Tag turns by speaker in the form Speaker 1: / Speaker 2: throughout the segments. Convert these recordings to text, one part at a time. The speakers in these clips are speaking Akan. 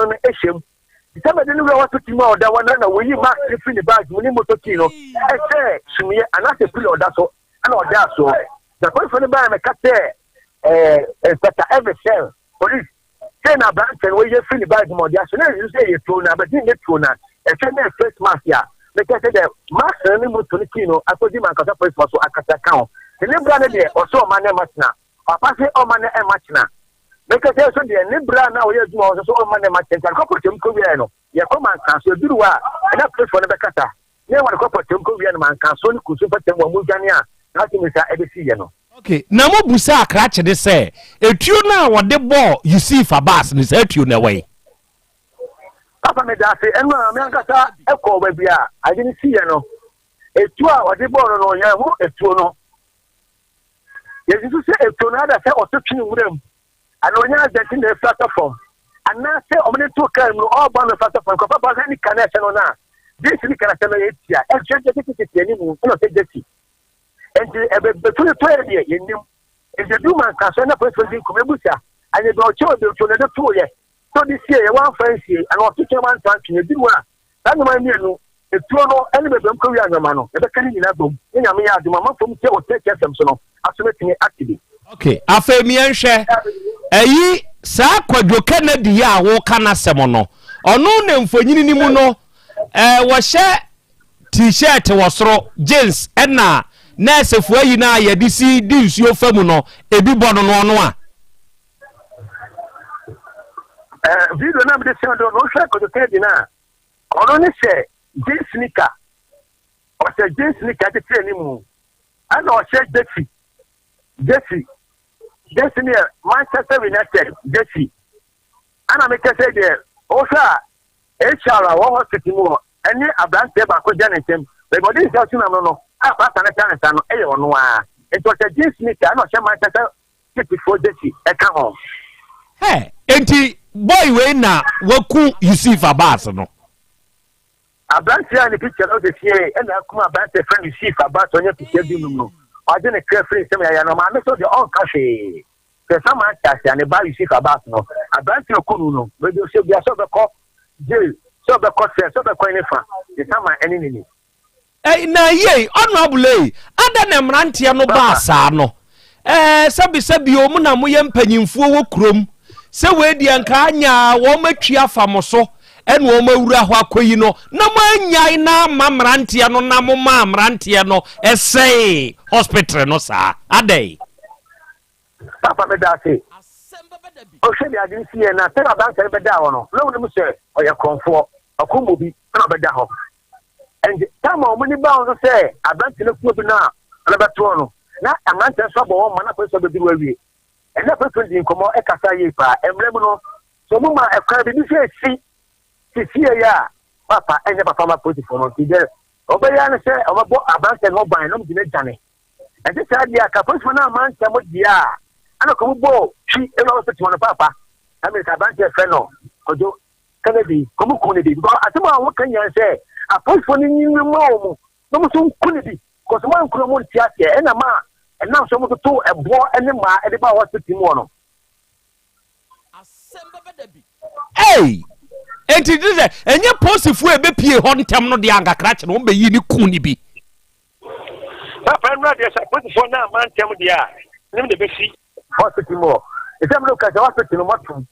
Speaker 1: no hyɛ mu. Te sɛ mede no wura hospital mu a ɔda hɔ no na woyi mask no firi ne bag mu ne motor key no hyɛɛ sumiiɛ anaasɛ pillow ɔda so ɛna ɔdaa soɔ. Na polisifoɔ no baeɛ mɛka kyerɛɛ ɛɛ Inspector Elvis sɛ police sei na aberanteɛ no wɔyi afiri ne bag mu a ɔde ahyɛ na ɛsusu sɛ ɛyɛ tuo na abɛgye nyɛ tuo na ɛhwɛ na face mask a mekyɛ sɛ dɛ mask no ne motor no key no akɔdi mankasa polisifoɔ so akasa ka ho. Te ne bra no deɛ ɔsɛ ɔma no ɛma tena. Papa se ɔmma no mma kyena. Mekɛsɛ nso deɛ ne berɛ a na ɔyɛ adwuma hɔ nso so ɔmma no mma kyena. Nti adekɔ pɔtɛm kɔwiaɛ no, yɛkɔ Mankaso. Ɛduru hɔ a, ɛna apolisifoɔ no bɛkasa. Ne ɛwɔ adekɔ pɔtɛm kɔwia no Mankaso ne Kusu mpɔtam wɔ wɔdwane a saa asɛm yi saa ɛbɛsiiɛ no.
Speaker 2: Ok, na mo busaa krakye no sɛ, etuo no a wɔde bɔɔ Yusuf Abbas no, saa tuo no ɛwɔ he?
Speaker 1: Papa medaase, ɛno a me ankasa kɔɔ baabi a ade no siiɛ no, etuo a wɔde bɔɔ no no, yɛanhu etuo no. Yɛsusu sɛ etuo no ada sɛ ɔto twene nwura mu anaa ɔnya accident na efura tɔ fam anaasɛ wɔde to kaa mu no ɔrebɔ no efura tɔ fam. Nkurɔfoɔ ba hwɛ nika na ɛhyɛ no no a, jeans nika na ɛhyɛ no yɛ tia ɛhwɛ gyesi tete anim ɛna ɔhyɛ gyesi. Nti ɛbɛtu no tɔɛ deɛ yɛnnim. Nti edu ma nkaso na polisifoɔ di nkɔmɔ ebusa anyɛ bi ɔkyɛ ɔde tuo na ɛde too yɛ sɛ ɔde sie yɛ wamfa nsie anaa ɔto twene wanto antwene ebi mu a Saa nneɛma yi mmienu, etuo no ne baabi a wɔkɔwia nneɛma no, yɛbɛka ne nyinaa bom, ne Nyame yɛ adom a, amanfoɔ mu tie wɔ Church FM so no, aso bɛtumi ate bi.
Speaker 2: Ok, afei miɛnhwɛ, ɛyi saa Kwadwo Kennedy yi a woka n'asɛm no, ɔno na mfonyini no mu no, ɛɛ wɔhyɛ T-shirt wɔ soro, jeans, ɛna nɛɛsefoɔ ayi no a yɛde si di nsuo fa mu no, ebi bɔ no no ɔno a.
Speaker 1: Eh, video na mede sɛn do no wohwɛ Kwadwo Kennedy no a, ɔno ne hyɛ jeans sneaker, ɔhyɛ jeans sneaker tete anim ɛna ɔhyɛ jersey, jersey, jersey no yɛ Manchester United jersey. Ɛna mekɛ sɛ deɛ wohwɛ a HR a wɔ hospital mu hɔ ɛne aberanteɛ baako gya ne nkyɛn baabi ɔde nsa sunam no no a paapa no ta ne nsa no ɛyɛ ɔno ara nti ɔhyɛ jeans sneaker ɛna ɔhyɛ Manchester Cityfoɔ jersey ɛka ho.
Speaker 2: Hɛ! Enti boy wei na waku Yusuf Abbas no?
Speaker 1: Aberanteɛ a ne picture no de siee ɛna akum aberanteɛ yɛfrɛ no Yusuf Abbas a ɔnya mfirihyia dunum no. Wagye ne kra firi nsam yaya no. Maame nso deɛ ɔnka hwee. Sɛ Saman te ase a, ne ba Yusuf Abbas no, aberanteɛ a ɔku no no, baabi ɔhyɛ biara sɛ ɔbɛkɔ jail, sɛ ɔbɛkɔ cell, sɛ ɔbɛkɔ ne fa, ne Saman ɛne ne ni.
Speaker 2: Ei na yei honourable ei adɛn na mmeranteɛ no baa saa no ɛɛ sɛbi sɛbi o mo na moyɛ mpanyinfoɔ wɔ kurom sɛ wei deɛ nka anya wɔn atwi afa mo so ɛna wɔn awura hɔ akɔyi no na mo anyae na ama mmeranteɛ no na mo maa mmeranteɛ no ɛsɛe hospital no saa adɛn.
Speaker 1: Papa meda ase. Wohwɛ deɛ ade no si yɛ na sɛdeɛ aberanteɛ no bɛdaa hɔ no, na wonim sɛ ɔyɛ korɔmfoɔ, ɔko mu bi na ɔbɛda hɔ. Nti time a wɔn ani baa ho so sɛ aberanteɛ no kuo bi no a ɔno bɛtoɔ no, na mmeranteɛ nso abɔ wɔn ma na apolisifoɔ bɛduru awie. Ɛnna apolisifoɔ no dii nkɔmmɔ kasaa yie paa. Mmerɛ mu no, sɛ wɔn ma ɛkwan biribi sɛ ɛsi sisi yɛ a, papa ɛnyɛ papa ma apolisifoɔ no. Nti deɛ wɔbɛyɛ ne sɛ wɔbɛbɔ aberanteɛ no ho ban na wɔde no adwane. Ɛnte saa deɛ a, ka apolisifoɔ no amma ntɛm deɛ a, ɛna kɔm bɔɔ twi ɛna hospital no paapa. Ɛmɛ sɛ aberanteɛ fɛ no Kwadwo Kennedy, kɔm ku no bi because asɛm a wɔka nyinaa sɛ apolisifoɔ no nyi no ma wɔn na wɔn nso nku no bi because wɔn ankunu wɔn nte aseɛ ɛna ma ɛnam so wɔn toto ɛboɔ ne mmaa ɛde ba hospital mu hɔ no.
Speaker 2: Ei! Enti te sɛ ɛnyɛ polisifoɔ a ɛbɛpie hɔ ntɛm no deɛ anka krakye no wɔbɛyi ne ku no bi.
Speaker 1: Papa nnura deɛ sɛ apolisifoɔ no amma ntɛm deɛ a nim de bɛsi hospital mu hɔ. Ɛsɛ mo ka sɛ hospital no moatom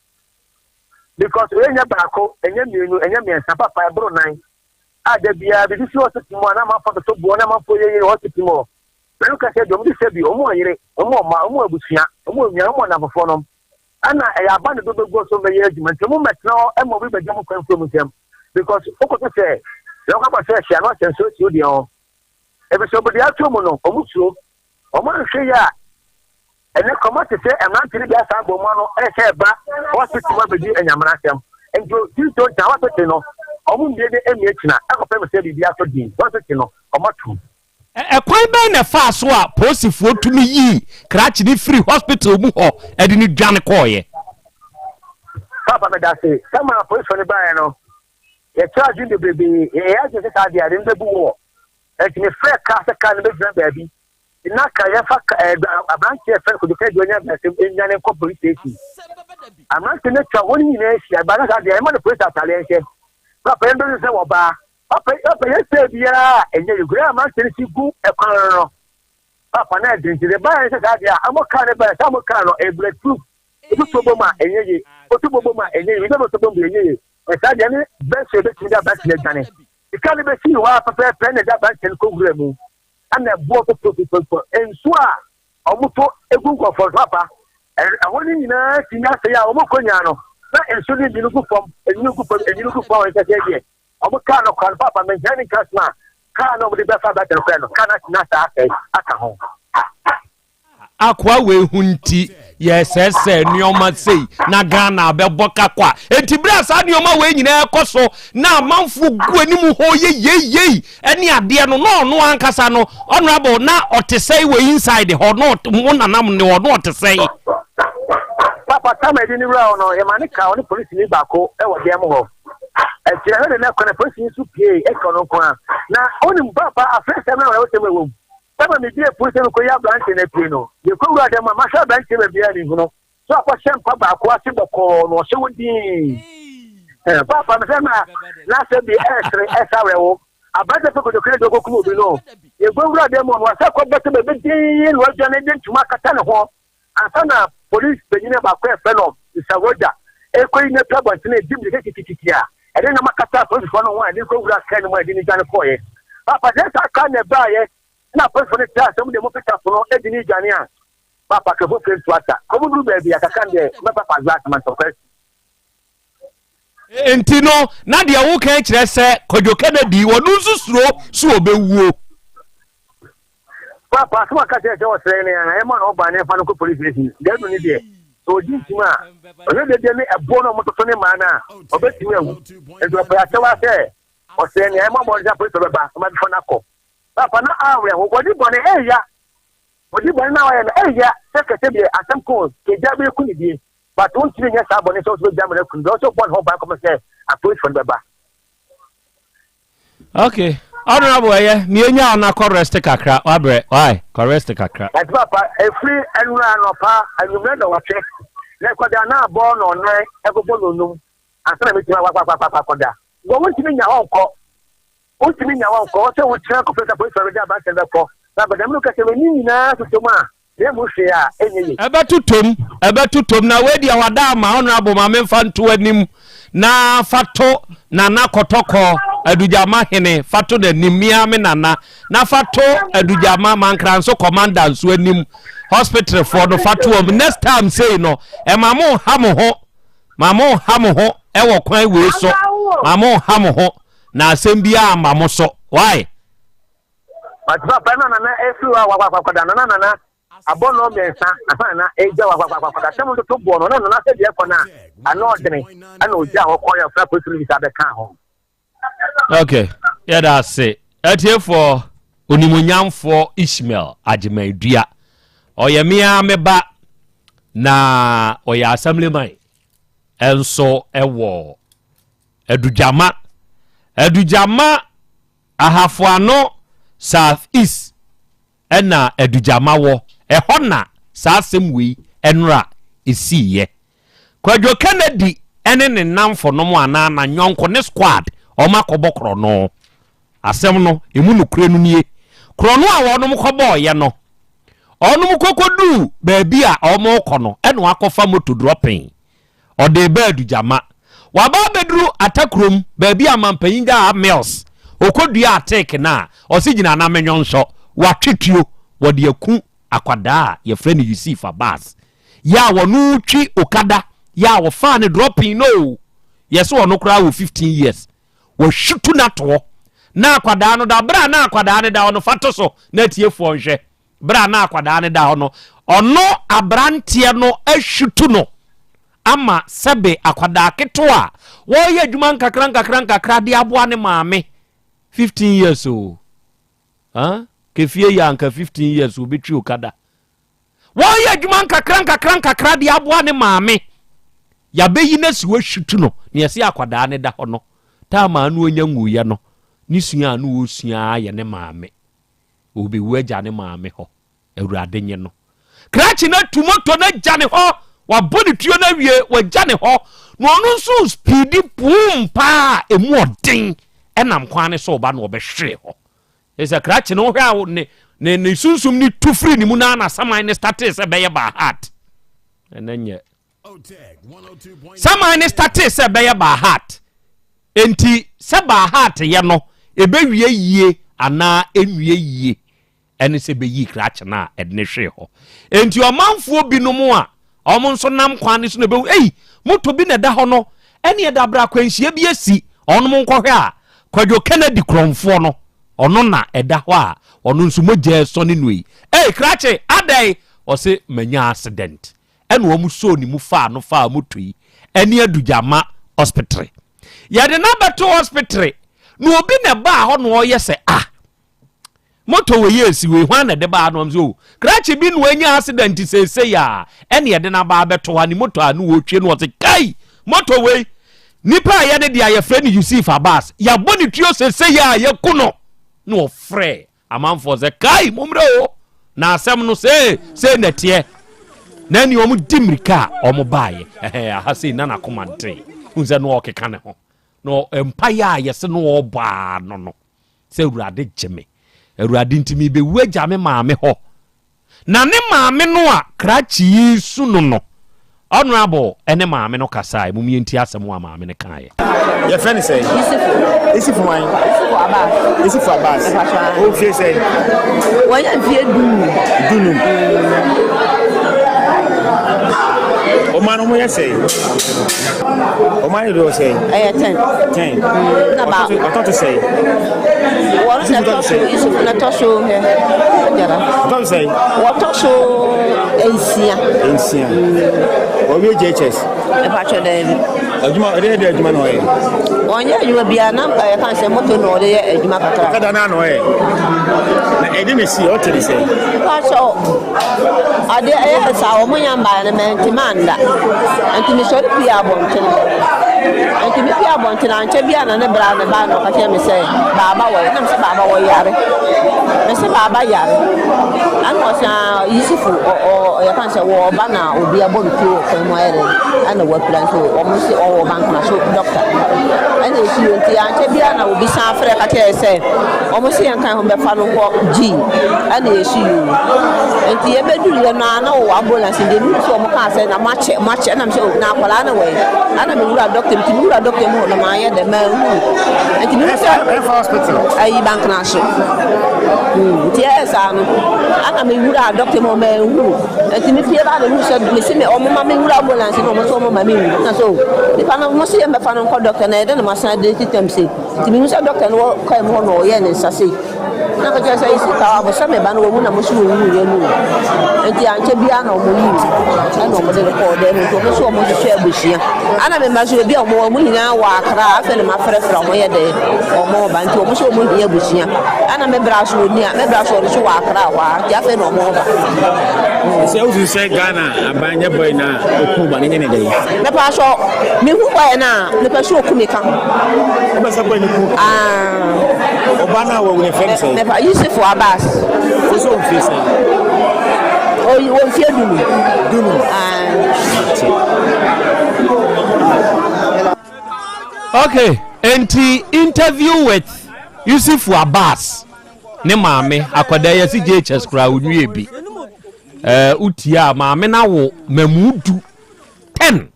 Speaker 1: because ɛnyɛ baako, ɛnyɛ mmienu, ɛnyɛ mmiɛnsa, papa ɛboro nan a da biara biribi si hospital mu a na amanfoɔ atoto boɔ na amanfoɔ yɛyɛ hospital mu hɔ. Mɛno ka sɛ deɛ wɔn de sɛ bi wɔn wɔ yere, wɔn wɔ mma, wɔn wɔ abusua, wɔn wɔ nua, wɔn wɔ nnamfofoɔ nom. Ɛna ɛyɛ aba ne do bɛguo so bɛyɛ adwuma nti wɔn mmɛtena hɔ ɛma obi bɛgye wɔn kwan firi wɔn nsam because wokɔto sɛ yɛkɔ akɔ sɛ hyia no ahyɛ nsuo si wo deɛ ho. Efisɛ wɔde ato mu no wɔn suro wɔn anhwɛ yie a ɛnɛ kɔma te sɛ mmerante no bi asan abɔ mu ano ɛsɛ ɛba hospital mu abɛdi anyamena asɛm nti tito nta hospital no wɔn mmie ne mmie kyina ɛkɔpɛ mi sɛ biribi aso din hospital no wɔn atum.
Speaker 2: Ɛkwan bɛn na ɛfaa so a polisifoɔ tumi yii krakye no firii hospital mu hɔ de no dwane kɔeɛ?
Speaker 1: Papa medase. Sɛ maa polisifoɔ no baeɛ no, yɛkyerɛ adwene bebrebe. Yɛyɛ adwene sɛ saa deɛ ade no bɛbu wɔ. Ɛnti mefrɛɛ kaa sɛ kaa no bɛgyina baabi. Na ka yɛmfa aberanteɛ a yɛfrɛ no Kojo Kennedy ɔnya brasɛm nnwane nkɔ police station. Amerante no atwa hɔ no nyinaa ahyia. Ɛbaa no saa deɛ, ɛma no polisi atadeɛ nhyɛ. Papa yɛn bɛhu sɛ wɔbaa. Papa papa yɛ sɛ biara a ɛnyɛ yɛ. Gura amerante no si gu ɛkwan no no. Papa na ɛde nti de baa yɛn sɛ saa deɛ a, ɔmo kaa no baa sɛ ɔmo kaa no ɛyɛ bullet proof. Otu bɔ mu a ɛnyɛ ye. Otu bɔ mu a ɛnyɛ ye. Biribi bɛtɔ bɔ mu ɛnyɛ ye. Ɛsaa deɛ ne bɛsɛ ebɛtumi de aberante no adwane. Sika no bɛsii hɔ ara pɛpɛɛpɛ na ɛde aberante no kɔ wura mu. Ɛna ɛboɔ tototototɔ. Nsuo a wɔto gu nkurɔfoɔ so papa. Ɛhɔ no nyinaa tumi asɛe a wɔkɔ nyinaa no na nsuo no nwunu gu fam, nwunu gu fam, nwunu gu fam a wɔn sɛ deɛ wɔn kaa no kora no papa menkyerɛ ne nka soma a kaa no wɔde bɛfa aberante no kora no kaa no atumi asa asɛe aka ho.
Speaker 2: Akoa wei ho nti yɛsɛɛsɛɛ nneɛma sei na Ghana bɛbɔ ka kwa. Enti berɛ a saa nneɛma wei nyinaa ɛkɔ so na amanfoɔ gu anim hɔ yɛ yei yei ɛne adeɛ no na ɔno ankasa no honorable na ɔte sɛe wɔ inside hɔ na mo nanam ne hɔ na ɔte sɛe.
Speaker 1: Papa tam a yɛde ne wura hɔ no yɛma ne ka ɔne polisini baako wɔ dan mu hɔ. Akyire hɔ de na ɛkɔ na polisini nso pie ɛka ɔno nko ara. Na wonim papa afrɛsɛm na awerɛhosɛm ɛwɔ mu. Sɛ ma mibue pon sɛ mekoyi aberante no apue no, yekowuraa dan mu a, mahwɛ aberante no baabiara minhu no. So akɔhyɛ mpa baako ase bɔkɔɔ na ɔhyɛ hɔ dinn. Paapa, mesɛ ma n'asɛm bi ɛresere ɛsa awerɛhow. Aberante pɛ kotoku de okokum obi no, yekowuraa dan mu no, wasan akɔbɛtɔ baabi dinn na wadwane de ntoma akata ne ho. Ansa na polisi panyin baako a yɛfrɛ no Mr. Roger rekoyi no apue abɔnten a edi mmirika kitikiti a ɛde nam akata apolisifoɔ no ho a ɛde no kɔwura kaa no mu a ɛde no dwane kɔeɛ. Paapa, sɛ saa kaa na ɛbaeɛ na apolisifoɔ no traa sɛ wɔde wɔn pickup no de no redwane a, paapa kɛfo firi nto asa. Kɔm duru baabi a kakra no deɛ mɛpa pa glass ma ntɔkwa asi.
Speaker 2: Enti no, na deɛ woka kyerɛ sɛ Kwadwo Kennedy ɔno nso suro so ɔbɛwuo.
Speaker 1: Papa, asɛm a ɔka kyerɛ sɛ ɔsrɛ ne a ɛma na ɔba ne mfa no kɔ police station. Dadu ne deɛ, sɛ ɔdi ntim a, ɔhwɛ dede ne ɛboɔ no a wɔtoto ne mmaa no a, ɔbɛtumi awu. Nti ɔpɛ akyɛw ara sɛ ɔsrɛ nea ɛma bɔne sɛ polisi bɛba na wɔabɛfa no akɔ. Papa, na awerɛho, wɔde bɔne ɛyɛ Odi bɔne na ɔyɛ no ɛyɛ sɛ kɛsɛ deɛ asɛm ko kegya bɛyɛ ku ne die but wontumi nyɛ saa bɔne sɛ wosɛ bɛgya amena ku no deɛ ɔsɛ ɔbɔ ne ho ban kɔpem sɛ apolisifoɔ no bɛba.
Speaker 2: Okay honorable ɛyɛ mie nya wo na kɔ rest kakra wabrɛ why kɔ rest kakra.
Speaker 1: Ɛti papa ɛfiri ɛnura anɔpa anwummerɛ nɔwɔtwe na ɛkɔda na abɔ nɔnan ɛkɔbɔ nonum ansa na mɛtumi akɔ akɔda wɔ wontumi nya hɔ nkɔ Wontumi nnya wɔn nkɔ, sɛ wokyerɛ kɔpem sɛ apolisifoɔ no bɛgye aberanteɛ no bɛkɔ. Na abadam no ka sɛ, W'ani nyinaa totɔ mu a, na ɛmmu hwee a, ɛnyɛ yie.
Speaker 2: Ɛbɛtotɔ mu, ɛbɛtotɔ mu. Na wei deɛ wada ama Honourable ma memfa nto anim na fa to Nana Kɔtɔkɔ Adugyama hene fa to n'anim, me ara me Nana, na fa to Adugyama Mankranso Commander nso anim, hospitalfoɔ no fa to wɔn. Next time sei no, ɛma mo nha mo ho, ma mo nha mo ho ɛwɔ kwan wei so, ma mo nha mo ho. Na asɛm biara amma mo so. Why?
Speaker 1: But papa na nana efiri hɔ a wakɔ akɔda no na nana abɔ no mmiɛnsa ansa na egya wakɔ akɔda sɛm ntoto boɔ no na nana sɛ deɛ ɛkɔ no a ano ɔdene ɛna ogya hɔ kɔ yɛ ɔfra polisi no bisa bɛka ho.
Speaker 2: Okay, yɛda ase. Atiefoɔ, Onimuonyamfoɔ Ishmael Agyeman-Dua, ɔyɛ me ara me ba na ɔyɛ assemblyman nso wɔ Adugyama, Adugyama Ahafoano South East na Adugyama wɔ. Ɛhɔ na saa asɛm wei nnora ɛsiiɛ. Kwadwo Kennedy ne ne nnamfonom anaa n'anyɔnko ne squad wɔn akɔbɔ korɔno. Asɛm no, ɛmu nokorɛ no nie. Korɔno a wɔnom kɔbɔɔeɛ no, wɔnom kɔkɔduu baabi a wɔrekɔ no ɛna wɔakɔfa moto dropping. Ɔde reba Adugyama. Waba abɛduru Atakurom, baabi a Mampanyin Daa Mills ɔkɔduaa teek no a ɔse gyina na menwonsɔ. Watwe tuo, wɔde aku akwadaa a yɛfrɛ no Yusuf Abbas. Yɛ a wɔno retwi okada, yɛ a wɔfaa no dropping no o, yɛse ɔno koraa wɔ 15 years. Wɔahwutu no ato hɔ. Na akwadaa no da, berɛ a na akwadaa no da hɔ no, fa to so na atiefoɔ nhwɛ. Berɛ a na akwadaa no da hɔ no, ɔno aberanteɛ no ahwutu no ama sɛbe akwadaa ketewa a wɔreyɛ adwuma nkakra nkakra nkakra de aboa ne maame 15 years o. Huh? Kefie yɛ anka 15 years obɛtwi okada. Wɔreyɛ adwuma nkakra nkakra nkakra de aboa ne maame. Yɛabɛyi no asi hɔ ahwutu no na yɛse akwadaa no da hɔ no, taama ano ɔnya nwuiɛ no, ne sua a na ɔresua yɛ ne maame. Ɔrebɛwu agya ne maame hɔ. Awurade nye no. Krakye no atu moto no agya ne hɔ. Wabɔ ne tuo no awie, wagya ne hɔ, na ɔno nso speedi puum paa a emu ɔden ɛnam kwan no so reba na ɔbɛhwee hɔ. Sɛ krakye no wohwɛ a ne ne ne sunsum ne tu firi ne mu na na saman ne startee sɛ bɛyɛ by heart. Ɛnɛ nyɛ. Saman ne startee sɛ bɛyɛ by heart. Enti sɛ by heart yɛ no, ɛbɛwie yie anaa ɛnwie yie. Ɛne sɛ bɛyii krakye no a ɛde no hwee hɔ. Enti ɔmanfoɔ binom a wɔn nso nam kwan no so na ɛbɛhu, ei, moto bi na ɛda hɔ no, ɛne ɛda berɛ akwanhyia bi asi, wɔnom nkɔhwɛ a, Kwadwo Kennedy korɔmfoɔ no, ɔno na ɛda hɔ a ɔno nso mogya resɔne no yi. Ei, krakye, adɛn? Ɔse, manya accident. Ɛna wɔn sɔɔ ne mu faa no faa moto yi ɛne Adugyama hospital. Yɛde no abɛto hospital na obi na ɛbaa hɔ na ɔyɛ sɛ, ah, Moto wei yɛ esi wei hwan na ɛde baa no ɔm sɛ o krakye bi na wanya accident seesei a ɛne ɛde no aba abɛto ha ne moto a ne wɔtwie no ɔse kai moto wei nipa a yɛ ne deɛ a yɛfrɛ no Yusuf Abbas yɛabɔ ne tuo seesei a yɛku no na ɔfrɛ amanfoɔ sɛ kai mommrɛ o na asɛm no sei sei na ɛteɛ na ɛne wɔn di mmirika a wɔn baeɛ ɛhɛn aha sei na n'akoma ntee n sɛ na ɔkeka ne ho na mpaeɛ a yɛse no ɔbɔ ano no sɛ Awurade gye me. Awurade nti merebɛwu agya me maame hɔ. Na ne maame no a krakye yi resu no no, Honourable ne maame no kasaeɛ. Mom yɛntie asɛm a maame no kaeɛ.
Speaker 3: Yɛfrɛ no sɛn?
Speaker 4: Yusufu.
Speaker 3: Yusufu hwan?
Speaker 4: Yusufu Abbas.
Speaker 3: Yusufu Abbas.
Speaker 4: Mpakyɛ.
Speaker 3: Ɔwɔ fie sɛn?
Speaker 4: Wɔnyɛ mfie dunum.
Speaker 3: Dunum. Ɔma no ho yɛ sɛn? Ɔmo ayɛ dodoɔ sɛn?
Speaker 4: Ɛyɛ ten.
Speaker 3: Ten.
Speaker 4: Na ba.
Speaker 3: Ɔtɔ to sɛn?
Speaker 4: Wɔn na ɛtɔ so Yusuf na ɛtɔ so hɛ gyara.
Speaker 3: Ɔtɔ so sɛn?
Speaker 4: Wɔtɔ so nsia.
Speaker 3: Nsia. Wɔwie JHS.
Speaker 4: Ɛpatwɛ dɛbi.
Speaker 3: Adwuma ɔde yɛ dɛ adwuma na ɔyɛ.
Speaker 4: Wɔnyɛ adwuma biara na ɛyɛ kan sɛ moto na ɔde yɛ adwuma kakra.
Speaker 3: Ɔkada na na ɔyɛ. Na ɛde na si ɔte ne sɛn?
Speaker 4: Ɛpatwɛ Adeɛ ɛyɛɛ saa wɔn nya mbaeɛ no mantumi anda nti mesɔre pie abɔntene nti me pie abɔntene ankyɛ bia na ne bra ne ba na ɔka kyerɛ me sɛ baaba wɔ na me sɛ baaba wɔ yare me sɛ baaba yare ɛna ɔsɛ ah, Yusufu ɔ ɔ yɛka sɛ wɔ ɔba na obi abɔ ne tuo wɔ kwan mu ayɛ dɛ ɛna wapira nti wɔn sɛ ɔwɔ bankana so dɔkta ɛna esi nti ankyɛ bia na obi san frɛ ka kyerɛ sɛ Wɔn se yɛn kan ho bɛfa no nkɔ G ɛna yɛsi yoo. Nti yɛbɛduru yɛ no a na wɔwɔ ambulance deɛ mehu sɛ wɔn kaa sɛ na moakyɛ moakyɛ ɛna mesɛ oh na akwadaa no wɔ yi ɛna me wura dɔkta mu nti me wura dɔkta mu hɔ no maanyɛ dɛ manhu nti mehu sɛ
Speaker 3: Ɛfa hospital.
Speaker 4: Ayi Bankrahye nti ɛyɛ saa no ɛna me wura dɔkta mu hɔ manhu nti me pie ba na mehu sɛ mesi me wɔn ma me wura ambulance na wɔn nso wɔn ma me wu na so nipa no wɔn se yɛn bɛfa no nkɔ dɔkta na yɛde na ma san de titam se Nti mehu sɛ dɔkta no wɔ kaa mu hɔ na ɔyɛɛ ne nsa sei. Na ɔka kyerɛ sɛ esi kaa abo sɛ me ba no wɔ mu na mo so wɔ wu yɛ mu. Nti ankyɛ biara na ɔmo yii no ɛna ɔmo de no kɔɔ dɛm nti ɔmo so ɔmo hwehwɛ abusua. Ana me mma so ebi a ɔmo wɔ ɔmo nyinaa wɔ Accra afei na mafrɛfrɛ ɔmo yɛ dɛ ɔmo ba nti ɔmo so ɔmo hia abusua. Ana me bra so ɔni a me bra so ɔno so wɔ Accra hɔ a nti afei na ɔmo ba.
Speaker 3: Sɛ wosusu sɛ Ghana aban nyɛ bɔe no a ɔku ba no nyɛ ne dɛn?
Speaker 4: Mepɛ mehu bɔe no a mepɛ sɛ ɔku me ka ho.
Speaker 3: Wopɛ sɛ bɔe no ku?
Speaker 4: Ah.
Speaker 3: Ɔba no a wawu no yɛfrɛ no sɛn?
Speaker 4: Mepa Yusuf Abbas.
Speaker 3: Wo sɛ ɔmfie sɛn?
Speaker 4: Oyi wɔ mfie dunum.
Speaker 3: Dunum.
Speaker 4: Ah.
Speaker 2: Okay, enti interview with Yusuf Abbas ne maame akwadaa yi asi JHS koraa onwie bi. Ɛɛ eh, wotie a maame no awo mamu du ten.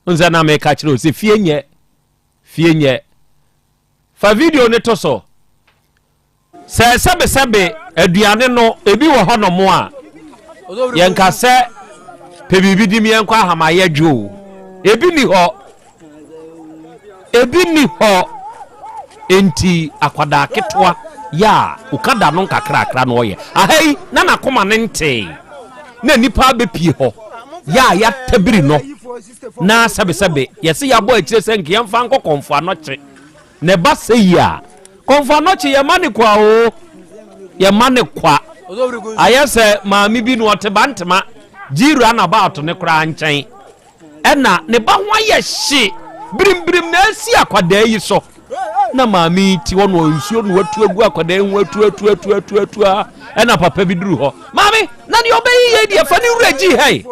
Speaker 2: Nsɛ na meka kyerɛ o sɛ fie nyɛ fie nyɛ. Fa video no to so. Sɛ sɛbesɛbe aduane no ebi wɔ hɔnom a, yɛnka sɛ pɛ biribi di yɛnkɔ ahamayɛ dwo o. Ebi ni hɔ. Ebi ni hɔ. Enti akwadaa ketewa yɛ a oka da no nkakrakra na ɔyɛ. Aha yi na n'akoma no ntee na nnipa abɛpie hɔ yɛ a yɛatabiri no na sɛbesɛbe yɛse yɛabɔ akyire sɛ nka yɛmfa nkɔ kɔmfo anɔkye na ɛba sɛ yi a kɔmfo anɔkye yɛma ne kwa o yɛma ne kwa ayɛ sɛ maame bi no ɔte bantema gyira na baato ne koraa nkyɛn ɛna ne ba ho ayɛ hye birimbirim na asi akwadaa yi so. Na maame yi te hɔ na nsuo na watu agu akwadaa yi ho atu atu atu atu atu a ɛna papa bi duru hɔ. Maame, na deɛ ɔbɛyi yei deɛ fa ne wura gyi ha yi.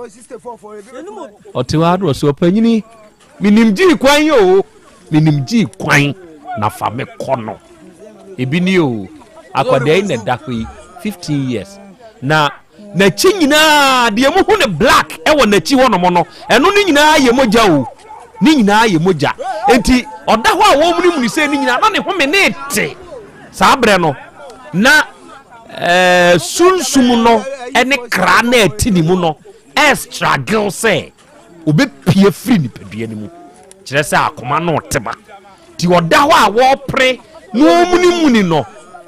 Speaker 2: Ɔte hɔ ara na ɔsɛ ɔpanyini menim gyii kwan yi o menim gyii kwan na fa me kɔ no. Ebi ni o akwadaa yi na ɛda hɔ yi 15 years na n'akyi nyinaa deɛ muhu ne black ɛwɔ n'akyi hɔnom no ɛno ne nyinaa yɛ mogya o ne nyinaa yɛ mogya nti ɔda hɔ a wɔmunimuni sɛ ne nyinaa na ne home ne te saa berɛ no na ɛɛ sunsum no ne kra na ɛte ne mu no ɛstragil sɛ obɛpie firi nipadua no mu kyerɛ sɛ akoma no ɔte ba nti ɔda hɔ a wɔrepere na ɔmunimuni no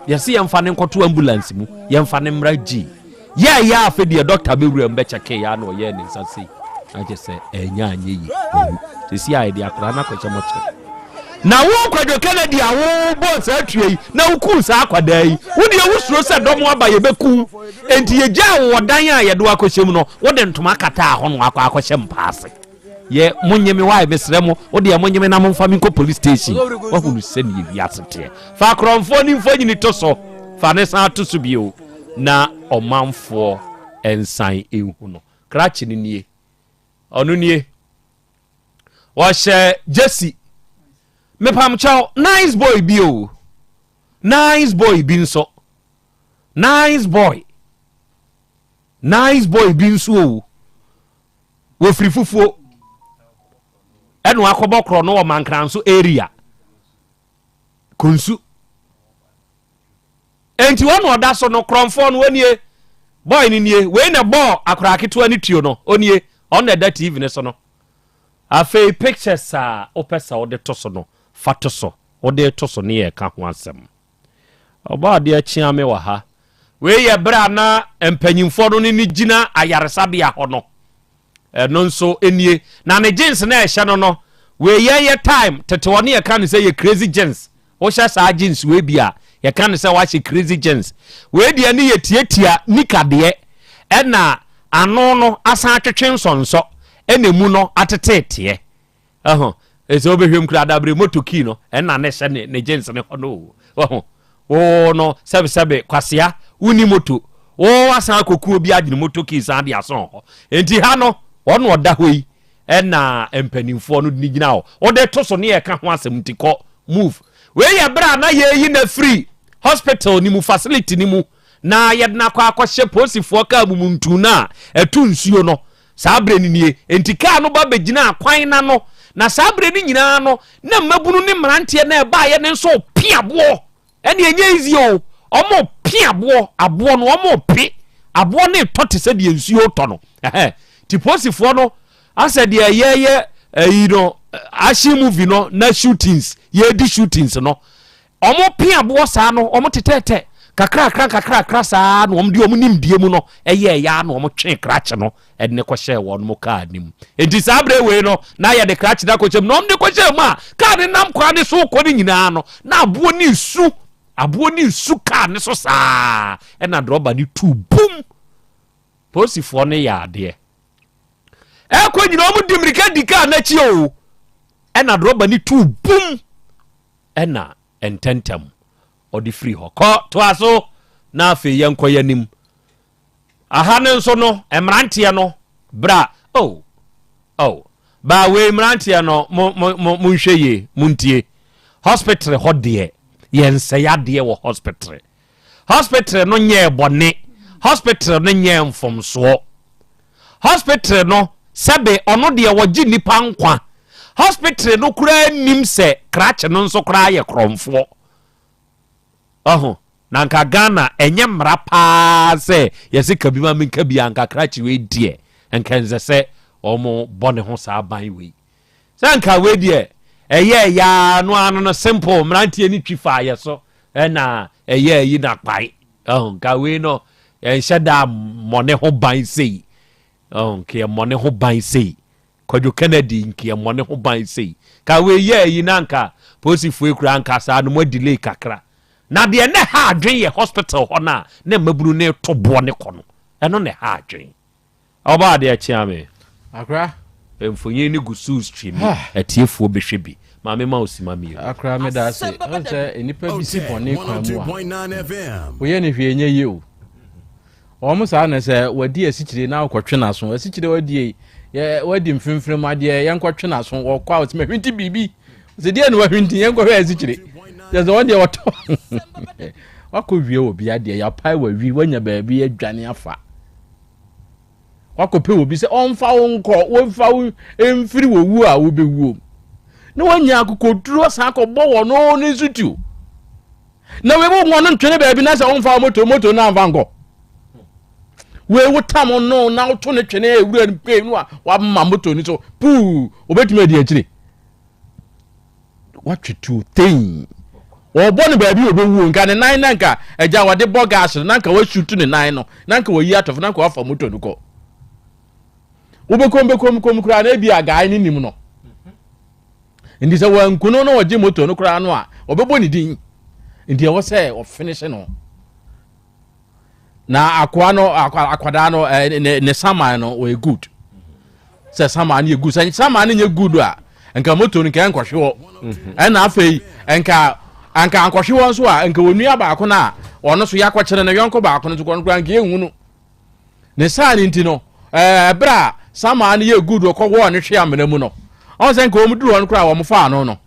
Speaker 2: yɛse yɛmfa ne nkɔto ambulance mu yɛmfa ne mmra gyi yɛɛyɛ afe deɛ dɔkta bɛwura mu bɛkyɛke yɛ na ɔyɛɛ ne nsa sei na kyɛ sɛ ɛnyɛ anyɛ yi wawu sɛsi a yɛde akwadaa no akɔhyɛ mɔkyerɛ na wo Kwadwo Kennedy a wobɔɔ saa tua yi na wokuu saa akwadaa yi wo deɛ wosuro sɛ dɔm aba yɛbɛku enti yɛgyaa wo wɔ dan a yɛde akɔhyɛ mu no wode ntoma kataa hɔ no akɔ akɔhyɛ mpa ase Yɛ monye me why mesrɛ mo wo deɛ monye me na momfa me nkɔ police station wahunu sɛdeɛ wiase teɛ fa akorɔmfoɔ ne mfonyini to so fa ne san to so bio na ɔmanfoɔ nsan nhu no krakye no nie ɔno nie wɔhyɛ jesi mepamkyɛw nice boy bi o nice boy bi nso nice boy nice boy bi nso o Wɔfiri fufuo ɛna wakɔbɔ korɔ no wɔ Mankranso area Konsu. Enti wɔn na ɔda so no korɔmfoɔ no onie boy no nie wei na bɔɔ akwaraa ketewa no tuo no onie ɔno na ɛda TV no so no. Afei pictures a wopɛ sɛ wode to so no fa to so wode to so ne yɛka ho asɛm. Ɔbɔadeɛ kyea me wɔ ha. Wei yɛ berɛ a na mpanyimfoɔ no ne no gyina ayaresabea hɔ no. Ɛno nso nie. Na ne jeans na ɛhyɛ no no, wei yɛn yɛ time tete hɔ ne yɛka no sɛ yɛ crazy jeans. Wohyɛ saa jeans wei bi a, yɛka no sɛ wahyɛ crazy jeans. Wei deɛ ne yɛ tiatia nika deɛ, ɛna ano no asan atwetwe nsɔnsɔ, ɛna emu no ateteeteɛ. Ɛho ɛsɛ wobɛhwɛ mu koraa dabere moto kii no ɛna ne hyɛ ne ne jeans ne hɔ no o wɔho wo no sɛbesɛbe kwasea wonni moto wo asan akɔkuo bi agyene moto kii san de asɔn hɔ enti ha no wɔn ɔda hɔ yi ɛna mpanimfoɔ no de gyina hɔ wode to so ne yɛka ho asɛm nti kɔ move wei yɛ berɛ a na yɛyi no afiri hospital ne mu facility ne mu na yɛde no akɔ akɔhyɛ polisifoɔ kaa mu mu ntu no a ɛto nsuo no Saa berɛ no nie. Enti kaa no ba bɛgyinaa kwan no ano, na saa berɛ no nyinaa no, na mmabunu ne mmeranteɛ no a ɛbaeɛ no nso repe aboɔ. Ɛnneɛ ɛnyɛ easy o. Wɔrepe aboɔ, aboɔ no, wɔrepe. Aboɔ no retɔ te sɛ deɛ nsuo retɔ no. Ɛhɛ. Nti polisifoɔ no, asɛ deɛ yɛyɛ ɛyi no, action movie no, na shootings, yɛredi shootings no, Wɔpe aboɔ saa no, wɔtetɛɛtɛ kakrakra nkakrakra saa na wɔde wɔn nimdeɛ mu no ɛyɛɛ ya na wɔtwee krakye no de no kɔhyɛɛ wɔn kaa no mu. Enti saa berɛ wei no, na yɛde krakye no akɔhyɛ mu. Na wɔde kɔhyɛɛ mu a, kaa no nam kwan no so rekɔ no nyinaa no, na aboɔ no resu, aboɔ no resu kaa no so saa, ɛna drɔba no tuu bum. Polisifoɔ no yɛ adeɛ. Ɛkɔ nyinaa wɔn di mmirika di kaa n'akyi o, ɛna drɔba no tuu bum. Ɛnna ntɛmntɛm ɔde firii hɔ kɔ. Toa so na afei yɛnkɔ yɛn anim. Aha no nso no, mmeranteɛ no bra. Oh, oh, baa wei mmeranteɛ no, mo, mo, mo, monhwɛ yie, montie. Hospital hɔ deɛ, yɛnsɛe adeɛ wɔ hospital. Hospital no nyɛɛ bɔne. Hospital no nyɛɛ mfomsoɔ. Hospital no, sɛbe ɔno deɛ wɔgye nnipa nkwa. Hospital no koraa nnim sɛ krakye no nso koraa yɛ korɔmfoɔ. Ɔho, na nka Ghana ɛnyɛ mmara paa sɛ yɛse ka bi ma menka bi a nka krakye wei deɛ nka ɛnsɛ sɛ wɔn bɔ ne ho saa ban wei. Sɛ nka wei deɛ ɛyɛ yaa no ano no simple mmeranteɛ no twi faa yɛ so ɛna ɛyɛ yi na kpae. Ɔho, nka wei no yɛnhyɛ da mmɔ ne ho ban sei. Ɔho, nka yɛmmɔ ne ho ban sei. Kwadwo Kennedy nka yɛmmɔ ne ho ban sei. Ka wei yɛ yi na nka polisifoɔ kura nka saa no mo delay kakra. Na deɛ na ɛha adwen yɛ hospital hɔ no a na mmabunu no reto boɔ ne kɔ no. Ɛno na ɛha adwen. Ɔbaa adeɛ kyea me.
Speaker 5: Akra.
Speaker 2: Mfonyin no gu so stream. Atiefoɔ bɛhwɛ bi. Maame ma wo sima mmienu.
Speaker 5: Akora meda ase. Ɔn sɛ nnipa bi si bɔne kwan mu a, woyɛ no hwee nyɛ yie o. Wɔn saa na sɛ wadi asikyire na wokɔtwe n'aso. Asikyire wadie yɛ wadi mfimfini mu adeɛ yɛnkɔtwe n'aso. Wɔkɔ a wɔsɛ mahwinti biribi. Sɛ deɛ na wahwinti yɛnkɔhwɛ asikyire. Kyɛ sɛ wɔn deɛ wɔtɔ wakɔ wie wɔ bi adeɛ yɛapae wawi wanya baabi adwane afa. Wakɔpɛ obi sɛ ɔmfa wo nkɔ, wɔmfa wo mfiri wɔ wuo a wobɛwuo mu. Na wanya akokoduro san akɔbɔ wɔ no ne nso tuo. Na wei wo wɔn ntwene baabi na sɛ womfa wo moto moto no amfa nkɔ. Wei wo tam no na woto ne twene ewura no pee no a wama moto no so puu obetumi adi akyire. Watwe tuo tei. Wɔbɔ no baabi a ɔbɛwuo nka ne nan na nka agya wɔde bɔ gas no na nka wasutu ne nan no na nka wayi atɔfo na nka wafa moto no kɔ. Wobɛkom bɛkom kom koraa na ebi a guy no nim no. Nti sɛ wanku no na ɔgye moto no koraa no a ɔbɛbɔ ne din. Nti ɛwɔ sɛ ɔfinihye no. Na akoa no akwadaa no eh, ne ne saman no ɔyɛ good sɛ saman no yɛ good sɛ saman no nyɛ good a nka moto no nka ɛnkɔhwe hɔ mhm. ɛna afei nka nka ankɔhwe hɔ nso a nka onua baako no a ɔno so yɛakɔkyerɛ no yɔnko baako no nso kɔ no koraa nka yɛnhu no ne saa no nti no ɛɛ berɛ a saman no yɛ good ɔkɔ wɔɔ ne hwe amena mu no ɔn sɛ nka wɔn duru hɔ no koraa wɔn faa no no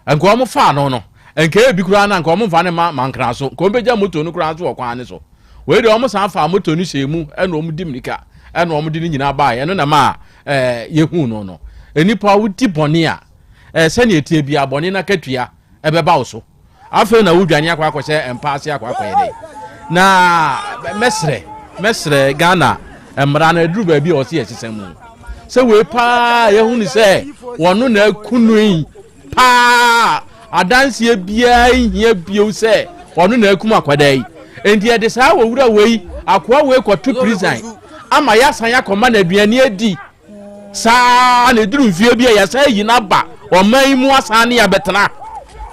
Speaker 5: Nka wɔn faa no no, nka ebi koraa na nka wɔn mfa no ma mankra so, nka wɔn bɛgya moto no koraa nso wɔ kwan no so. Wei deɛ wɔn san faa moto no hyɛɛ mu ɛna wɔn di mirika ɛna wɔn de ne nyinaa baeɛ, ɛno na ɛma ɛɛ yɛhuu no no. Nnipa wodi bɔne a, ɛɛ sɛnea ɛteɛ biara bɔne no akatua ɛbɛba wo so. Afei na wodwane akɔ akɔhyɛ mpa ase akɔ akɔyɛ dɛ. Na mɛsrɛ, mɛsrɛ Ghana mmara no aduru baabi a ɔse yɛsesa mu. Sɛ wei paa yɛhu ne sɛ wɔno na aku no yi paa adanseɛ biara nhia bio sɛ ɔno na akum akwadaa yi. Enti yɛde saa owura wei, akoa wei kɔto prison ama yɛasan akɔma no aduane adi. Saa ara na ɛduru mfeɛ bi a yɛasan ayi no aba ɔman yi mu asan ne yɛabɛtena.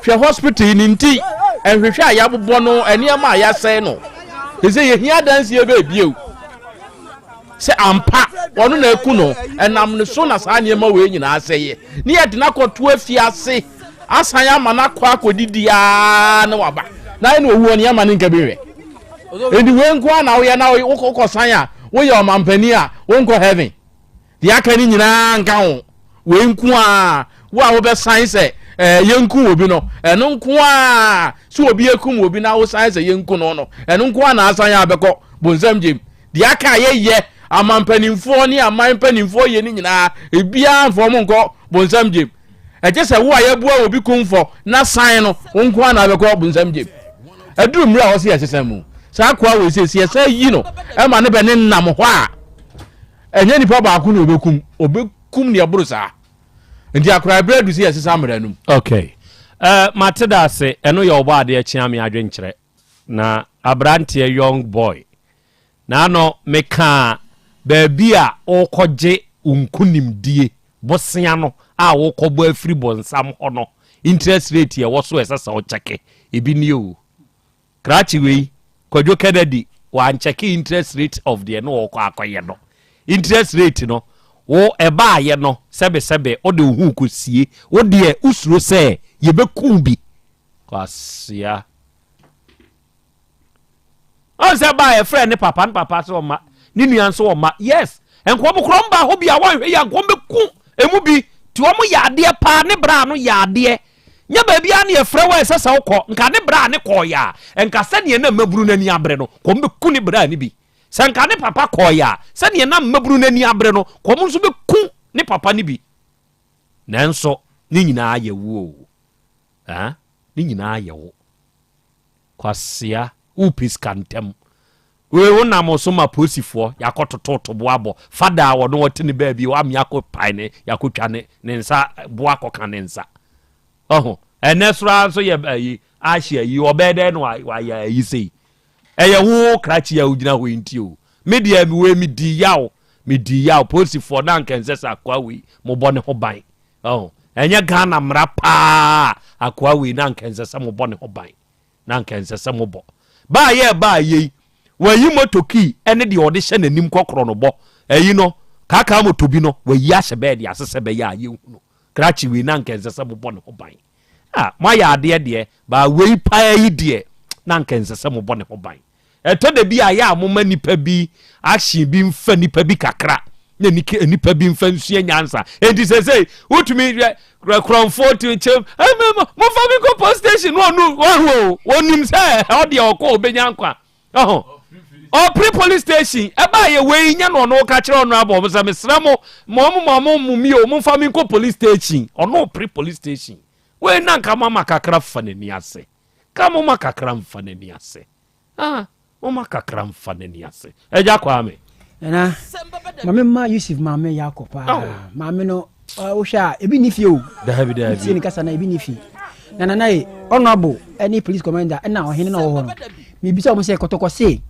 Speaker 5: Hwɛ hospital yi ne nti, nhwehwɛ a yɛabobɔ no, nneɛma a yɛasɛe no. Te sɛ yɛhia adanseɛ bɛɛ bio sɛ ampa ɔno na aku no, ɛnam ne so na saa nneɛma wei nyinaa asɛeɛ. Ne yɛde no akɔto afiase asan ama no akɔ akɔdidi ara na waba. Na ɛna owuo no yɛma no nka bi nhwɛ. Enti wei nko ara na woyɛ na wokɔsan a woyɛ ɔmampanin a wonkɔ heaven. Deɛ aka no nyinaa nka ho. Wei nko ara wo a wobɛsan sɛ eh, yɛnku obi no, ɛno nko ara sɛ obi akum obi na wosan sɛ yɛnku no no, ɛno nko ara na asan a bɛkɔ bonsam gyem. Deɛ aka a yɛyɛ amanpanimfoɔ ne aman mpanimfoɔ yɛ no nyinaa, ebiara mfa wɔn nkɔ bonsam gyem. Ɛgye sɛ wo a yɛabua obi kumfɔ na san no, wo nko ara na abɛkɔ bonsam gyem. Ɛduru mmerɛ a wɔsi yɛsesa mu. Saa akoa wei sɛ si yɛsan yi no ɛma ne bɛ ne nam hɔ a, ɛnyɛ nipa baako na obekum, obekum nea ɛboro saa. Nti akora ɛberɛ adu sɛ yɛsesa mmara no mu.
Speaker 2: Okay. Uh, mate da ase, ɛno yɛ ɔbɔ adeɛ kyea me adwenkyerɛ. Na aberanteɛ young boy. Na ano mekaa baabi a wokɔgye wo nkonimdie bosea no a wokɔbɔ afiri bonsam hɔ no interest rate ɛwɔ so ɛsɛ sɛ wokyɛke ebi nie o. Krakye wei, Kwadwo Kennedy wankyɛke interest rate of deɛ no ɔkɔ akɔyɛ no. Interest rate no, wo ɛbaayɛ no sɛbesɛbe wode wo ho kɔsie, wo deɛ wosuro sɛ yɛbɛku bi. Kwasea. Ɔn sɛ baa yɛfrɛ ne papa, ne papa sɛ ɔma, ne nua nso ɔma. Yes, nka wɔn korɔ mba hɔ bi a wɔnhwɛ yɛ nka wɔn bɛku emu bi. Nti wɔn yɛ adeɛ paa, ne bra no yɛ adeɛ. Nyɛ baabi a ne yɛfrɛ wɔ ɛsɛ sɛ wokɔ, nka ne bra ne kɔɔyɛ a, nka sɛdeɛ na mmabunu no ani abere no, kɔm bɛku ne bra no bi. Sɛ nka ne papa kɔɔyɛ a, sɛdeɛ na mmabunu no ani abere no, kɔm nso bɛku ne papa no bi. Nanso, ne nyinaa yɛ wo o. Ah, ne nyinaa yɛ wo. Kwasea, wopɛ sika ntɛm. Wei wo nam so ma polisifoɔ yɛakɔtoto tobo abɔ fada a ɔno ɔte ne baabi wame akɔ pae ne yɛakɔtwa ne ne nsa bo akɔka ne nsa. Ɔho, ɛnɛ soro ara nso yɛ ayi ahye ayi ɔbɛyɛ dɛn na wayɛ ayi sei. Ɛyɛ wo krakye a wogyina hɔ yi nti o. Me deɛ wei medi yaw, medi yaw polisifoɔ na anka ɛnsɛ sɛ akoa wei mobɔ ne ho ban. Ɔho, ɛnyɛ Ghana mmara paa a akoa wei na anka ɛnsɛ sɛ mobɔ ne ho ban. Na anka ɛnsɛ sɛ mobɔ. Baa yɛ baa yei, wayi moto key ɛne deɛ ɔde hyɛ n'anim kɔkorɔ no bɔ. Ɛyi no, Kaakaa moto bi no wayi ahyɛ bɛɛde ase sɛ bɛyɛ a yɛnhunu. Krakye wei na anka ɛnsɛ sɛ mobɔ ne ho ban. Ah, moayɛ adeɛ deɛ, baa wei paa yi deɛ na anka ɛnsɛ sɛ mobɔ ne ho ban. Ɛtɔ da bi a yɛ a moma nipa bi action bi mfa nipa bi kakra na nipa bi mfa nsua nyansa. Enti sɛsɛi wotumi hwɛ korɔmfoɔ tumi kyɛm momfa me nkɔ police station no ɔno ɔho o ɔnim sɛ ɔdeɛ ɔkɔ ɔbɛnya nkwa. Ɔho ɔpere police station ɛbaa yɛ wei nyɛ no ɔno ka kyerɛ ɔno abɔ ɔmo sɛ mesrɛ mo ma ɔmo ma ɔmo mo mi o momfa me nkɔ police station ɔno ɔpere police station wei na nka mo ama kakra fa n'ani ase. Ka moma kakra mfa n'ani ase. Ah, moma kakra mfa n'ani ase. Agya Kwame.
Speaker 6: Nana, ma me ma Yusuf maame yɛ akɔ paa. Oh. Maame no, wohwɛ a, ebi ni fie o.
Speaker 2: Daabi, daabi.
Speaker 6: Tie ne kasa na ebi ni fie. Na nana ye, honorable, ɛne police commander, ɛna ɔhene na ɔwɔ hɔ no. Mebisa wɔn sɛ kɔtɔkɔ se,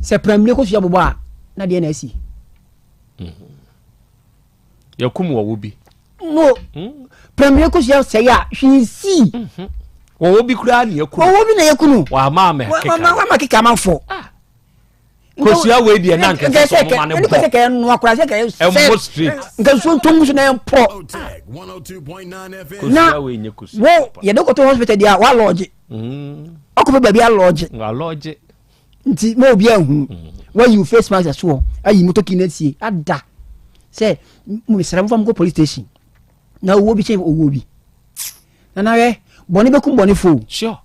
Speaker 6: sɛ pramire kosua bobɔ a, na deɛ na asi.
Speaker 2: Mm-hmm. Yɛkum wɔwɔ bi.
Speaker 6: No. Hmm. Pɛmire kosua sɛe a hwee nsii.
Speaker 2: Mhm. Wɔwɔ bi koraa na yɛku.
Speaker 6: Wɔwɔ bi na yɛku no.
Speaker 2: Wɔama amɛ keka.
Speaker 6: Wɔama keka amanfo.
Speaker 2: Ah. Kosua wei deɛ na nkɛsɛ sɛ ɔmo ma ne bɔ.
Speaker 6: Ɛne kɛ noa koraa sɛ kɛ
Speaker 2: sɛ. Ɛmmɔ straight.
Speaker 6: Nka nsuo ntɔ ngu so na ɛmpɔ.
Speaker 2: Na wo
Speaker 6: yɛde kɔtɔ hospital deɛ a walɔɔgye. Ɔkɔpɛ baabi alɔɔgye.
Speaker 2: Walɔɔgye.
Speaker 6: Nti ma obi ahu. Wayi wo face mask ɛsoɔ ayi moto key no asie ada sɛ mesrɛ momfa me nkɔ police station na owuo bi kyɛn owuo bi. Nana hwɛ bɔne bɛkum bɔnefo o.
Speaker 2: Sure.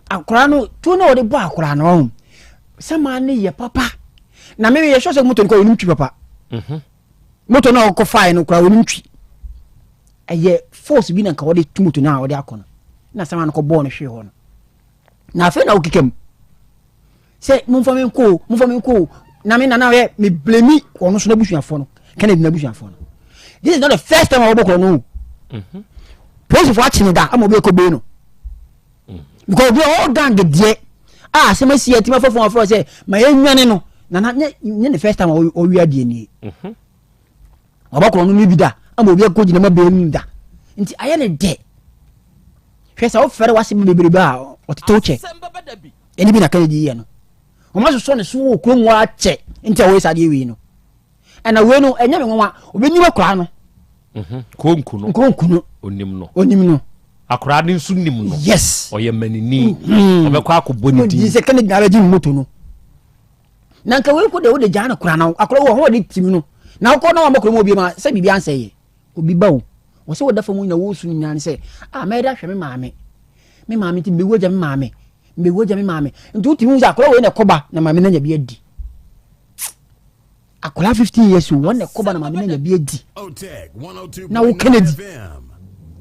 Speaker 6: Akwaraa no tuo na wɔde bɔ akwaraa no ɔho sama ne yɛ papa na me yɛ sure sɛ moto no kɔ onim twi papa.
Speaker 2: Mhm.
Speaker 6: Moto no a ɔkɔ fae no koraa onim twi. Ɛyɛ force bi na nka wɔde tu moto no a wɔde akɔ no na sama no kɔ bɔɔ no hwee hɔ no. Na afei na wokeka mu sɛ momfa me nkɔ o momfa me nkɔ o na me nana yɛ me blame ɔno so n'abusuafoɔ no Kennedy n'abusuafoɔ no this is not the first time a wɔbɔ korɔ no o
Speaker 2: mhm.
Speaker 6: polisifoɔ akye ne da ama obi akɔ bee no
Speaker 2: mm.
Speaker 6: because obi ɔwɔ gang deɛ a asɛm asi atimi afɔfo afɔ sɛ ma yɛnwane no nana nyɛ nyɛ the first time a ɔwi adeɛ nie
Speaker 2: mhm.
Speaker 6: wɔbɔ korɔ no no bi da ama obi akɔ gyina ma bee no da nti ayɛ ne dɛ hwɛ sɛ wofɛre w'asɛm bebrebe a ɔtetew kyɛ ɛne bi na Kennedy yɛ no wɔn asosɔ ne so wɔ kurom hɔ akyɛ nti a wɔyɛ saa adeɛ wei no ɛna wei no ɛnyɛ me nwanwa obɛnim akwaraa no
Speaker 2: mhm. konku no
Speaker 6: konku no
Speaker 2: onim no
Speaker 6: onim no
Speaker 2: akwaraa no nso nim no
Speaker 6: yes
Speaker 2: ɔyɛ manini
Speaker 6: mhm.
Speaker 2: ɔbɛkɔ akɔbɔ ne din
Speaker 6: sɛ Kennedy na abɛgye ne moto no na nka wei ko de wode gyaa no koraa na akwaraa wɔ ho ɔde tim no na wokɔ na wamɔ kurom obi ma sɛ biribi ansɛ yɛ Obi ba o, wɔ sɛ wɔda fam nyina wɔresu no nyinaa ne sɛ, ah mɛyɛ dɛ ahwɛ me maame. Me maame nti mebɛwu agya me maame. Mebɛwu agya me maame. Nti wotumi hu sɛ akwadaa wei na ɛkɔba na maame no anya bi adi. Akwadaa 15 years o, wɔn na ɛkɔba na maame no anya bi adi. Na wo Kennedy,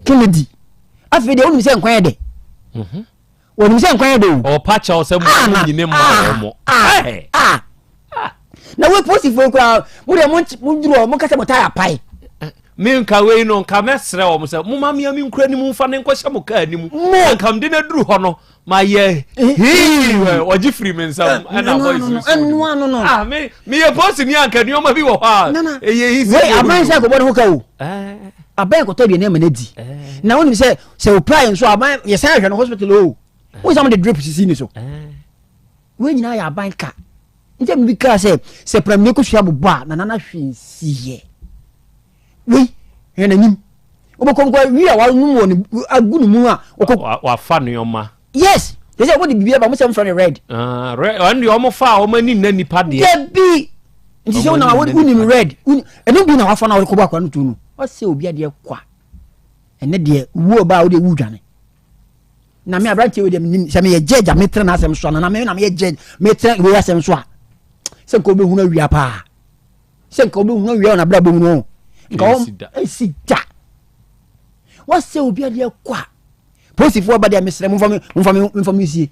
Speaker 6: Kennedy. Afei deɛ wonim sɛ nkwan yɛ dɛ.
Speaker 2: Mhm.
Speaker 6: Wɔnim sɛ nkwan yɛ dɛ
Speaker 2: o. Ɔpa kyɛw sɛ mo ah, nyine mma wɔn mo.
Speaker 6: Ah, ah, ah. Na wei polisifoɔ yi koraa mo deɛ mo duru hɔ mo kasa mo tae apae.
Speaker 2: Me nka wei no nka mɛsrɛ wɔn sɛ mo ma mea me nkura ne mu nfa ne nkɔhyɛ mo kaa ne mu. Nka mede no aduru hɔ no ma yɛ hii ɔgye firi me nsam ɛna boys no so.
Speaker 6: Ɛnoa no no.
Speaker 2: Ah me meyɛ polisi ni anka nneɛma bi wɔ hɔ a ɛyɛ easy.
Speaker 6: Wei aban sɛ akɔbɔ ne ho ka o. Aban kɔtɔ aduane ama no adi. Na wonim sɛ sɛ opira yɛn nso aban yɛsan ahwɛ no hospital o. Wo sɛ mo de drip sisi ne so. Wei nyinaa yɛ aban ka. Nti mi bi kaa sɛ sɛ pramire kosua bobɔ a na nana hwee nsiyɛ. Wei hwɛ n'anim. Wobɛkɔ nkɔ wi a wanom wɔ ne agu ne mu a
Speaker 2: wɔkɔ. Wafa nneɛma.
Speaker 6: Yes. They say wɔde biribi aba wɔn sɛ wɔfrɛ no red.
Speaker 2: Ah, red ɔno deɛ wɔn fa a wɔn ani nna nipa deɛ.
Speaker 6: Dabi nti sɛ wonam a wonim red ɛno bi na wafa na wɔde kɔbɔ akora no tuo no wɔsɛ obi adeɛ kwa ɛnɛ deɛ wuo ɔba a wode wu dwane na me aberanteɛ wei deɛ menim sɛ meyɛ judge a metrɛ n'asɛm so a na me na meyɛ judge metrɛ wei asɛm so a sɛ nka wobɛhunu awia paa sɛ nka wobɛhunu awia wɔ n'abrabɔ mu no nka wɔn ɛsi da wɔsɛ obi adeɛ kwa polisifoɔ ba deɛ mesrɛ momfa me momfa me momfa me nsie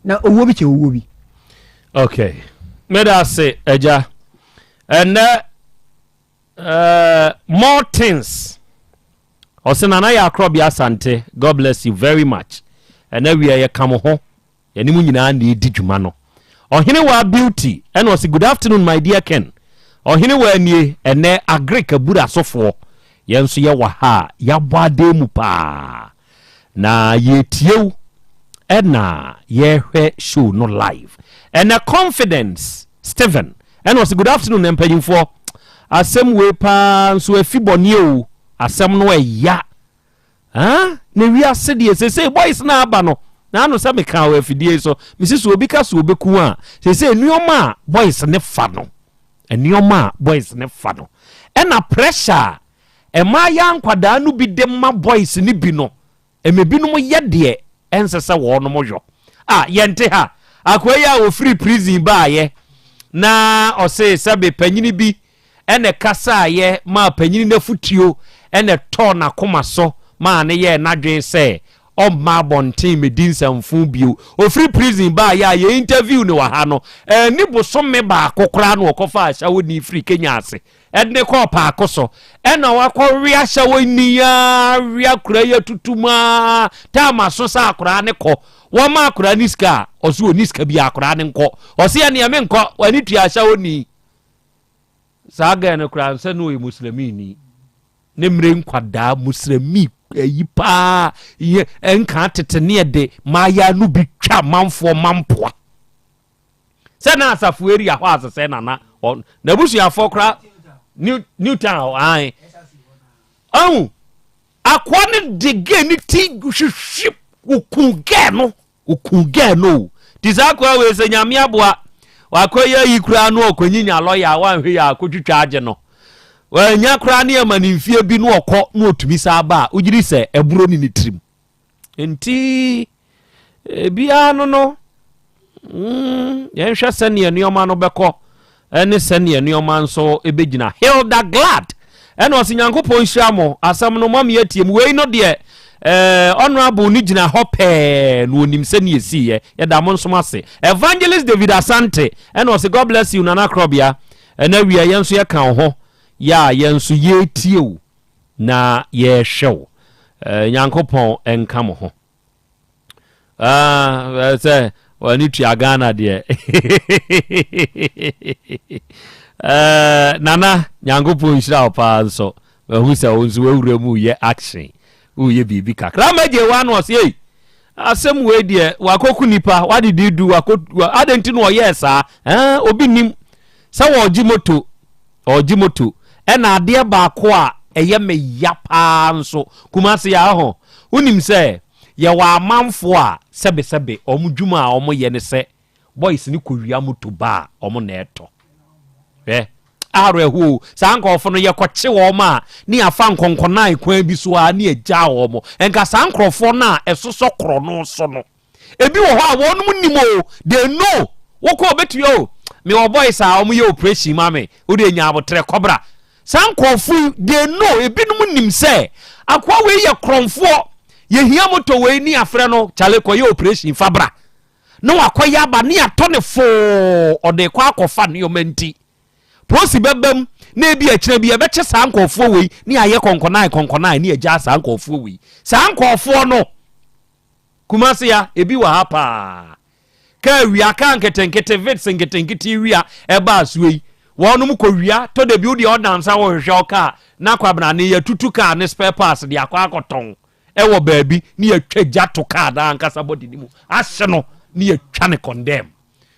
Speaker 6: na owuo bi kyɛ owuo bi.
Speaker 2: Okay meda ase agya ɛnɛ uh, more things ɔsɛ nana yɛ akorɔbea asante god bless you very much ɛnɛ wia yɛ ka mo ho Yɛne mo nyinaa na ɛredi dwuma no. Ɔhenewaa Beauty ɛna ɔse good afternoon my dear Ken. Ɔhenewaa nie, ɛnɛ Agric abura sofoɔ yɛn nso yɛwɔ ha a yɛabɔ adan mu paa na yɛretie wo ɛna yɛrehwɛ show no live. Ɛnɛ Confidence Stephen. Ɛna ɔse good afternoon mpanyinfoɔ asɛm wei paa nso afi bɔne o asɛm no ɛya ah na wiase deɛ sesei boys na aba no na ano sɛ meka wɔ afidie so mesi so obi ka so obeku a sesei nneɛma a boys ne fa no nneɛma a boys ne fa no ɛna pressure a ɛmaa yɛ nkwadaa no bi de ma boys ne bi no Ɛma binom yɛ deɛ ɛnsɛ sɛ wɔnom yɔ. Ah, yɛnte ha. Akoa yi a ɔfiri prison baeɛ na ɔse sɛbe panyini bi na ɛkasaeɛ maa panyini no afutuo na ɛtɔɔ n'akoma so maa no yɛɛ n'adwene sɛ ɔmma abɔnten mmɛdi nsɛmfo bio. Ɔfiri prison baeɛ a yɛ interview no wɔ ha no, anni bosome baako koraa na ɔkɔfaa ahyɛwoni firi Kenya ase Ɛde no kɔɔ paako so. Ɛna wakɔwe ahyɛ wɔ ni ara we akora yi atutu mu ara taama so sɛ akora ne kɔ. Wɔma akora ne sika a ɔso ɔni sika bi akora ne nkɔ. Ɔse ɛneɛ me nkɔ w'ani tua ahyɛ wɔ ni. Saa gɛɛ no koraa nsɛ no ɔyɛ muslimini. Ne mmerɛ nkwadaa muslimi ayi paa yɛ nka tete ne ɛde maayaa no bi twa manfoɔ mampoa. Sɛ na asafo area hɔ asesɛ na na n'abusuafoɔ kora new new town ae ɔhu akoa no de gɛ ne ti hwehwe oku gɛ no oku gɛ no o ti saa akoa wei sɛ nyame aboa wakɔ yɛ ayi koraa no ɔkɔnyinya lɔya a wanhwɛ yɛ akɔtwitwa agye no wanya koraa ne ɛma ne mfie bi no ɔkɔ na ɔtumi saa ba a wogyiri sɛ ɛburo ne ne tirim Nti ebiara no no, mm, yɛnhwɛ sɛdeɛ nneɛma no bɛkɔ ne sɛdeɛ nneɛma nso bɛgyina. Hilda Glad ɛna ɔse Nyankopɔn nhyira mo asɛm no mama yɛatie mu. Wei no deɛ eh, honorable no gyina hɔ pɛɛ na onim sɛdeɛ ɛsiiɛ. Yɛda mo nso ase. Evangelist David Asante ɛna ɔse God bless you Nana Krɔbea. Ɛna wia yɛn nso yɛka wo ho yɛ a yɛn nso yɛretie wo. Na yɛrehwɛ wo. Eh, Nyankopɔn nka mo ho. Ah, eh, sɛ w'ani tua Ghana deɛ. eh, Nana, Nyankopɔn nhyira wo paa nso. Mahu sɛ wo nso w'awura mu yɛ action. Woyɛ biribi kakra. Magye wa no ɔse, ei, asɛm wei deɛ, wakɔku nipa, wadede du, wakɔ, adɛn nti na ɔyɛɛ saa? Eh, obi nim sɛ wɔregye moto. Ɔregye moto. Ɛna adeɛ baako a ɛyɛ me ya paa nso, Kumasi ha ho, wonim sɛ yɛwɔ amanfoɔ a sɛbesɛbe wɔn dwuma a wɔyɛ ne sɛ boys no kɔwia moto ba a wɔn na ɛtɔ. Hwɛ, awerɛhoɔ o, saa nkurɔfoɔ no yɛkɔkye wɔn a ne yɛafa nkɔnkɔnan kwan bi so a ne yɛgyaa wɔn. Nka saa nkurɔfoɔ no a ɛsosɔ korɔno so no, Ebi wɔ hɔ a wɔnom nim o, they know. Wokɔ obetumi o, mewɔ boys a wɔn yɛ operation ma me, wode nya abotrɛ kɔbra. Saa nkurɔfo yi, they know, ebinom nim sɛ akoa wei yɛ korɔmfoɔ, yɛhia moto wei ne afrɛ no, kyale kɔyɛ operation fa bra. Na wakɔyɛ aba ne atɔ ne foo, ɔde kɔ akɔfa nneɛma nti. Prosi bɛbam na ebi akyina bi yɛbɛkye saa nkurɔfoɔ wei ne ayɛ kɔnkɔnae kɔnkɔnae ne agyaa saa nkurɔfoɔ wei. Saa nkurɔfoɔ no. Kumasi ha, ebi wɔ ha paa. Kaa wia, kaa nketenkete, Vitz nketenkete wia ɛbaa soɔ yi. Wɔnom kɔ wia, tɔ da bi wo deɛ ɔda nsa wɔhwehwɛ wo kaa na kwabena ne yɛtutu kaa ne spare parts de akɔ akɔtɔn ɛwɔ baabi ne yɛtwa gya to kaa no ankasa body no mu ahye no ne yɛtwa ne condemn.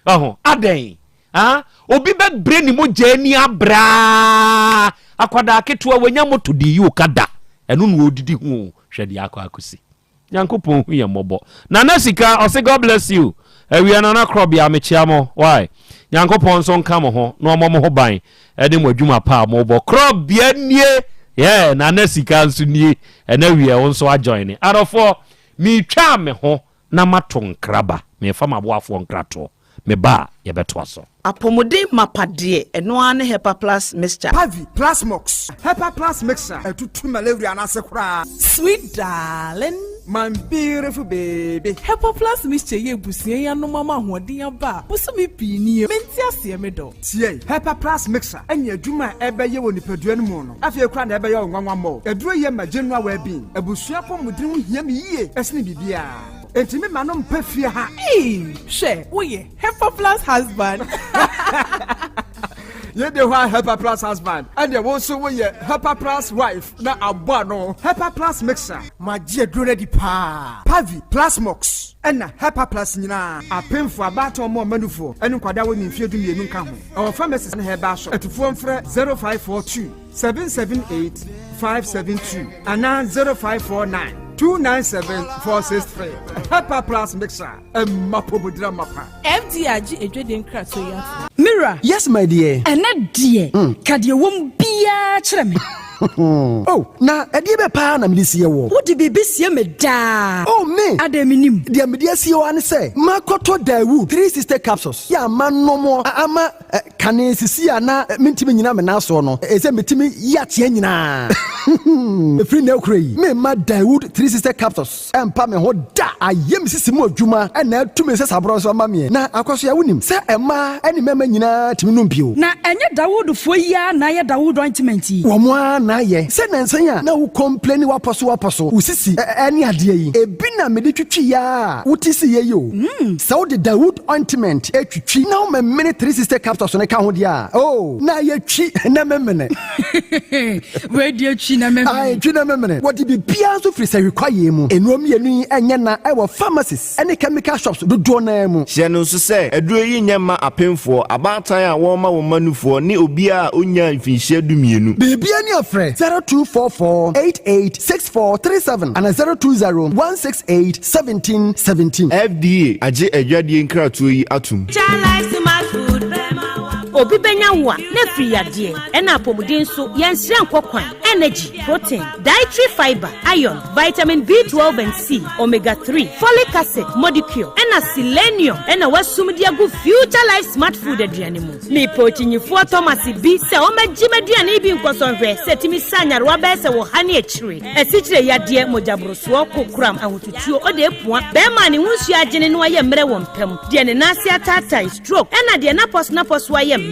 Speaker 2: Ɔho, adɛn? Ah, obi bɛbrɛ ne mogya ani abraa akwadaa ketewa wanya moto de yi okada ɛno na ɔdidi ho hwɛ deɛ akɔ akɔsi. Nyankopɔn hu yɛn mmɔbɔ. Nana Sika ɔse God bless you. Awia Nana Krɔbea mekyea mo why. Nyankopɔn nso nka mo ho na ɔmɔ mo ho ban ɛne mo adwuma pa a mobɔ. Krɔbea nie yeah Nana Sika nso nie ɛna awia wo nso ajoine. Adɔfoɔ metwaa me ho na mato nkraba mefa maboafoɔ nkratoɔ. Me ba a, yɛbɛtoa so.
Speaker 7: Apɔmuden mapa deɛ, ɛno ara ne Hepa Plus Mixture.
Speaker 8: Pavi, Plasmox, Hepa Plus Mixture, ɛtutu malaria no ase koraa.
Speaker 9: Sweet darling.
Speaker 8: My beautiful baby.
Speaker 9: Hepa Plus Mixture yi abusua yi anom ama ahoɔden aba a bosome pii nie. Mente aseɛ me dɔ.
Speaker 8: Tie, Hepa Plus Mixture ɛne adwuma a ɛbɛyɛ wɔ nipadua no mu no, afei koraa na ɛbɛyɛ wo nwanwa mmɔ. Aduro yi yɛ ma general well-being. Abusua apɔmuden ho hia me yie ɛsene biribiara. Enti me ma no mpɛ fie ha.
Speaker 9: Eii hwɛ wo yɛ Hepaplus husband.
Speaker 8: Yei de hɔ a Helper Plus husband, ɛnneɛ wo nso woyɛ Helper Plus wife na abɔ ano. Helper Plus mixer. Magye aduro no adi paa. Pavi, Plasmox, ɛna Helper Plus nyinaa. Apemfoɔ, abaatan ɔmo ɔma nufoɔ, ɛne nkwadaa a wɔnni mfeɛ 12 nka ho. Ɛwɔ pharmacies ne herbal shop. Atufoɔ mfrɛ 0542 778 572 anaa 0549 297 463. Helper Plus mixer, ɛmma pomodira mapa.
Speaker 9: FDA agye edwadie nkratoɔ yi ato.
Speaker 10: Mira.
Speaker 11: Yes, my dear.
Speaker 10: Ɛnɛ deɛ, ka deɛ wɔm biara kyerɛ me.
Speaker 11: Oh, na ɛdeɛ bɛ paa na mede sie wɔ?
Speaker 10: Wode biribi sie me daa.
Speaker 11: Oh, me.
Speaker 10: Adɛn, menim?
Speaker 11: Deɛ mede asie wɔ ne sɛ makɔtɔ Dawu 360 capsules yɛ ama nomɔ ama kane sisi a na mentumi nyina me nan soɔ no, ɛsɛ metumi yi ateɛ nyinaa. Ɛfiri na akura yi, memma Dawood 360 capsules ɛmpa me ho da. Ayɛ me sisi mu adwuma ɛna atumi sɛ saborɔ nso ama meɛ. Na akɔ so yɛ, wonim sɛ ɛmaa ɛne mmarima nyinaa tumi nom bio.
Speaker 10: Na ɛnyɛ Dawoodfoɔ yi ara na ayɛ Dawood ointment yi?
Speaker 11: Wɔn a na ayɛ sɛ nansan a na wo complain wapɔ so wapɔ so wo sisi ɛne adeɛ yi ebi na mede twitwi ya a wote si yɛ yi o. Sɛ wode Dawood ointment etwitwi na woma mene 360 capsules no ka ho deɛ a, oh, na yɛtwi na memene.
Speaker 10: Wei deɛ, twi na memene.
Speaker 11: Ae, twi na memene. Wɔde biribiara nso firi sɛ hwekwayeɛ mu. Nnuro mmienu yi ɛnyɛ na ɛwɔ pharmacies ɛne chemical shops dodoɔ naa mu.
Speaker 12: Hyɛ no nso sɛ aduro yi nyɛ mma apemfoɔ, abaatan a wɔrema wɔn mma nufoɔ ne obiara a ɔnyaa mfinhyia 12.
Speaker 11: Biribia ne afrɛ 0244 886437 ana 020 168 1717.
Speaker 12: FDA agye adwadeɛ nkratoɔ yi atom.
Speaker 13: Obi bɛnya wo a na afiri yadeɛ ɛna apɔmuden nso yɛnsrɛ nkɔ kwan. Energy, protein, dietary fiber, iron, vitamin B12 and C, omega 3, folic acid, modicure ɛna selenium ɛna wasum de agu Future Life Smart Food aduane mu. Mepɛ okyinyifoɔ Thomas bi sɛ ɔmɛgye m'aduane bi nkɔsɔnhwɛ sɛ tumi sa nyarewa bɛyɛ sɛ wɔ ha ne akyire, asikyire yadeɛ, mogyaborosoɔ, kokoram, ahotutuo, ɔde epua bɛrima a ne ho nsuo agyene no ayɛ mmerɛ wɔ mpam, deɛ ne nan ase ataatae, stroke, ɛna deɛ napɔso napɔso ayɛ mmerɛ.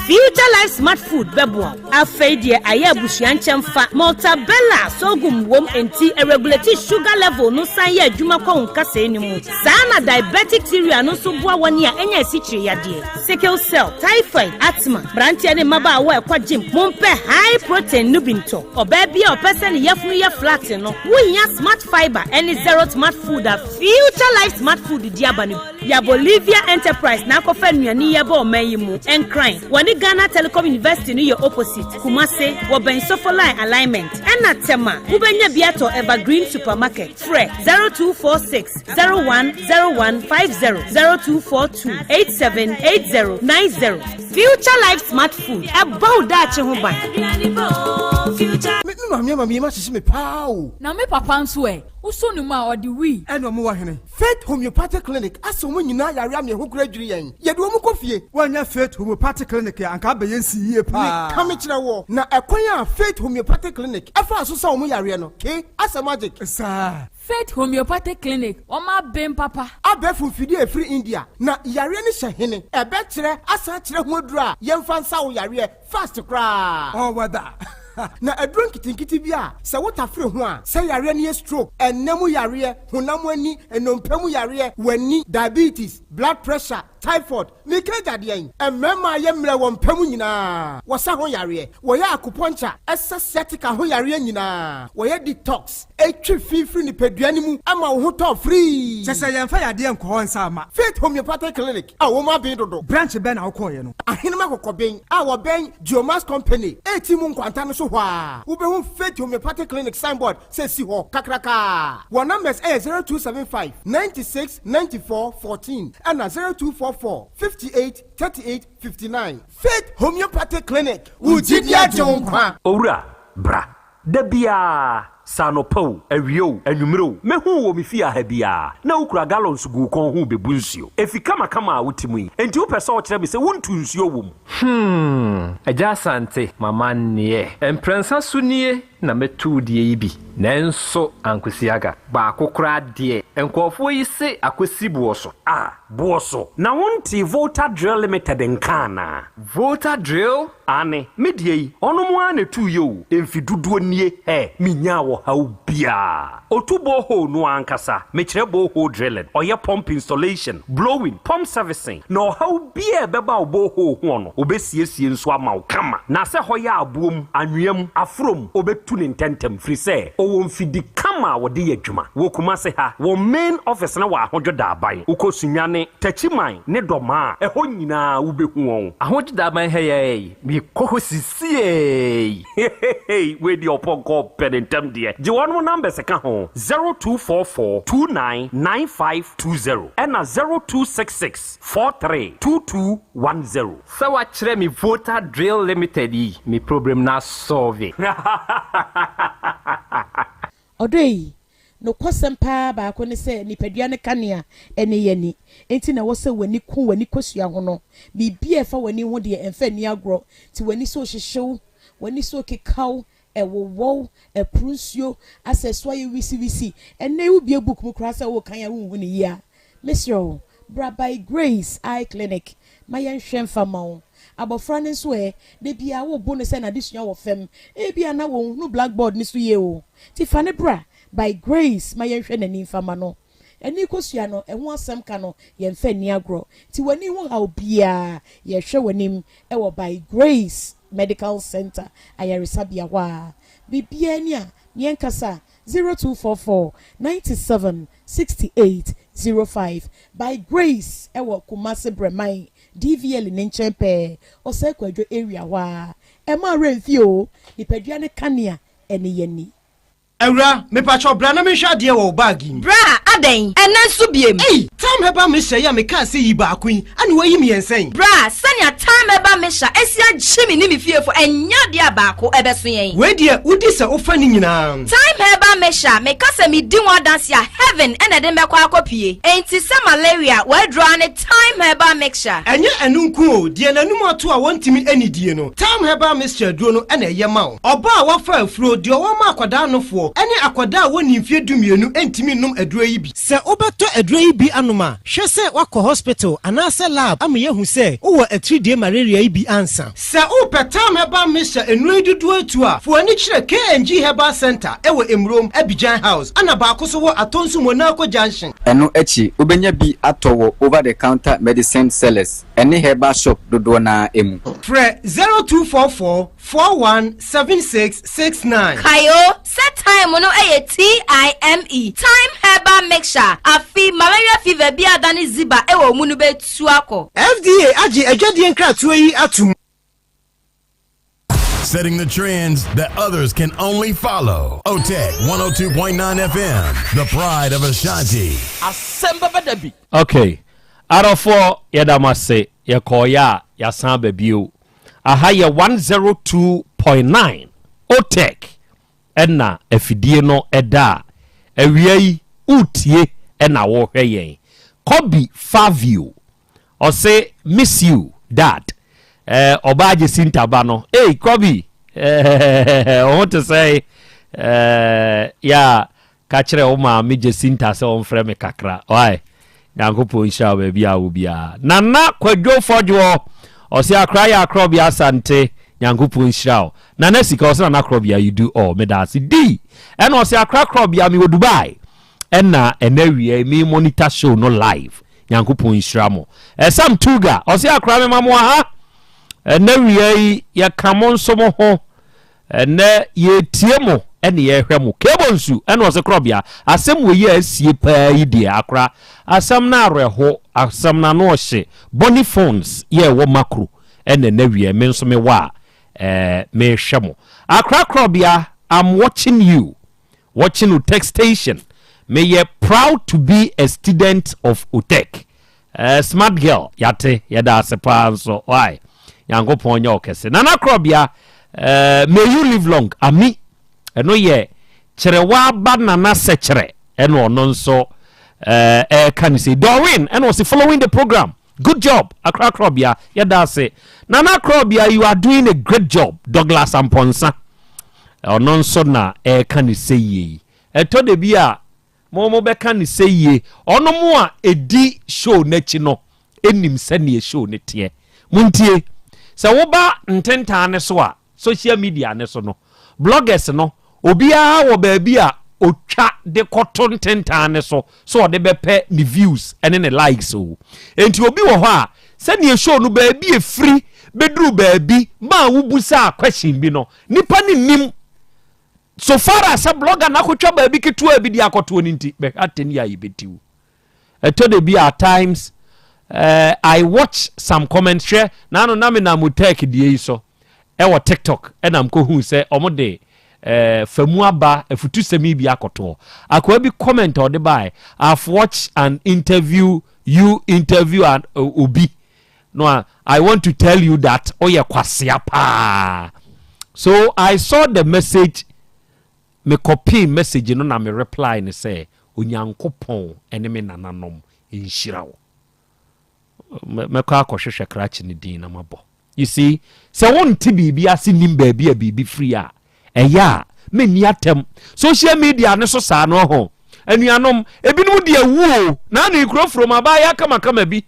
Speaker 13: Future Life Smart Food bɛboa wo. Afei deɛ ayɛ abusua nkyɛn fa Maltabella sorghum wom, nti ɛregulate sugar level no, san yɛ adwuma kɔ wo nkasɛɛ no mu saa. Na diabetic cereal no nso boa wɔn a ɛnyɛ asikyire yadeɛ, sickle cell, typhoid, asthma. Mmeranteɛ ne mmabaawa a ɛkɔ gym, mompɛ high protein no bi ntɔ. Ɔbaa bi a ɔpɛ sɛ ne yafunu yɛ flat no, wohia Smart Fiber ɛne Zero Smart Food a Future Life Smart Food di aba no. Yɛ Bolivia Enterprise na akɔfa nnuane yi ɛbɔ ɔman yi mu. Nkran, wɔne Ghana Telecom University no yɛ opposite. Kumase, wɔbɛn Sofo Line alignment, ɛna Tɛma, wobɛnya bi atɔ Evergreen Supermarket. Frɛ 0246 010150, 0242 878090. Future Life Smart Food, ɛbɔ wo daakye ho ban.
Speaker 8: Me maame ama mi ma hyehye me paa o.
Speaker 14: Na me papa nso ɛ, wosɔ ne mu a, ɔde wii.
Speaker 8: Ɛna ɔmo wɔ hene? Faith Homeopathic Clinic asɛ ɔmo nyinaa yare ama ɛho kura dwiri yɛn, yɛde ɔmo kɔ fie. Wɔnyɛ Faith Homeopathic Clinic a, anka abɛyɛ nsi yie paa. Meka me kyerɛ wɔ na ɛkwan a Faith Homeopathic Clinic ɛfa so sɛ ɔmo yareɛ no ke asɛ magic saa.
Speaker 14: Faith Homeopathic Clinic, wɔn aben papa.
Speaker 8: Abɛɛfo mfidie a ɛfiri India na yareɛ no hyɛ hene, ɛbɛkyerɛ asan kyerɛ ho aduro a yɛmfa nsa wo yareɛ fast koraa. Ɔwɔ na aduro nketenkete bi a sɛ wotafere ho a, sɛ yareɛ no yɛ stroke, ɛnɛ mu yareɛ, honam ani, nnompe mu yareɛ, w'ani, diabetes, blood pressure, typhoid, meka agyadeɛ yi, mmarima a yɛ mmerɛ wɔ mpa mu nyinaa, wɔsa ho yareɛ. Wɔyɛ acupuncture, ɛsɛ sciatica ho yareɛ nyinaa. Wɔyɛ detox, ɛtwi fi firi nipadua no mu ama wo ho tɔ free. Kyɛ sɛ yɛmfa yadeɛ nkɔ hɔ nsa ama. Faith Homeopathic Clinic a wɔn aben dodo. Branch bɛn na wokɔɔyɛ no? Ahenema Kɔkɔben a wɔbɛn Geomas Company eti mu nkwanta no so hɔ a, wobɛhu Faith Homeopathic Clinic signboard sɛ si hɔ kakrakaa. Wɔn numbers ɛyɛ 0275 96 94 14 ɛna 0244 58 38 59. Faith Homeopathic Clinic, wo gyidi agye wo nkwa.
Speaker 15: Owura, bra. Da biara, sɛ anɔpa o, awia o, anwummerɛ o, mɛhu wɔ me fie ha biara na wokura gallons gu wo kɔn ho bɛbu nsuo. Efi kamakama a wote mu yi, enti wopɛ sɛ ɔkyerɛ me sɛ wontu nsuo wɔ mu?
Speaker 16: Agya Asante, mama nneɛ. Mprɛnsa so nie na mɛtu deɛ yi bi. Nanso ankosi aga. Baako koraa deɛ, nkurɔfoɔ yi se akɔsi boɔ so.
Speaker 15: A, boɔ so. Na wonte Volta Drill Limited nka anaa?
Speaker 16: Volta Drill?
Speaker 15: Ane, me deɛ yi, ɔno mo ara na ɛtuu yɛ o. Mfi dodoɔ nie, ɛ, menyaa wɔ. ɔhaw biara. Ɔtu borehole no ankasa, mekyerɛ borehole drilling, ɔyɛ pump installation, blowing, pump servicing, na ɔhaw biara a ɛbɛba wo borehole ho no, ɔbɛsiesie nso ama wo kama. Na sɛ hɔ yɛ aboɔ mu, anwea mu, aforɔ mu, ɔbɛtu no ntɛntɛm firi sɛ ɔwɔ mfidi kama a wɔde yɛ adwuma. Wɔ Kumase ha, wɔn main office no wɔ Ahodwo Daaban. Wokɔ Sunyani, Takyiman ne Dɔmaa a, ɛhɔ nyinaa wobɛhu wɔn.
Speaker 16: Ahodwo Daaban ha yi ara yi, mekɔ hɔ sisiei.
Speaker 15: Hehehe wei deɛ ɔpɔnkɔ ɔpɛ ne ntɛm deɛ. Gye wɔnom numbers ka ho, 0244 29 9520 ɛna 0266 43 2210.
Speaker 16: Sɛ wakyerɛ me Volta Drill Limited yi, me problem no asɔlve.
Speaker 17: Ɔdɔ yi, nokwasɛm paa baako ne sɛ nipadua no kanea ne yɛn ani. Enti na ɛwɔ sɛ w'ani ku w'ani kosua ho no. Biribi a ɛfa w'ani ho deɛ, ɛmfa nni agorɔ. Nti w'ani so rehyehye wo, w'ani so rekeka wo, ɛwowɔ wo, ɛporo nsuo, asɛ ɛso ayɛ wisiwisi. Ɛnnɛ yi wobue book mu koraa sɛ worekan a wonhu no yie a, mesrɛ wo, bra By Grace Eye Clinic ma yɛnhwɛ mfa mma wo. Abɔfra no nso ɛ? Da biara wobo no sɛ n'adesua wɔ fam. Ebia na onhunu blackboard no so yie o. Nti fa no bra By Grace ma yɛnhwɛ n'ani mfa mma no. Ani kosua no, ɛho asɛm ka no, yɛmfa nni agorɔ. Nti w'ani ho haw biara, yɛhwɛ w'anim wɔ By Grace Medical Centre ayaresabea hɔ a. Biribiara ni a, yɛnkasa, 0244 97 68 05. By Grace wɔ Kumasi Brɛman DVL ne nkyɛn pɛɛ, Osei Kwadwo area hɔ ara. Ɛmma wo werɛ mfi o, nipadua no kanea ne yɛn ani.
Speaker 8: Awura, mepakyɛw bra na menhwɛ adeɛ wɔ wo bag yi mu.
Speaker 18: Bra, adɛn? Ɛnnɛ nso biem?
Speaker 8: Ei! Thyme Herbal Mixture yi a mekaa sɛ yi baako yi, ɛna woayi mmiɛnsa yi?
Speaker 18: Bra, sɛnea Thyme Herbal Mixture asi agye me ne me fiefo, ɛnyɛ adeɛ a baako bɛso yɛn.
Speaker 8: Wei deɛ, wodi sɛ wofa ne nyinaa.
Speaker 18: Thyme Herbal Mixture, meka sɛ medi ho adanse a, heaven na ɛde me bɛkɔ akɔpue. Enti sɛ malaria, w'aduro ara ne Thyme Herbal Mixture.
Speaker 8: Ɛnyɛ ɛno nko o, deɛ n'anum ato a wɔntumi nnidie no, Thyme Herbal Mixture aduro no na ɛyɛ ma wo. Ɔbaa a wafa afuro, deɛ ɔwɔ ma akwadaa nofoɔ, ne akwadaa a wɔnnii mfeɛ dumienu ntumi nnom aduro yi bi. Sɛ wobɛtɔ aduro yi bi anom a, hwɛ sɛ woakɔ hospital anaasɛ lab ama yɛahu sɛ wowɔ atiridie malaria yi bi ansa. Sɛ wopɛ Thyme Herbal Mixture nnuro yi dodoɔ atu a, fa w'ani kyerɛ KNG Herbal Centre wɔ Emurom, Abidjan House, ɛna baako nso wɔ Atonsu Monaco Junction.
Speaker 19: Ɛno akyi, wobɛnya bi atɔ wɔ over-the-counter medicine sellers ne herbal shop dodoɔ no ara mu.
Speaker 8: Frɛ 0244 417669.
Speaker 18: Kae o, sɛ thyme no yɛ TIME, Thyme Herbal Mixture, afe malaria fever bi a adane ziba wɔ wo mu no bɛtu akɔ.
Speaker 8: FDA agye adwadie nkratoɔ yi atom.
Speaker 20: Setting the trends that others can only follow. OTEC 102.9 FM, the pride of Ashanti.
Speaker 21: Asɛm bɛba da bi.
Speaker 2: Ok adɔfoɔ yɛda mo ase yɛkɔɔeɛ a yɛasan aba bio aha yɛ 102.9 OTEC ɛna afidie no ɛda a awia yi wotie ɛna wohwɛ yɛn Kobe Fabio Ɔse miss you dad eh, ɔbaa Jacinta ba no ei Kobe eh, wo ho te sɛn eh, ya ka kyerɛ wo maame Jacinta sɛ ɔmfrɛ me kakra why Nyankopɔn nhyira wo baabi a wo biara Nana Kwadwo Fɔdwoɔ ɔse akra yɛ akorɔbea Asante Nyankopɔn nhyira wo Nana Sika ɔse Nana Korɔbea you do all meda ase di ɛna ɔse akra korɔbea mewɔ Dubai ɛna ɛna awia me monitor show no live Nyankopɔn nhyira mo. Sam Tuga, ɔse akora me ma mo aha. Ɛnɛ wia yi yɛka mo nso mo ho. Ɛnɛ yɛtie mo ɛne yɛhwɛ mo. Kebo nsu ɛna ɔse korɔbea. Asɛm wɔ yi a asie paa yi deɛ akora. Asɛm no awerɛho, asɛm no ano ɔhye. Bonny phones yɛ ɛwɔ makro ɛna ɛnɛ wia me nso me wɔ a ɛɛ mehwɛ mo. Akora korɔbea, I'm watching you. Watching Otec station meyɛ proud to be a student of Otec eh, smart girl yate yɛda ase paa nso why Nyankopɔn nyɛ ɔkɛse Nana Korɔbea eh, may you live long ami ɛno yɛ kyerɛwa ba Nana Sɛkyerɛ ɛna ɔno nso eh, ɛka ne sei Doreen ɛna ɔse following the program Good job Akra Krɔbea yɛda ase Nana Krɔbea you are doing a great job Douglas Amponsah ɔno nso na ɛreka ne sɛ yie yi ɛtɔ da bi a mo mo bɛka ne sɛ yie ɔno mo a ɛdi show n'akyi no ɛnim sɛdeɛ show no teɛ montie sɛ woba ntentan ne so a social media ne so no bloggers no. Obiara wɔ baabi a ɔtwa de kɔto ntentan no so sɛ ɔde bɛpɛ ne views ne ne likes o. Enti obi wɔ hɔ a, sɛdeɛ show no baabi ɛfiri bɛduru baabi maa wobusaa question bi no, nipa no nnim. So far as sɛ blogger no akɔtwa baabi ketewa bi de akɔtoɔ no nti, bɛhwɛ atɛn yi a yɛbɛti wo. Ɛtɔ da bi a at times eh, I watch some comments hwɛ naano na me nam tech deɛ yi so ɛwɔ TikTok ɛna mkɔhuu sɛ ɔmo de eh, famu aba afutusɛm yi bi akɔtoɔ. Akoa bi comment a ɔde bae, I've watched an interview you interview an, uh, obi no a I want to tell you that ɔyɛ kwasea paa. So I saw the message Me copy message no na me reply no sɛ Onyankopɔn ne me nananom nhyira wo. Mɛkɔ akɔhwehwɛ krakye no din na mabɔ. You see, sɛ wonte biribi ase nnim baabi a biribi firi a, ɛyɛ a menni atɛm. Social media no so saa no ɔho. Anuanom, ebinom de awu o. Na ano ikuro from abaayewa kamakama bi.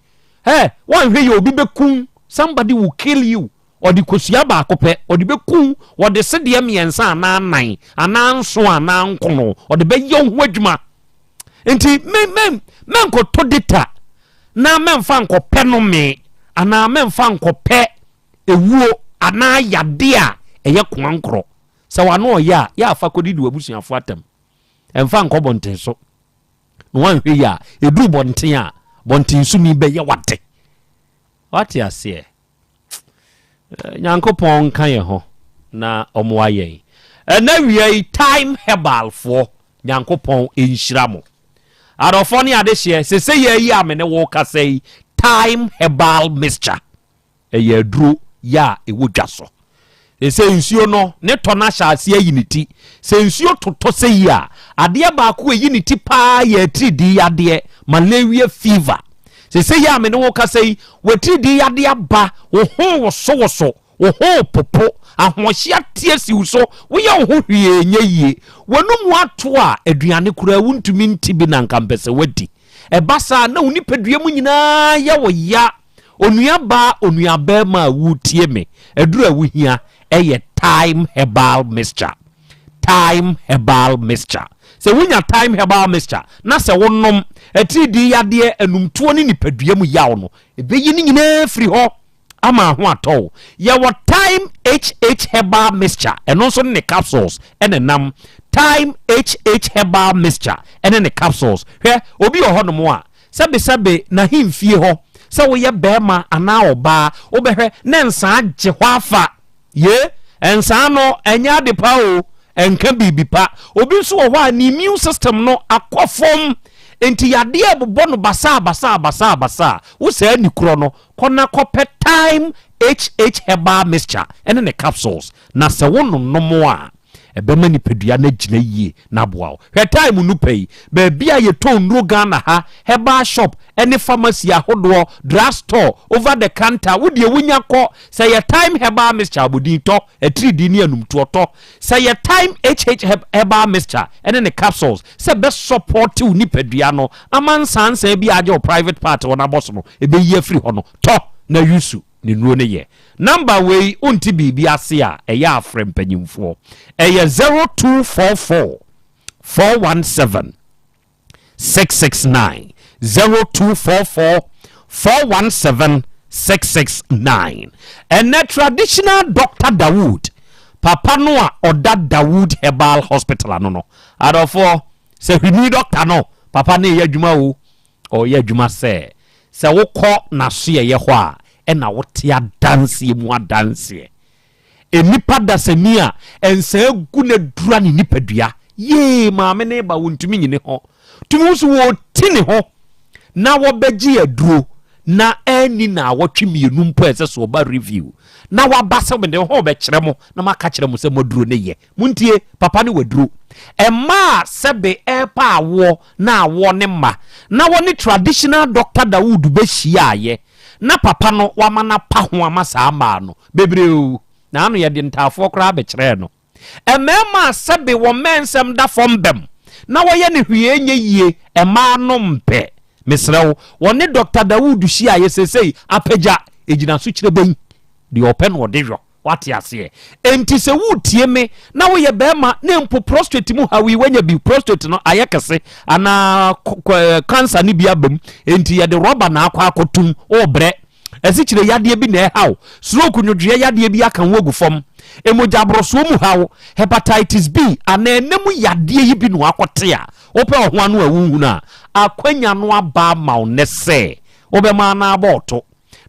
Speaker 2: Hey, woanhwɛ yɛ obi bɛkum, somebody will kill you. Ɔde kosua baako pɛ, ɔde bɛku wo, ɔde sedeɛ mmiɛnsa anaa nnan anaa nson anaa nkono, ɔde bɛyɛ wo ho adwuma. Nti me me mɛnkɔtɔ data na mɛmfa nkɔpɛ nome anaa mɛmfa nkɔpɛ ewuo anaa yadeɛ a ɛyɛ koankorɔ. Sɛ w'ano ɔyɛ a, yɛ afa kɔdidi w'abusuafoɔ atɛm. Ɛmfa nkɔ bɔnten so. Na woanhwɛ yie a, ɛduru bɔnten a, bɔnten soni bɛyɛ w'ade. Wate aseɛ? Nyankopɔn nka yɛn ho na ɔmoa yɛn. Ɛnɛ wia yi Time Herbal foɔ Nyankopɔn nhyira mo. Adɔfoɔ ne adehyeɛ sese yɛ yi a me ne wo kasa yi Time Herbal Mixture ɛyɛ aduro yɛ a ɛwɔ dwa so. Sɛ nsuo no ne tɔ no ahyɛ aseɛ ayi ne ti. Sɛ nsuo totɔ sɛ yi a, adeɛ baako a ɛyi ne ti paa yɛ atiridii yadeɛ, malaria fever. Seesei yi a me ne wo rekasa yi, w'atiridii yadeɛ aba, wo ho rewosowoso, wo ho repopo, ahoɔhye ate asi wo so, woyɛ wo ho hwee nyɛ yie. W'anomu ato a, aduane koraa wontumi nte bi na anka mpɛ sɛ woadi. Ɛba saa a, na wo nipadua mu nyinaa yɛ wo ya. Onuabaa, onuabarima a woretie me, aduru a wohia yɛ Thyme Herbal Mixture. Thyme Herbal Mixture. Sɛ wonya Thyme Herbal Mixture na sɛ wonom, atiridii yadeɛ, anumtuo ne nipadua mu yaw no, ɛbɛyi ne nyinaa afiri hɔ ama ho atɔ wo. Yɛwɔ Thyme HH Herbal Mixture, ɛno nso ne ne capsules ɛna ɛnam. Thyme HH Herbal Mixture ɛne ne capsules. Hwɛ, obi wɔ hɔnom a, Sɛbesɛbe n'ahemfie hɔ, sɛ woyɛ barima anaa ɔbaa, wobɛhwɛ na nsaa gye hɔ afa. Ye, nsaa no, ɛnyɛ ade pa o, ɛnka biribi pa. Obi nso wɔ hɔ a, ne immune system no akɔ fam, enti yadeɛ rebobɔ no basaa basaa basaa basaa. Wo saa ni korɔ no, kɔ na kɔpɛ Thyme HH Herbal Mixture ne ne capsules, na sɛ wononom a, ɛbɛma nipadua no agyina yie na aboa wo. Hwɛ time no pɛ yi, baabi a yɛtɔn nnuro Ghana ha, herbal shop ne pharmacy ahodoɔ, drug store, over the counter, wo deɛ wonya kɔ. Sɛ yɛ Thyme herbal mixture abɔdin tɔ, atiridii ne anumtoɔ tɔ. Sɛ yɛ Thyme HH herbal mixture ne ne capsules sɛ ɛbɛ support wo nipadua no ama nsansan bi a agye wo private part hɔ no abɔ so no, ɛbɛyi afiri hɔ no, tɔ na use. Ne nnuro no yɛ. Number wei wonte biribi ase a ɛyɛ a frɛ mpanyinfoɔ. Ɛyɛ 0244 417 669 0244 417 669. Ɛnɛ traditional doctor Dawood papa no a ɔda Dawood Herbal Hospital ano no adɔfoɔ sɛ hwini doctor no papa no yɛ adwuma o. Ɔreyɛ adwuma sɛ, sɛ wokɔ n'asoɛeɛ hɔ a, ɛna wote adanseɛ mu adanseɛ. Nnipa dasani a nsaa gu no adura ne nipadua. Yee, maame no reba, wɔntumi nyini hɔ. Tumi wo so wɔreti ne ho na wɔbɛgye aduro na anni naawɔtwe mmienu mpo a ɛsɛ sɛ ɔba review na waba sɛ mede ho bɛkyerɛ mo na maka kyerɛ mo sɛ mo aduro no yɛ. Montie, papa ne waduro. Mmaa a sɛbe ɛrepa awoɔ na awoɔ ne mma na wɔne traditional doctor Dawood bɛhyiaeɛ na papa no wama no apa ho ama saa mmaa no bebree o, na ano yɛde ntaafoɔ koraa bɛkyerɛɛ no. Mmarima a sɛbe wɔn mmɛnsɛm da fam bɛm na wɔyɛ no hwee nyɛ yie, mmaa no mpɛ. Mesrɛ wo, wɔne Doctor Dawood hyiaeɛ seesei apagya, ɛgyina so kyerɛ bɛn? Deɛ ɔpɛ na ɔde yɔ. Wate aseɛ? Enti sɛ woretie me na woyɛ barima na mpo prostate mu haw yi woanya bi, prostate no ayɛ kɛse anaa cancer no bi aba mu, enti yɛde rɔba na akɔ akɔtum, worebrɛ, asikyire yadeɛ bi na ɛhaw, stroke nwodwoeɛ yadeɛ bi aka wo agu fam, mogyaborosoɔ mu haw, hepatitis B anaa ɛnɛ mu yadeɛ yi bi na wakɔte a, wopɛ ɔho ano a wonhunu a, akwanya no aba ama wo nnɛ sɛ wobɛma anaa abɔ ɔto.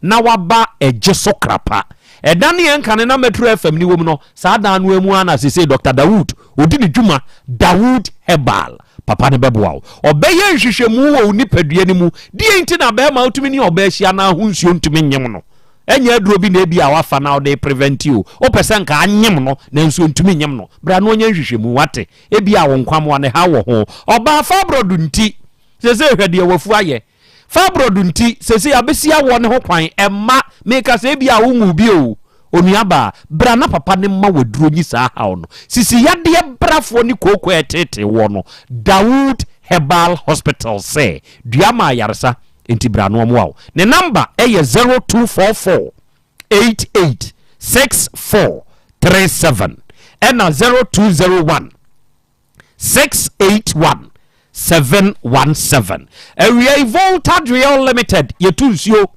Speaker 2: na waba ɛgye so krapa. Ɛda ne yɛn kane na Metro FM ni wom no, saa dan no ara mu ara na seesei Dɔkta Dawood ɔdi ne dwuma, Dawood Herbal. Papa no bɛboa wo. Ɔbɛyɛ nhwehwɛmu wɔ wo nipadua no mu. Deɛn nti na barima wotumi ne ɔbaa hyia na ho nsuo ntumi nyem no? Ɛnyɛ aduro bi na ebia wafa na wode prevent o. Wopɛ sɛ nka anyem no nanso ɔntumi nyem no. Bra na ɔnyɛ nhwehwɛmu, wate? Ebia wo nkwammoa no haw wɔ ho. Ɔbaa fibroid nti, seesei hwɛ deɛ wafu ayɛ. Fibroid nti, seesei abɛsi awoɔ no ho kwan. Ɛmma, meka sɛ ebia wonwoo bi o, onuabaa, bra na papa no mma wo aduro nyi saa haw no. Sisi yadeɛ brafoɔ ne kooko a ɛteetee woɔ no, Dawood Herbal Hospital sɛ dua ma ayaresa, enti bra na ɔmmoa wo. Ne number yɛ 0244 88 64 37 ɛna 0201 681 717. Awia yi Volta Driel Limited yɛtu nsuo.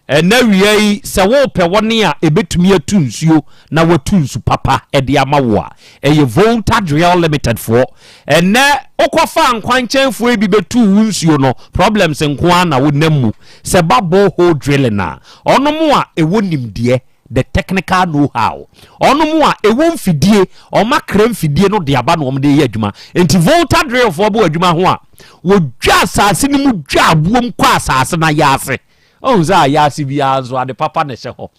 Speaker 2: Ɛnɛ awia yi sɛ wopɛ wɔne a ɛbɛtumi atu nsuo na watu nsu papa de ama wo a, ɛyɛ Volta Driel Limited foɔ. Ɛnɛ wokɔfa nkwankyɛnfoɔ yi bi bɛtu wo nsuo no, problems nko ara na wonam mu. Sɛ ba borehole drilling a, ɔnom a ɛwɔ nimdeɛ the technical know how. Ɔnom a ɛwɔ mfidie, wɔn akra mfidie no de aba na wɔn de yɛ adwuma. Nti Volta drill foɔ bɔ adwuma ho a, wɔdwa asase no mu dwa aboom kɔ asase no ayɛ ase. Ɔhu sɛ ayɛ ase biara nso ade papa na ɛhyɛ hɔ.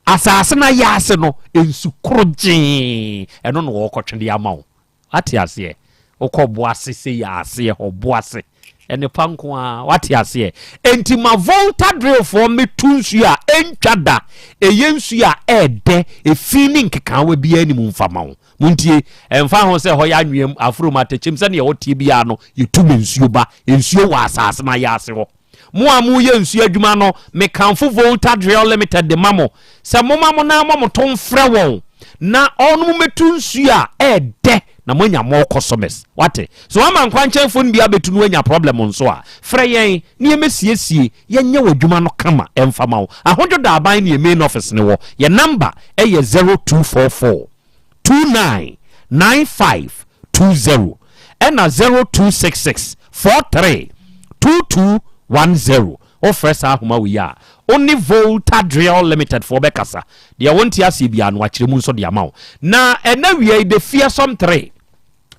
Speaker 2: Asase no ayɛ ase no, nsu koro gyee, ɛno na wɔkɔtwe de ama wo. Wate aseɛ? Wokɔ bo ase sei a, aseɛ hɔ, bo ase. Nnepa nko ara. Wate aseɛ? Enti ma Volta drillfoɔ mmɛtu nsuo a ɛntwa da, ɛyɛ nsuo a ɛɛdɛ, efi ne nkekaawa biara nni mu mfa ma wo. Montie, ɛmfa ho sɛ ɛhɔ yɛ anweam, afurom, atɛkyɛm, sɛdeɛ ɛhɔ teɛ biara no, yɛtu ma nsuo ba. Nsuo wɔ asase no ayaase hɔ. Mo a moreyɛ nsuo adwuma no, mekamfo Volta Drill Limited de ma mo sɛ momma mo nan mmɔ mo to mfrɛ wɔn na wɔnom mmɛtu nsuo a ɛɛdɛ na moanya more customers. Wate? So woama nkwankyɛnfoɔ no bi abɛtu na woanya problem nso a, frɛ yɛn na yɛmmɛsiesie, yɛnyɛ w'adwuma no kama mfa ma wo. Ahodwo Daaban ne yɛn main office no wɔ. Yɛn number yɛ 0244 29 95 20 ɛna 0266 43 22 10. Wofrɛ saa ahoma wei a, wo ne Volta Drill Limited foɔ bɛkasa. Deɛ wonte aseɛ biara no, wɔakyerɛ mu nso de ama wo. Na ɛnɛ awia yi, The Fearsome 3,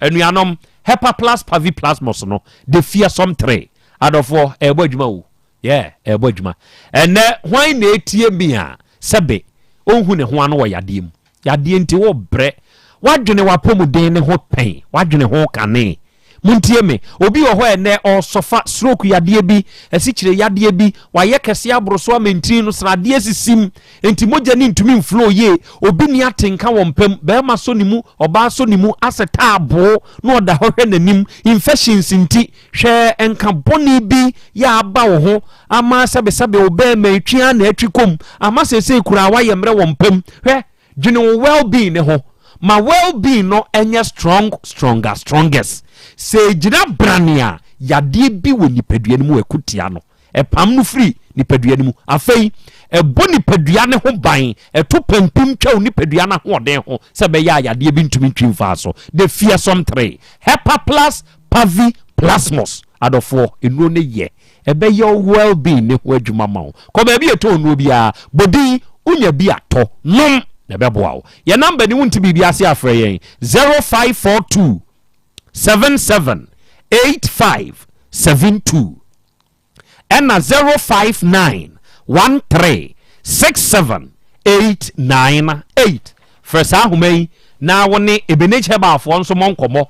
Speaker 2: anuanom, Hepaplus Paviplasmus no, The Fearsome 3, adɔfoɔ, ɛrebɔ adwuma o. Yeah, ɛrebɔ adwuma. Ɛnɛ, hwan na ɛtie me a, sɛbe, ɔnhu ne ho ano wɔ yadeɛ mu? Yadeɛ nti wo brɛ. Woadwene w'apɔmuden no ho pɛn? Woadwene ho kane? Montie me, obi wɔ hɔ ɛnnɛ ɔresɔfa stroke yadeɛ bi, asikyire yadeɛ bi, wayɛ kɛseɛ aboro so ama ntini no sradeɛ asisim, enti mogya no ntumi mflow yie, obi nni atenka wɔ mpa mu, barima sɔ ne mu, ɔbaa sɔ ne mu, asɛ taaboo na ɔda hɔ hwɛ n'anim, infections nti, hwɛ nka bɔne bi yɛ aba wo ho ama sɛbesɛbe wo bɛɛma yi twe ara na atwi kɔm ama seesei koraa woayɛ mmerɛ wɔ mpa mu. Hwɛ, dwene wo well being no ho. Ma well being no nyɛ strong, stronger, strongest. Sɛ ɛgyina brane a, yadeɛ bi wɔ nipadua no mu a ɛko tia no. Ɛpam no firi nipadua no mu. Afei, ɛbɔ nipadua no ho ban, ɛto pampim twa wo nipadua no ahoɔden ho sɛ ɛbɛyɛ a yadeɛ bi ntumi ntwi mfaa so. The Fearsome 3, Hepaplus Pavi Plasmos, Adɔfoɔ, nnuro no yɛ. Ɛbɛyɛ wo well being no ho adwuma ma wo. Kɔ baabi a yɛtɔn nnuro biara, bɔ din, wonya bi a tɔ, nom, na ɛbɛboa wo. Yɛn number ni, wonte biribi ase a frɛ yɛn, 0542 77 85 72. ɛna 059 13 67 898. Frɛ saa ahoma yi na wo ne Ebenezer Herbalfoɔ nso mmɔ nkɔmmɔ.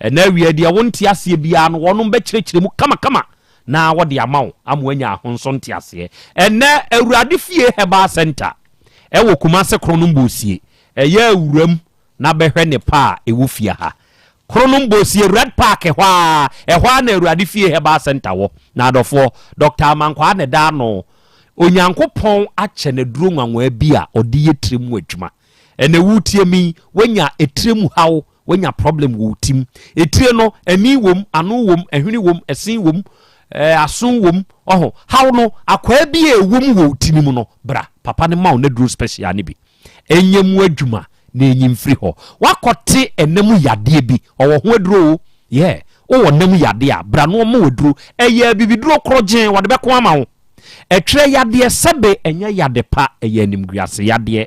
Speaker 2: Ɛna awia deɛ wonte aseɛ biara no wɔnom bɛkyerɛkyerɛ mu kamakama na wɔde ama wo ama woanya ho nso nteaseɛ. Ɛnɛ Awurade Fie Herbal Center ɛwɔ Kumase Kronom Bosie. Ɛyɛ awuram na bɛhwɛ nnepa a ɛwɔ fie ha. Kronom Bosie Red Park hɔ ara, ɛhɔ ara na Awurade Fie Herbal Centre wɔ. Na adɔfoɔ, Dɔkta Amankwaa na ɛda ano. Onyankopɔn akyɛ no aduro nwanwaa bi a ɔde yɛ tiri mu adwuma. Ɛnɛ wotie mi, woanya etire mu haw, woanya problem wɔ wo tim. Etire no, ani wom, ano wom, ɛhwene wom, ɛsen wom, ɛɛ aso wom, ɔho. Haw no, akwaa bi a ɛwom wɔ wo ti no mu no, bra, papa no ma wo n'aduro special no bi. Ɛnyɛ mu adwuma na ɛnyi mfiri hɔ. Woakɔte ɛna mu yadeɛ bi, ɔwɔ ho aduro o, yeah, wowɔ nna mu yadeɛ a, bra na ɔmma wo aduro. Ɛyɛ abibiduro korɔgyenn, wɔde bɛko ama wo. Ɛtwerɛ yadeɛ sɛbe ɛnyɛ yade pa, ɛyɛ animguase yadeɛ.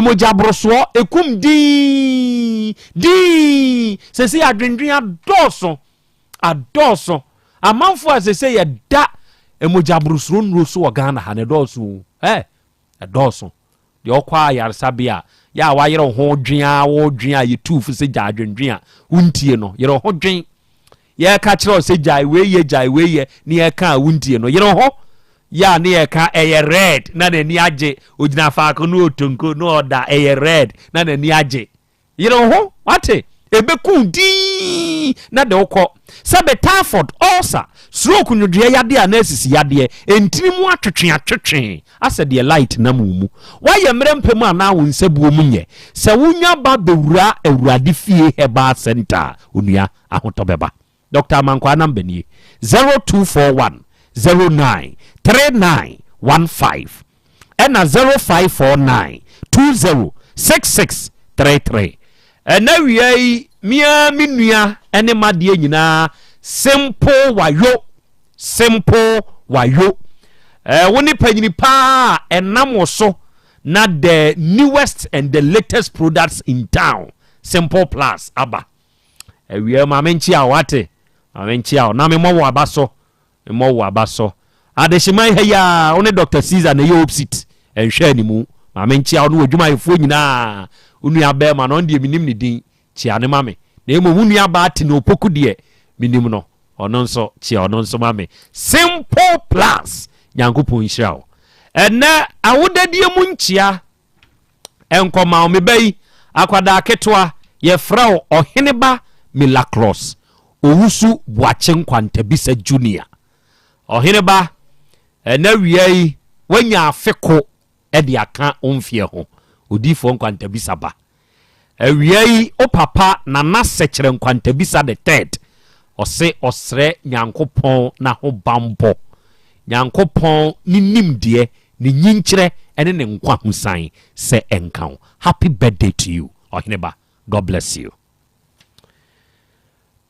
Speaker 2: Mogya borosoɔ, ɛkum dinn, dinn. Seesei adwendwen adɔɔso, adɔɔso. Amanfoɔ a seesei yɛda mogya borosoɔ nnuro so wɔ Ghana ha no, ɛdɔɔso o. Ɛ, ɛdɔɔso. Deɛ ɔkɔ ayaresabea a, yɛ a wayere wo ho dwen ara wodwen a yɛtu fo sɛ gyae adwendwen a, wontie no. Yere wo ho dwen. Yɛka kyerɛ wo sɛ gyae wei yɛ, gyae wei yɛ, ne yɛka a wontie no. Yere wo ho. Yɛ a ne yɛka ɛyɛ red na n'ani agye. Ogyina faako na ɔtonko na ɔda ɛyɛ red na n'ani agye. Yere wo ho, wate? Ɛbɛku wo dinn na de wo kɔ. Sɛbe typhoid, ulcer, stroke, nwodwoeɛ yadeɛ anaa asisi yadeɛ, ntini mu atwetwe atwetwe asɛ deɛ light nam wo mu. Woayɛ mmerɛ mpɛ mu anaa wo nsabuo mu nyɛ. Sɛ wonya ba bɛwura Awurade fie Herbal Centre a, onua, ahotɔ bɛba. Doctor Amankwaa number nie, 0241 09 39 15 ɛna 0549 20 66 33. Ɛna wia yi me ara me nua ne m'adeɛ nyinaa simple wayo simple wayo eh, wo ne panyini paa a ɛnam wo so na the newest and the latest products in town simple plus aba Awia ma menkyea wo wate ma menkyea wo na memmɔ wo aba so mmɔ wo aba so Adehyeman ha yi ara wo ne Doctor Caesar na ɛyɛ opsit nhwɛ animu ma menkyea wo ne w'adwumayɛfoɔ nyinaa wo nua bɛrima no ɔno deɛ menim ne din kyea no ma me na mmom wo nua baa Tene Opoku deɛ menim no ɔno nso kyea ɔno nso ma me Simple Plus Nyankopɔn nhyira wo ɛnɛ awodadie mu nkyea Nkɔma wo, me ba yi, akwadaa ketewa, yɛfrɛ wo Ɔheneba Milacross Owusu Boakye Nkwantabisa Junior. Ɔheneba, ɛnnɛ awia yi, woanya afe ko de aka wo mfeɛ ho, Odiyifoɔ Nkwantabisa ba. Awia yi wo papa Nana Sɛkyerɛ Nkwantabisa the third ɔse ɔsrɛ Nyankopɔn n'ahobanbɔ, Nyankopɔn ne nimdeɛ, ne nyinkyerɛ ɛne ne nkwahosan sɛ ɛnka wo. Happy birthday to you Ɔheneba, God bless you.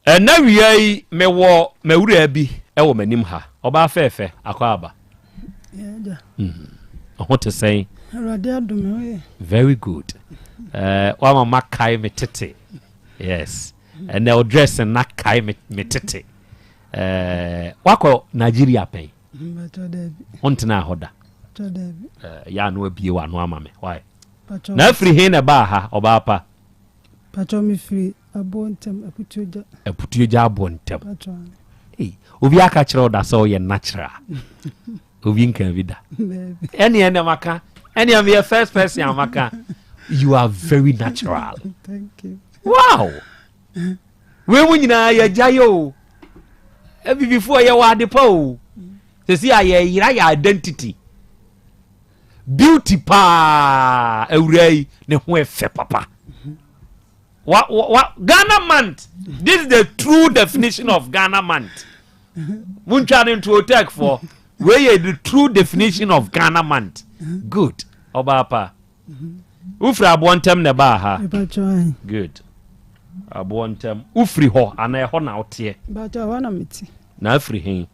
Speaker 2: Ɛna wia yi mewɔ m'awuraa bi wɔ m'anim ha. Ɔbaa fɛɛfɛ, akwaaba. Ɔho te sɛn?
Speaker 1: Awurade adom me ho yɛ.
Speaker 2: Very good. Eh, wama makae me tete. Yes. Ɛnɛ o dress na kae me me tete. Eh, wakɔ Nigeria pɛn? Wontena hɔ da? Eh, yɛ ano abie w'ano ama me. Why? Na afiri he na ɛbaa ha, ɔbaa pa?
Speaker 1: Pacho me firi aboɔ ntɛm aputuogya.
Speaker 2: Aputuogya aboɔ ntɛm. Pacho. Hey, obi aka kyerɛ wo da sɛ ɔyɛ natural. Obi nka bi da. Ɛne ɛnɛ maka. Ɛne meyɛ first person a maka. You are very natural.
Speaker 1: Thank you.
Speaker 2: Wow. Wei mu nyinaa yɛgya yɛ o. Abibifoɔ yɛwɔ ade pa o. Sɛsi a yɛyera yɛ identity. Beauty paa awuraa yi ne ho ɛfɛ papa. Wa wa Ghana month this is the true definition of Ghana month. Muntwa ne nto tech for wei yɛ the true definition of Ghana month. Good ɔbaa pa. Wofiri aboɔ ntɛm na ɛbaa ha. Good. Aboɔ ntɛm. Wofiri hɔ anaa ɛhɔ na woteɛ? Na afiri he?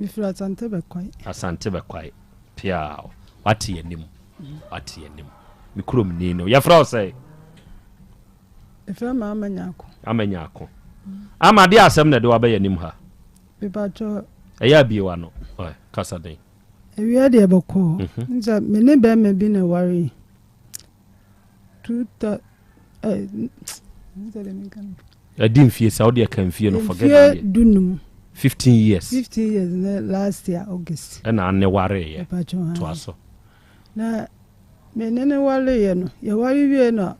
Speaker 1: Mefiri Asante Bɛkwae.
Speaker 2: Asante Bɛkwae. Piaw. Wate anim. Wate anim. Me kurom ni no. Yɛfrɛ wo sɛ?
Speaker 1: Yɛfrɛ me Ama Nyako.
Speaker 2: Ama Nyako. Ama de asɛm na ɛde waba yɛn anim ha.
Speaker 1: Mepakyɛ.
Speaker 2: Ɛyɛ abie wa no. Kasa den.
Speaker 1: Awia deɛ bɔkɔɔ. Mhm. Sɛ me ne bɛrima bi na ɛware.
Speaker 2: Ɛdi mfie sɛ wode ɛka mfie no forget
Speaker 1: that year. Mfie dunum.
Speaker 2: 15 years.
Speaker 1: 15 years ne last year August.
Speaker 2: Ɛna ane wareeɛ. Toa so.
Speaker 1: Na me ne ne wareeɛ no yɛware wie na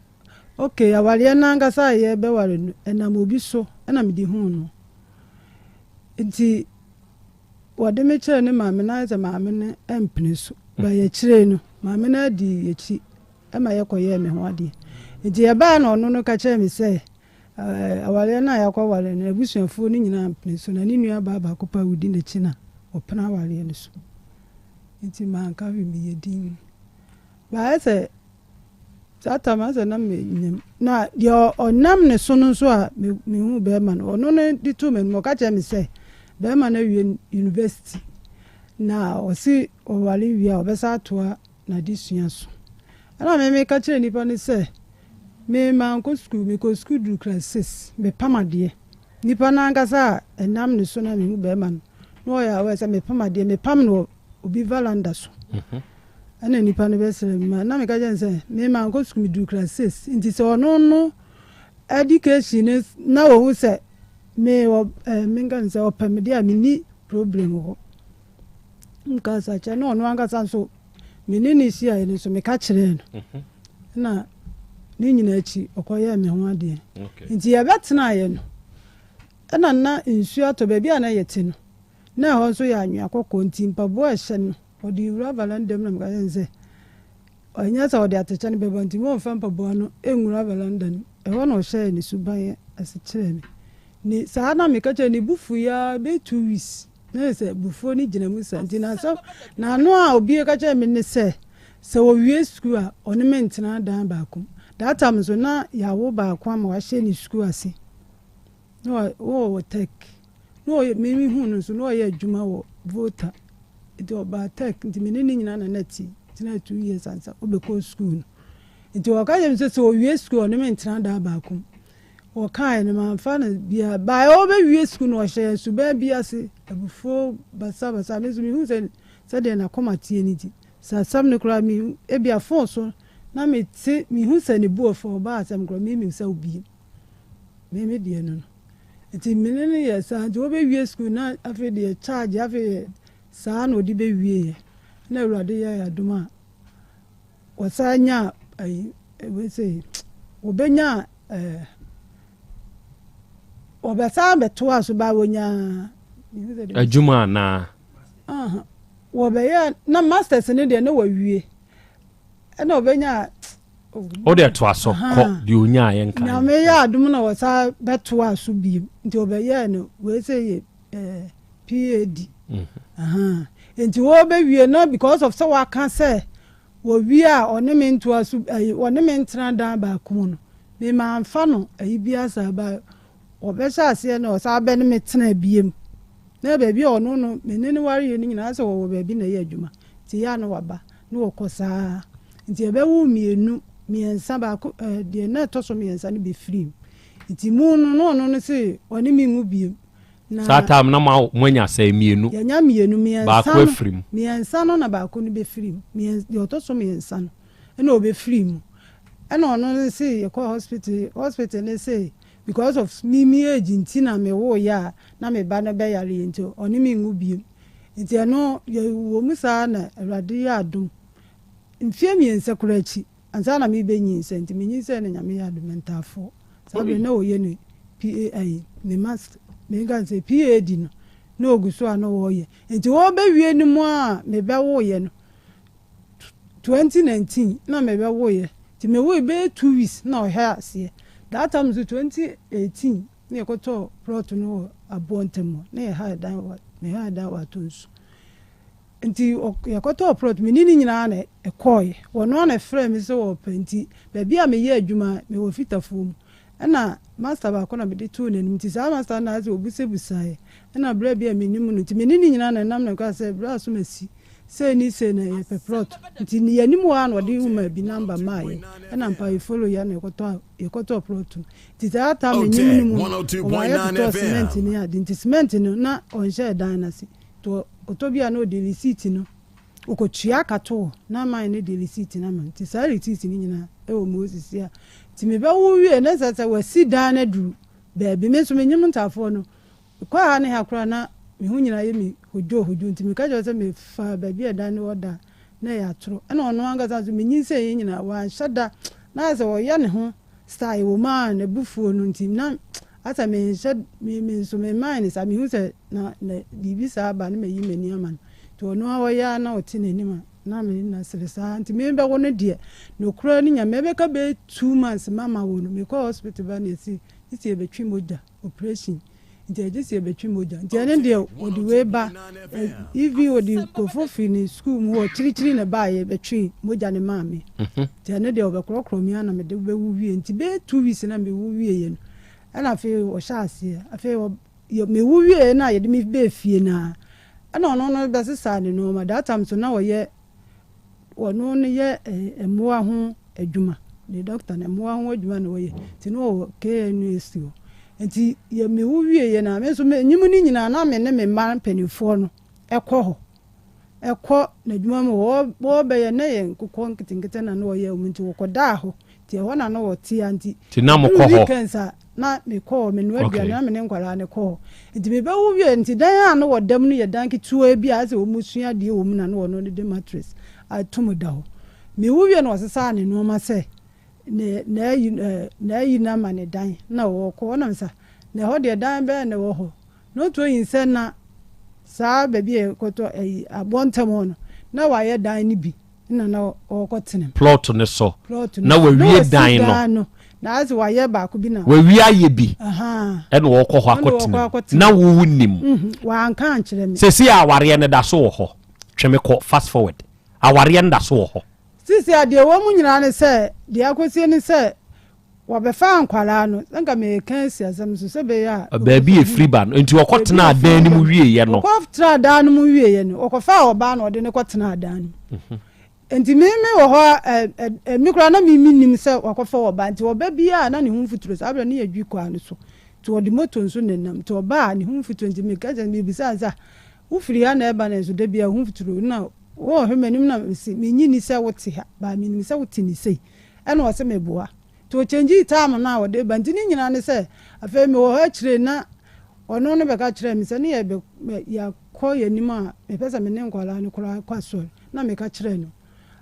Speaker 1: okay awareɛ no ankasa a yɛbɛware no ɛnam obi so ɛna mede huu no nti wɔde me kyerɛ ne maame na ayɛ sɛ maame no mpene so ba yɛkyerɛ no maame no adi yɛkyi. ma yɛkɔyɛɛ me ho adeɛ. Nti yɛbaeɛ na ɔno no ka kyerɛɛ me sɛ awareɛ no a yɛakɔware no, n'abusuafoɔ no nyinaa mpene so, na ne nuabaa baako pɛ a ɔdi n'akyi na ɔpene awareɛ no so. Nti manka hwee, meyɛ dinn. Baayɛ sɛ saa tam asɛ na menyam. Na deɛ ɔnam ne so no nso a mehuu bɛrima no, ɔno no de too m'anim, ɔka kyerɛɛ me sɛ bɛrima no awie university na ɔse ɔware wie a ɔbɛsan atoa n'adesua so. Ɛna me meka kyerɛɛ nnipa no sɛ me mankɔ sukuu, mekɔɔ sukuu duru class six, mepam adeɛ. Nipa no ankasa a ɛnam ne so na mehu bɛrima no, na ɔyɛ aware sɛ mepam adeɛ, mepam no wɔ obi valanda so. Ɛna nipa no bɛsrɛ me ma na meka kyerɛ no sɛ me mankɔ sukuu, meduru class six, nti sɛ ɔno no education no na ɔhu sɛ me wɔ ɛɛ menka no sɛ ɔpɛ me deɛ a menni problem wɔ hɔ. Nka sa kyerɛ na ɔno ankasa nso me ne no hyiaeɛ no nso meka kyerɛɛ no na ne nyinaa akyi ɔkɔyɛɛ me ho adeɛ. Nti yɛbɛtenaeɛ no ɛna na nsuo atɔ baabi a na yɛte no na ɛhɔ nso yɛ anwea kɔkɔɔ nti mpaboa a ɛhyɛ no ɔde wura valanda mu na meka kyerɛ no sɛ ɛnyɛ sɛ ɔde atɛkyɛ no bɛba nti ma ɔmfa mpaboa no nwura valanda no mu. Ɛhɔ na ɔhyɛɛ ne suban ase kyerɛɛ me. Ne saa na meka kyerɛɛ no ne bo fuiɛ ara bɛyɛ 2 weeks. Na ayɛ sɛ abufuo no gyina mu saa nti n'asɛm n'ano a obi ka kyerɛɛ me ne sɛ, sɛ ɔwie sukuu a ɔne me ntena dan baako mu. That time nso na yɛawo baako ama wahyɛ ne sukuu ase. Na wa wɔ Tech. Na ɔyɛ me mehu no nso na ɔyɛ adwuma wɔ Volta. Nti ɔbaa Tech nti me ne ne nyinaa na na te tenaa 2 years ansa ɔbɛkɔɔ sukuu no. Nti ɔka kyerɛɛ me sɛ sɛ ɔwie sukuu a ɔne me ntena dan baako mu. Wɔkaeɛ no, mamfa no biara. Baeɛ ɔrebɛwie sukuu no, ɔhyɛɛ suban bi ase, abufuo basabasa. Me nso mehuu sɛ sɛdeɛ n'akoma teɛ no nti, sɛ asɛm no koraa me, ebia fon so na mete, mehu sɛ ne bo afu a, ɔbaa asɛm koraa memmisa wo bio. Me me deɛ no no. Nti me ne no yɛɛ saa. Nti ɔbɛwie sukuu na afei deɛ charge, afei deɛ saa na ɔde bɛwieɛ. Na Awurade yɛɛ adom a, Wɔsan nyaa ayi wei sei, wɔbɛnyaa ɛɛ wɔbɛsan bɛtoaa so baa wɔnyaa.
Speaker 2: Adwuma anaa?
Speaker 1: Wɔbɛyɛ na masters no deɛ na wɔawie ɛna wɔbɛnyaa.
Speaker 2: O deɛ toa so kɔ deɛ onyaa yɛ nka.
Speaker 1: Nyame yɛ adom na wɔsan bɛtoaa so bio nti wɔbɛyɛɛ no wei sɛ yɛ ɛɛ PAD. Mhm. Nti wɔbɛwie na because of sɛ waka sɛ wɔwie a ɔne me ntoa so ayi ɔne me ntena dan baako mu no me manfa no ayi biara saa ba wɔbɛhyɛ aseɛ na ɔsan bɛ ne me tena biem na baabi a ɔno no me ne no wareɛ no nyinaa sɛ wɔwɔ baabi na ɛyɛ adwuma nti yɛ a na waba na wɔkɔ saa nti ɛbɛwo mmienu mmiɛnsa baako ɛɛ deɛ na ɛtɔ so mmiɛnsa no bɛfiri mu nti mu no na ɔno no se ɔne me nwu biem Na
Speaker 2: Saa time na mo moanya sɛɛ mmienu.
Speaker 1: Yɛanya mmienu, mmiɛnsa
Speaker 2: Baako
Speaker 1: no,
Speaker 2: afiri mu.
Speaker 1: mmiɛnsa no na baako no bɛfiri mu. Mmiɛn, deɛ ɔtɔ so mmiɛnsa no ɛna ɔbɛfiri mu. Ɛna ɔno no se yɛkɔɔ hospital, hospital no se because of me me age nti na mewoeɛ a na me ba no bɛyareɛ nti ɔne me nwo biom. Nti ɛno yɛwɔ mu saa na Awurade yɛ adom. Mfeɛ mmiɛnsa koraa akyi Ansa na merebɛnyinsɛn nti menyinsɛn no Nyame yɛ adom ntaafoɔ saa berɛ na ɔyɛ ne PA ayi ne mask menka no sɛ PAD no na ɔgu so a na ɔreyɛ nti ɔrebɛwie no mu a mebɛwoeɛ no 2019 na mebɛwoeɛ nti mewoe bɛyɛ 2 weeks na ɔhɛ aseɛ that time nso 2018 na yɛkɔtɔɔ plot no wɔ aboɔ ntam hɔ na yɛha dan wɔ meha dan wɔ Atonsu. Nti yɛkɔtɔɔ plot, me ne no nyinaa na ɛkɔeɛ. Ɔno ara na ɛfrɛɛ me sɛ ɔrepɛ nti baabi a meyɛ adwuma mewɔ Fitafoɔ mu ɛna master baako na mede too n'anim nti saa master no na ayɛ sɛ ɔbusabusaeɛ ɛna berɛ bi a mennim no nti me ne no nyinaa na ɛnam na ɛkaa sɛ berɛ a so masi sei ne sei na yɛpɛ plot nti yɛn anim hɔ ara na ɔde woman bi number maa yɛn ɛna mpa yɛ follow yɛ na yɛkɔtɔ yɛkɔtɔɔ plot no nti saa time menim no mu no ɔmaa yɛtotɔɔ cement ne ade nti cement no na ɔnhyɛɛ dan no ase. Nti ɔtɔ bi a na ɔde receipt no ɔkɔtua ka to hɔ na man no de receipt no ama no. Nti saa receipt no nyinaa ɛwɔ mu hɔ sisi a. Nti mebɛwo wie na sɛ sɛ wasi dan no aduru baabi, me nso menyem ntaafoɔ no, mekɔɔ ha ne ha koraa na me ho nyinaa yɛ me hodwoo hodwoo nti meka kyerɛ sɛ mefaa baabi a dan no wɔ da a na ɛyɛ atoro. Ɛna ɔno ankasa nso menyinsɛn yɛn nyinaa wanhyɛ da na ayɛ sɛ ɔyɛ ne ho style wɔ mu a n'abufuo no nti na asɛ menhyɛ me me nso me mind no saa mehu sɛ na na biribi saa ba na mayi m'ani ama no nti ɔno ara ɔyɛ ara na ɔte n'anim a. Na me na sere saa nti me bɛwo no deɛ nokorɛ ne Nyame ɛbɛka bɛyɛ 2 months ma ma wo no mekɔ hospital ba na yɛsi gye sɛ yɛbɛtwe mogya operation nti ɛgye sɛ yɛbɛtwe mogya nti ɛne deɛ wɔde wei ba even wɔde nkurɔfoɔ firi ne school mu hɔ kyirikyiri na ɛbaa yɛbɛtwe mogya ne maa me nti ɛne deɛ wɔbɛkorɔkorɔ me ana mede bɛwu wie nti bɛyɛ 2 weeks na mewu wie yɛ no ɛna afei wɔhyɛ aseɛ afei mewu wie na yɛde me bɛɛ fie naa Ɛna ɔno no bɛsesaa ne nnoɔma. That time nso na ɔyɛ ɔno no yɛ mmoa ho adwuma. Ne doctor no mmoa ho adwuma na ɔyɛ. Nti na ɔwɔ KNUST hɔ. Nti yɛ mewo wieɛ no a me nso menyim no nyinaa na me ne me mma mpanimfoɔ no ɛkɔ hɔ. Ɛkɔ n'adwuma mu hɔ. Wɔbɛyɛ na yɛ nkokɔ nketenkete na na ɔyɛ wɔn nti wɔkɔdaa hɔ. Nti ɛhɔ na na wɔte a nti
Speaker 2: Nti na mokɔ
Speaker 1: ɛduru
Speaker 2: hɔ?
Speaker 1: weekends a na mekɔ hɔ, menoa
Speaker 2: Okay.
Speaker 1: aduane na me ne nkwadaa no kɔ hɔ. Nti mebɛwo wie nti dan a na wɔda mu no yɛ dan ketewa bi a ayɛ sɛ wɔsua adeɛ wɔ mu na na wɔno de mattress ato mu da hɔ. Mewo wie na ɔsesaa ne nnoɔma sɛ ne n'ayi ɛɛ n'ayi no ama ne dan na ɔrekɔ hɔ na mesa na ɛhɔ deɛ dan bɛn na ɛwɔ hɔ na ɔtɔ yi sɛ na saa baabi a yɛkɔtɔ ayi abɔntam hɔ no na wɔayɛ dan no bi na na ɔrekɔtena mu.
Speaker 2: Plot no so.
Speaker 1: Plot no
Speaker 2: Na
Speaker 1: so. Na
Speaker 2: wawie
Speaker 1: wasi
Speaker 2: dan no.
Speaker 1: dan no. Na ayɛ sɛ wayɛ baako bi na.
Speaker 2: Wawie ayɛ bi.
Speaker 1: Ahaa.
Speaker 2: Ɛna ɔrekɔ hɔ
Speaker 1: Ɛna ɔrekɔ
Speaker 2: akɔtena mu.
Speaker 1: akɔtena
Speaker 2: Na
Speaker 1: mu.
Speaker 2: wo wonim.
Speaker 1: Mhm. Wanka ankyerɛ me.
Speaker 2: Seesei a awareɛ no da so wɔ hɔ. Twe me kɔ fast forward. Awareɛ no da so wɔ hɔ.
Speaker 1: Seesei a deɛ ɛwɔ mu nyinaa ne sɛ, deɛ akɔsie ne sɛ, Wɔbɛfaa nkwadaa no, sɛ nka mereka asi asɛm so sɛ ɛbɛyɛ a.
Speaker 2: Baabi a ɛfiri ba no, enti wɔkɔtenaa dan no mu wieeɛ no.
Speaker 1: Wɔkɔtenaa dan no mu wieeɛ no, wɔkɔfaa ɔbaa na wɔde no kɔtenaa dan no mu. Enti me me wɔ hɔ a, ɛ, ɛ, me koraa na me mennim sɛ wɔakɔfa ɔbaa. Nti ɔba biara a na ne ho mfuturo, saa berɛ no na yɛdwi kwan no so. Nti ɔde moto nso na ɛnam. Nti ɔba a ne ho mfuturo, nti meka kyerɛ no, mebisaa no sɛ, ah, wofiri ha na ɛreba nanso da biara wo ho mfuturo. Na wɔhwɛ m'anim na mese, mennye nni sɛ wote ha, but menim sɛ wote ne sei. Ɛna ɔse meboa. Nti ɔkyɛngyii time no a ɔde ba nti ne nyinaa ne sɛ afei mewɔ hɔ akyire na ɔno no bɛka kyerɛɛ me sɛ ne yɛbɛ yɛakɔ yɛn anim a mepɛ sɛ me ne nkwadaa no koraa kɔ asɔre na meka kyerɛɛ no.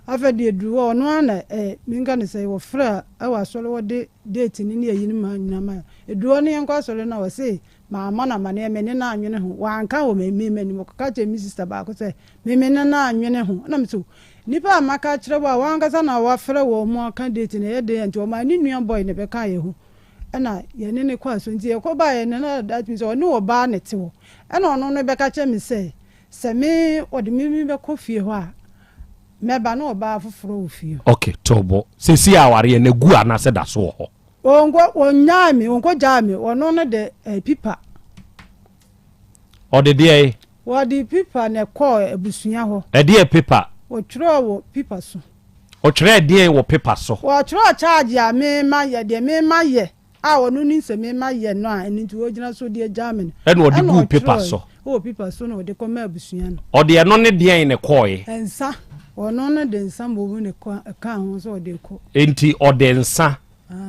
Speaker 1: Afei deɛ ɛduru hɔ ɔno ara na ɛ menka no sɛ wɔfrɛ wɔ asɔre wɔde date no ne ayi no ma nyinaa ma ɛduru hɔ no yɛnkɔ asɔre no a ɔse Mammɔ no amanneɛ, me ne no annwene ho. Wanka wɔ me me m'anim. Ɔkɔka kyerɛɛ me sista baako sɛ, Me me ne no annwene ho. Ɛna mese, Nnipa a maka akyerɛ wo a w'ankasa na woafrɛ wɔn aka date no, ɛyɛ den a? Nti ɔmaa ne nua boy no bɛkaa yɛn ho. Ɛna yɛne no kɔɔ asɔre. Nti yɛkɔ baeɛ no, na that means ɔne ɔbaa na ɛte hɔ. Ɛna ɔno no bɛka kyerɛ me sɛ, sɛ me ɔde me me bɛkɔ fie hɔ a, mɛba na ɔbaa foforɔ wɔ fie hɔ.
Speaker 2: Okay, to bo. Seesei awareɛ no agu anaasɛ da so wɔ hɔ?
Speaker 1: Ɔnkɔ, ɔnnyae me, ɔnkɔgyaa me, ɔno no de eh, pipa.
Speaker 2: Ɔde deɛn?
Speaker 1: Wɔde pipa na ɛkɔɔ abusua hɔ.
Speaker 2: Ɛdeɛn pipa?
Speaker 1: Wɔtwerɛɛ wɔ pipa so.
Speaker 2: Ɔtwerɛɛ deɛn wɔ pipa so?
Speaker 1: Wɔtwerɛɛ charge a mema yɛ, deɛ mema yɛ a ɔno nim sɛ mema yɛ no a, ɛno nti ɔgyina so de agyaa me no.
Speaker 2: Ɛna ɔde
Speaker 1: Ɛna
Speaker 2: guu pipa
Speaker 1: ɔtwerɛɛ
Speaker 2: so.
Speaker 1: wɔ pipa so na ɔde kɔmaa abusua no.
Speaker 2: Ɔde ɛno ne deɛn na ɛkɔɔe?
Speaker 1: Nsa, ɔno no de nsa mmom na ɛkaa ho sɛ ɔde rekɔ.
Speaker 2: Enti ɔde nsa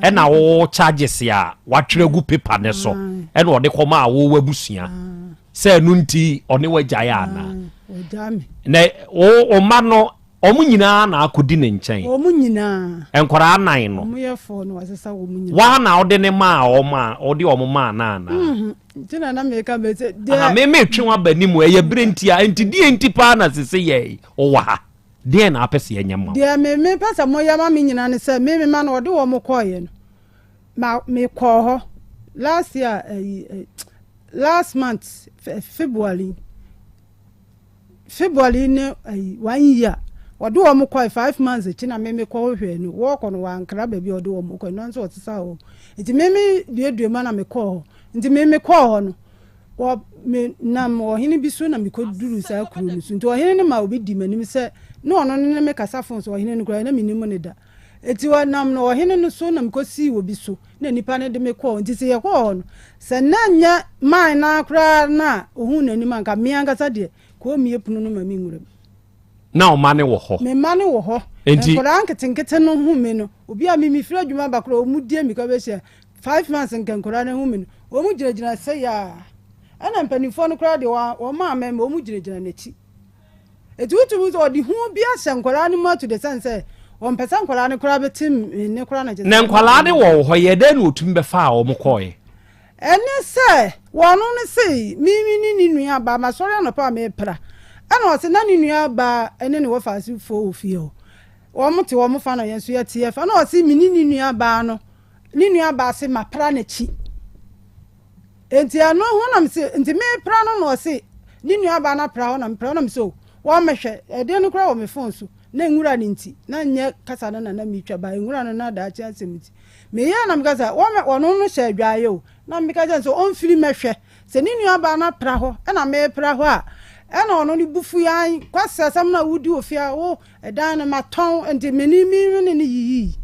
Speaker 2: ɛna wo charges a watwerɛ agu paper ne so ɛna ɔde kɔmaa wo w'abusua sɛ ɛno nti ɔne wagyae anaa? Na wo wo mma no wɔn nyinaa na akɔdi ne nkyɛn?
Speaker 1: Wɔn nyinaa.
Speaker 2: Nkwadaa nan no?
Speaker 1: Wɔn yɛ fɔɔ na wasesa wɔn nyinaa.
Speaker 2: Waa na ɔde ne maa wɔn a ɔde wɔn maa no anaa?
Speaker 1: Mhm. Nti na na meka bɛ sɛ deɛ.
Speaker 2: Aha me metwe wo aba anim ɛyɛ berɛ nti a nti deɛ nti paa na sese yɛ wowɔ ha? Deɛn na wopɛ sɛ yɛnyɛ ma wo?
Speaker 1: Deɛ me mepɛ sɛ moyɛ ma me nyinaa ne sɛ, me mema no wɔde wɔn kɔeɛ no, ma mekɔɔ hɔ last year ayi eh, last month February February ne ayi one year wɔde wɔn kɔe 5 months akyi na me mekɔ hwɛ no wɔkɔ no wɔankra baabi a wɔde wɔn kɔe no nso wɔsesa wɔn nti me me duadua mu na mekɔɔ hɔ nti me mekɔɔ hɔ no Wɔ, me nam ɔhene bi so na mekoduruu saa kuro no so. Nti ɔhene no maa obi dii m'anim sɛ ne ɔno ne me kasa fon so. Ɔhene no koraa, na mennim no da. Enti ɔnam no ɔhene no so na mekɔsii obi so, na nnipa no de me kɔɔ. Nti sɛ yɛkɔɔ hɔ no, sɛ na nyɛ man no ara koraa no a ɔhuu n'anim a, anka me ankasa deɛ, ka ɔmmue pono no ma menwura mu.
Speaker 2: Na wo mma no wɔ hɔ?
Speaker 1: Me mma no wɔ hɔ.
Speaker 2: Enti.
Speaker 1: Nkwadaa nketenkete no hu me no, obi a me mefiri adwuma ba koraa, wɔn di mmirika bɛhyia. 5 months nka nkwadaa no ahu me no, wɔn gyinagyina sɛ yaa. Ɛna mpanimfoɔ no koraa deɛ, wɔn maame ma wɔn gyinagyina n'akyi. Eti wotumi sɛ ɔde hu bi ahyɛ nkwadaa no mu ato de sɛn sɛ wɔmpɛ sɛ nkwadaa no koraa bɛte me nne koraa na kyerɛ sɛ.
Speaker 2: Na nkwadaa no wɔ wo hɔ, yɛ dɛn na wɔtumi bɛfaa wɔn kɔeɛ?
Speaker 1: Ɛne sɛ, wɔno no se, Me me ne ne nua ba, masɔre anɔpa a merepra. Ɛna ɔse na ne nua baa ne ne wɔfaase foɔ wɔ fie hɔ. Wɔn te wɔn fa na yɛn nso yɛte yɛn fa. Ɛna ɔse me ne ne nua baa no, ne nua baa se mapra n'akyi. Enti ɛno ho na mese, nti mepra no na ɔse ne nua baa no apra hɔ na mepra hɔ na mese o, wɔmmɛhwɛ. Ɛdeɛ no koraa wɔ me phone so. Na nwura no nti, na nyɛ kasa no na na metwa ba nwura no na daakye asɛm nti. Meyɛɛ na meka sɛ, wɔmmɛ, ɔno no hyɛ adwaeɛ o. Na meka kyerɛ no sɛ ɔmfiri mmɛhwɛ. Sɛ ne nuabaa no apra hɔ na merepra hɔ a, ɛna ɔno ne bo fui, Ae, Kwasi, asɛm no a wodi wɔ fie ha, wo dan no matɔn, nti me ne me ne no yiyii.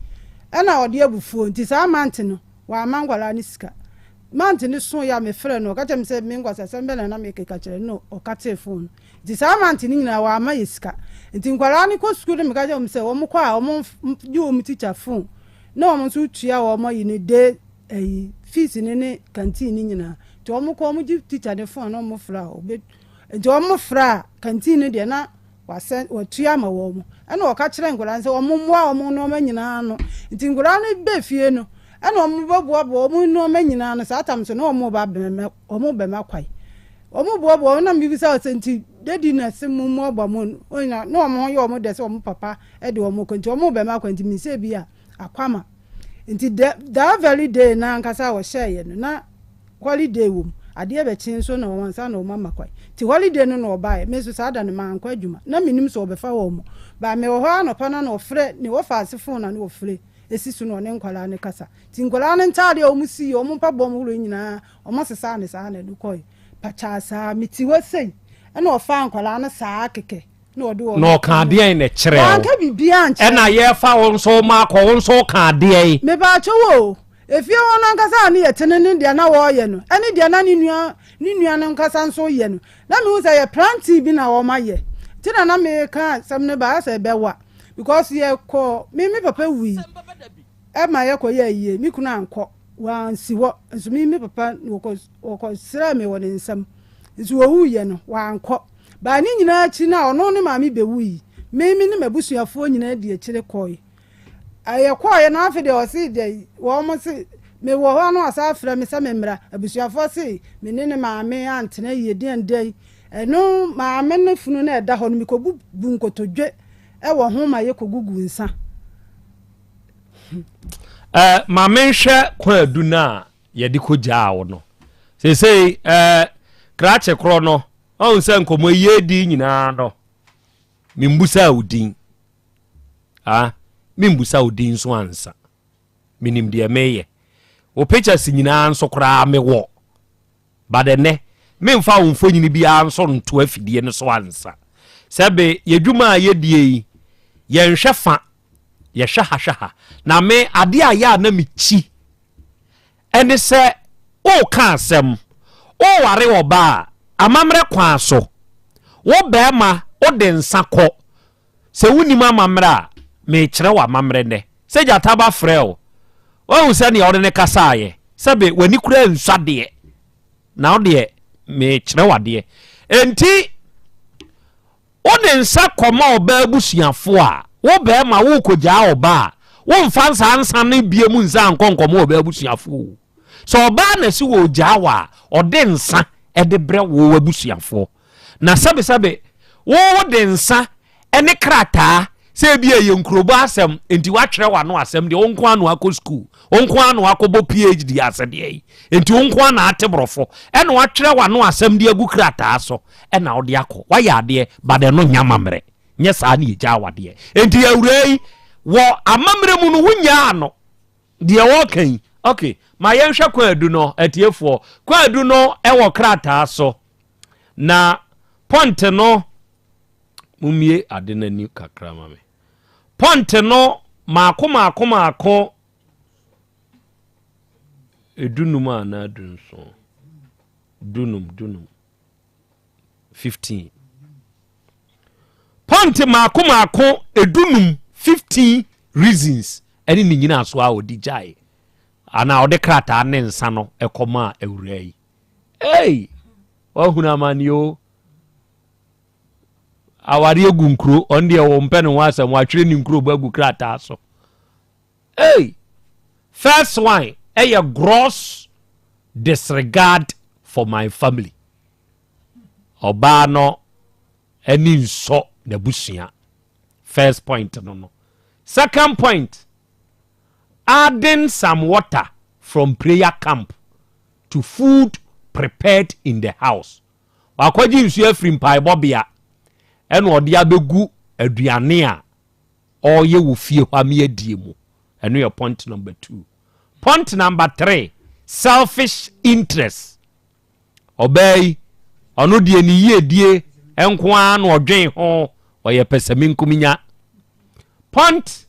Speaker 1: Ɛna ɔde abufuo, nti saa mante no, wamma nkwadaa no sika. Mante no soeɛ a mefrɛɛ no, ɔka kyerɛɛ me sɛ me nkwaseasɛm bɛn na na merekeka kyerɛ no, na ɔkatee fon no. Nti saa mante no nyinaa wamma yɛ sika. Nti nkwadaa no kɔ sukuu no meka kyerɛ wɔn sɛ wɔn kɔ a wɔn gye wɔn tikya fon na wɔn nso tua wɔn ayi no de ayi fees no ne canteen no nyinaa nti wɔn kɔ wɔn gye teacher ne phone na wɔn frɛ a ɔbɛ nti wɔn frɛ a canteen no deɛ na wasɛn watua ama wɔn ɛna ɔka kyerɛ nkwadaa no sɛ wɔn mmoa wɔn nneɛma nyinaa ano nti nkwadaa no bɛ fie no ɛna wɔn bɛboaboa wɔn nneɛma nyinaa ano saa tam so na wɔn ba bɛmɛ wɔn bɛma kwae wɔn boaboa wɔn na mbibisa sɛ nti dadi na se mo mmoaboa mo na wɔn ho yɛ wɔn dɛ sɛ wɔn papa de wɔn kɔ nti wɔn bɛma kwae nti mi sɛ bi a akwama. Nti dɛ that very day no ankasa a wɔhyɛeɛ no na holiday wɔ mu, adeɛ bɛkye nso na wɔn ansa na wɔn ama kwan. Nti holiday no na wɔbaeɛ, me nso saa da no mankɔ adwuma, na mennim sɛ wɔbɛfa wɔn. But mewɔ hɔ ara anɔpa no na wɔfrɛ, ne wɔfaase phone na na wɔfrɛ si so na ɔne nkwadaa no kasa. Nti nkwadaa no ntaadeɛ a wɔsiiɛ, wɔn mpaboa a wɔhoroeɛ nyinaa wɔsesaa no saa na ɛde kɔeɛ. Pakyaa saa, mete hɔ sei ɛna ɔfaa nkwadaa no saa kɛkɛ.
Speaker 2: Na ɔka adeɛn na ɛkyerɛ wo?
Speaker 1: Wanka biribiara ankyerɛ
Speaker 2: Ɛna yɛfa wo nso ma akɔ wo nso ka adeɛn?
Speaker 1: Mepaakyɛw o, efie hɔ no ankasa a ne yɛte no ne deɛ na wɔreyɛ no ɛne deɛ na ne nua ne nua no ankasa nso reyɛ no, na mehu sɛ ɛyɛ planting bi na wɔayɛ nti na na meka asɛm no ba ayɛ sɛ ɛbɛwa because yɛkɔ me me papa wui ɛma yɛkɔyɛ ayie me kunu ankɔ wansi hɔ nso me me papa wɔkɔ wɔkɔ srɛɛ me wɔ ne nsam nso wɔwuiɛ no wankɔ But ne nyinaa akyi no a ɔno ne maame bɛwui, me me ne m'abusuafoɔ nyinaa di akyire kɔe. Yɛkɔeɛ no afei deɛ ɔse deɛ wɔn se mewɔ hɔ a na wasan afrɛ me sɛ memmra. Abusuafoɔ se me ne ne maame antena yie deɛn deɛn. Ɛno maame no funu no a ɛda hɔ no mekɔbu bu nkotodwe wɔ ho ma yɛkɔgugu nsa.
Speaker 2: Eh, ma menhwɛ kwaadu no a yɛde kɔgyaa wo no. Seesei eh, krakye korɔ no Ɔhu sɛ nkɔmmɔ yi yɛredi nyinaa no, membusaa wo din. Ah, membusa wo din nso ansa. Menim deɛ meyɛ. Wo pictures nyinaa nso koraa mewɔ. But ɛnɛ, memfa wo mfonyini biara nso nto afidie no so ansa. Sɛbe yɛdwuma a yɛdie yi, yɛnhwɛ fa, yɛhwɛ ha hwɛ ha. Na me, adeɛ a yɛ a na mekyi Ɛne sɛ woreka asɛm, woreware ɔbaa a, amammerɛ kwan so, wo barima wode nsa kɔ. Sɛ wonnim amammerɛ a, merekyerɛ wo amammerɛ nnɛ. Sɛ gyata ba frɛ wo, woahu sɛdeɛ wode no kasaeɛ? Sɛbe w'ani koraa nsɔ adeɛ, na wo deɛ merekyerɛ wo adeɛ. Enti Wode nsa kɔma ɔbaa abusuafoɔ a, wo barima worekɔgyaa ɔbaa a, womfa nsaa nsa no bie mu nsa nkɔ nkɔma ɔbaa abusuafoɔ o. Sɛ ɔbaa na si wɔregyaa wo a, ɔde nsa de brɛ wo abusuafoɔ. Na sɛbesɛbe, wo wode nsa ne krataa sɛ ebi ɛyɛ nkurobɔ asɛm nti woatwerɛ w'ano asɛm deɛ wo nko ara na wakɔ sukuu, wo nko ara na wakɔbɔ PhD ase deɛ yi, nti wo nko ara na ate borɔfo, ɛna woatwerɛ w'ano asɛm de agu krataa so. ɛna wode akɔ wayɛ adeɛ but ɛno nyɛ amammerɛ nyɛ saa ne yɛgya awadeɛ enti awuraa yi wɔ amammerɛ mu no wonyaa no deɛ wɔka yi ok ma yɛnhwɛ kwan adu no atiefoɔ kwan adu no ɛwɔ krataa so na pɔnte no mummie ade no ani kakra ma me pɔnte no maako maako maako edunum anaa dunson dunum dunum 15 pɔnte maako maako edunum 15 reasons ɛne ne nyinaso a ɔde gyae anaa ɔde krataa ne nsa no ɛkɔmaa awuraa yi ei wahunu amane o aware agu nkuro ɔno deɛ wɔmpɛ ne ho asɛm watwerɛ ne nkuro bɔ agu krataa so Ei! First one ɛyɛ gross disregard for my family. Ɔbaa no Ani nsɔ n'abusua. First point no no. Second point, adding some water from prayer camp to food prepared in the house. Wakɔgye nsuo afiri mpaebɔbea ɛna ɔde abɛgu aduane a ɔreyɛ wɔ fie hɔ ame adie mu. Ɛno yɛ point number two. Point number three, selfish interest. Ɔbaa yi, ɔno deɛ ne yiedie nko ara na ɔdwen ho, ɔyɛ pɛsɛmenkominya. Point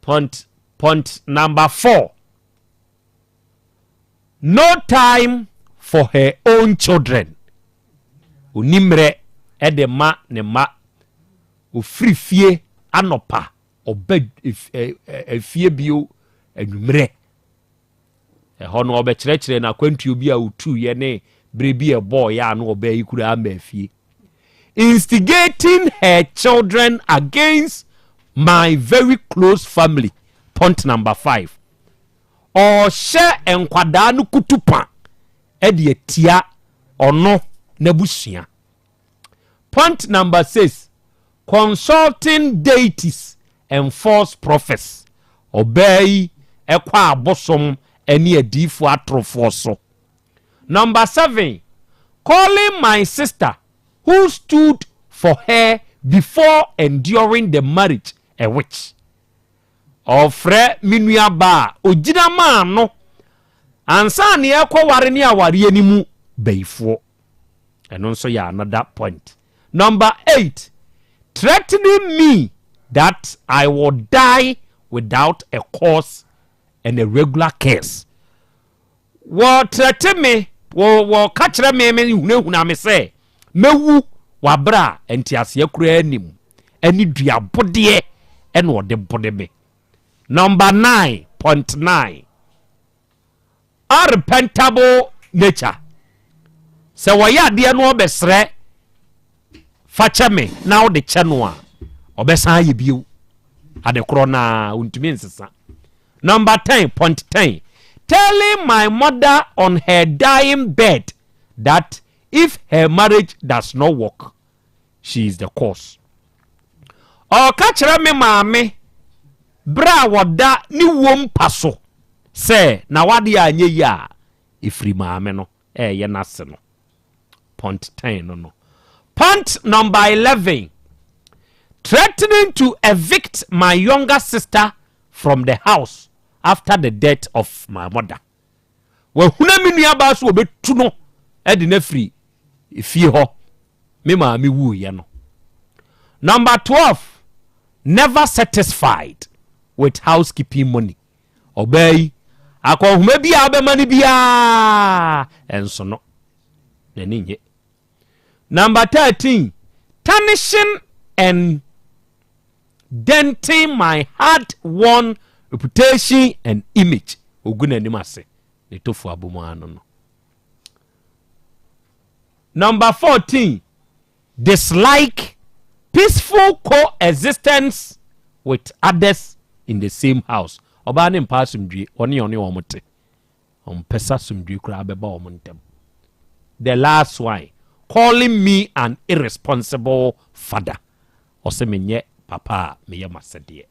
Speaker 2: point point number four, no time for her own children. Ɔni mmerɛ de ma ne mma. Ɔfiri fie anɔpa, ɔba efie bio anwummerɛ. Ɛhɔ no ɔbɛkyerɛkyerɛ n'akwantuo bi a ɔtuiɛ ne berɛ bi a ɛbɔɔeɛ a na ɔbaa yi koraa mmaa fie. Instigating her children against my very close family, point number five. Ɔrehyɛ nkwadaa no kutupa de atia ɔno n'abusua. Point number six, consulting deities and false prophets. Ɔbaa yi kɔ abosom ne adiyifoɔ atorofoɔ so. Number seven, calling my sister who stood for her before enduring the marriage a witch. Ɔfrɛ me nuabaa a ɔgyina maa no ansa na yɛrekɔware ne awareɛ no mu bayifoɔ. Ɛno nso yɛ another point. Number eight, threatening me that I will die without a cause and a regular curse. Wɔtrɛte me, wɔka kyerɛ me, me hunahuna me sɛ mɛwu wɔ abere a nteaseɛ koraa nim ɛne duabodeɛ ɛna ɔde bode me. Number 9.9 unrepentable nature. Sɛ wɔyɛ adeɛ no ɔbɛsrɛ fa kyɛ me na wode kyɛ no a, ɔbɛsan ayɛ bio. Ade korɔ naa ɔntumi nsesa. Number 10.10 telling my mother on her dying bed that if her marriage does not work, she is the cause. Ɔka kyerɛ me maame berɛ a wɔda ne wuo mpa so sɛ na wadeɛ anyɛ yi a ɛfiri maame no ɛyɛ n'ase no. Point 10 no. Point number 11, threatening to evict my younger sister from the house after the death of my mother. Wahuna me nuabaa so wɔbɛtu no de no afiri fie hɔ me maame wuiɛ no. Number 12, never satisfied with housekeeping money. Ɔbaa yi akɔnhoma bi a wobɛma no biara ɛnso no n'ani nye. Number 13, tarnishing and denting my hard-won reputation and image. Ogu n'anim ase ne tofu abomu ano no. Number 14, dislike peaceful coexistence with others in the same house. Ɔbaa ne mpa asomdwie, ɔne ɔne wɔn te. Ɔmpɛ sɛ asomdwie koraa bɛba wɔn ntam. The last one, calling me an irresponsible father. Ɔsɛ menyɛ papa a meyɛ m'asɛdeɛ.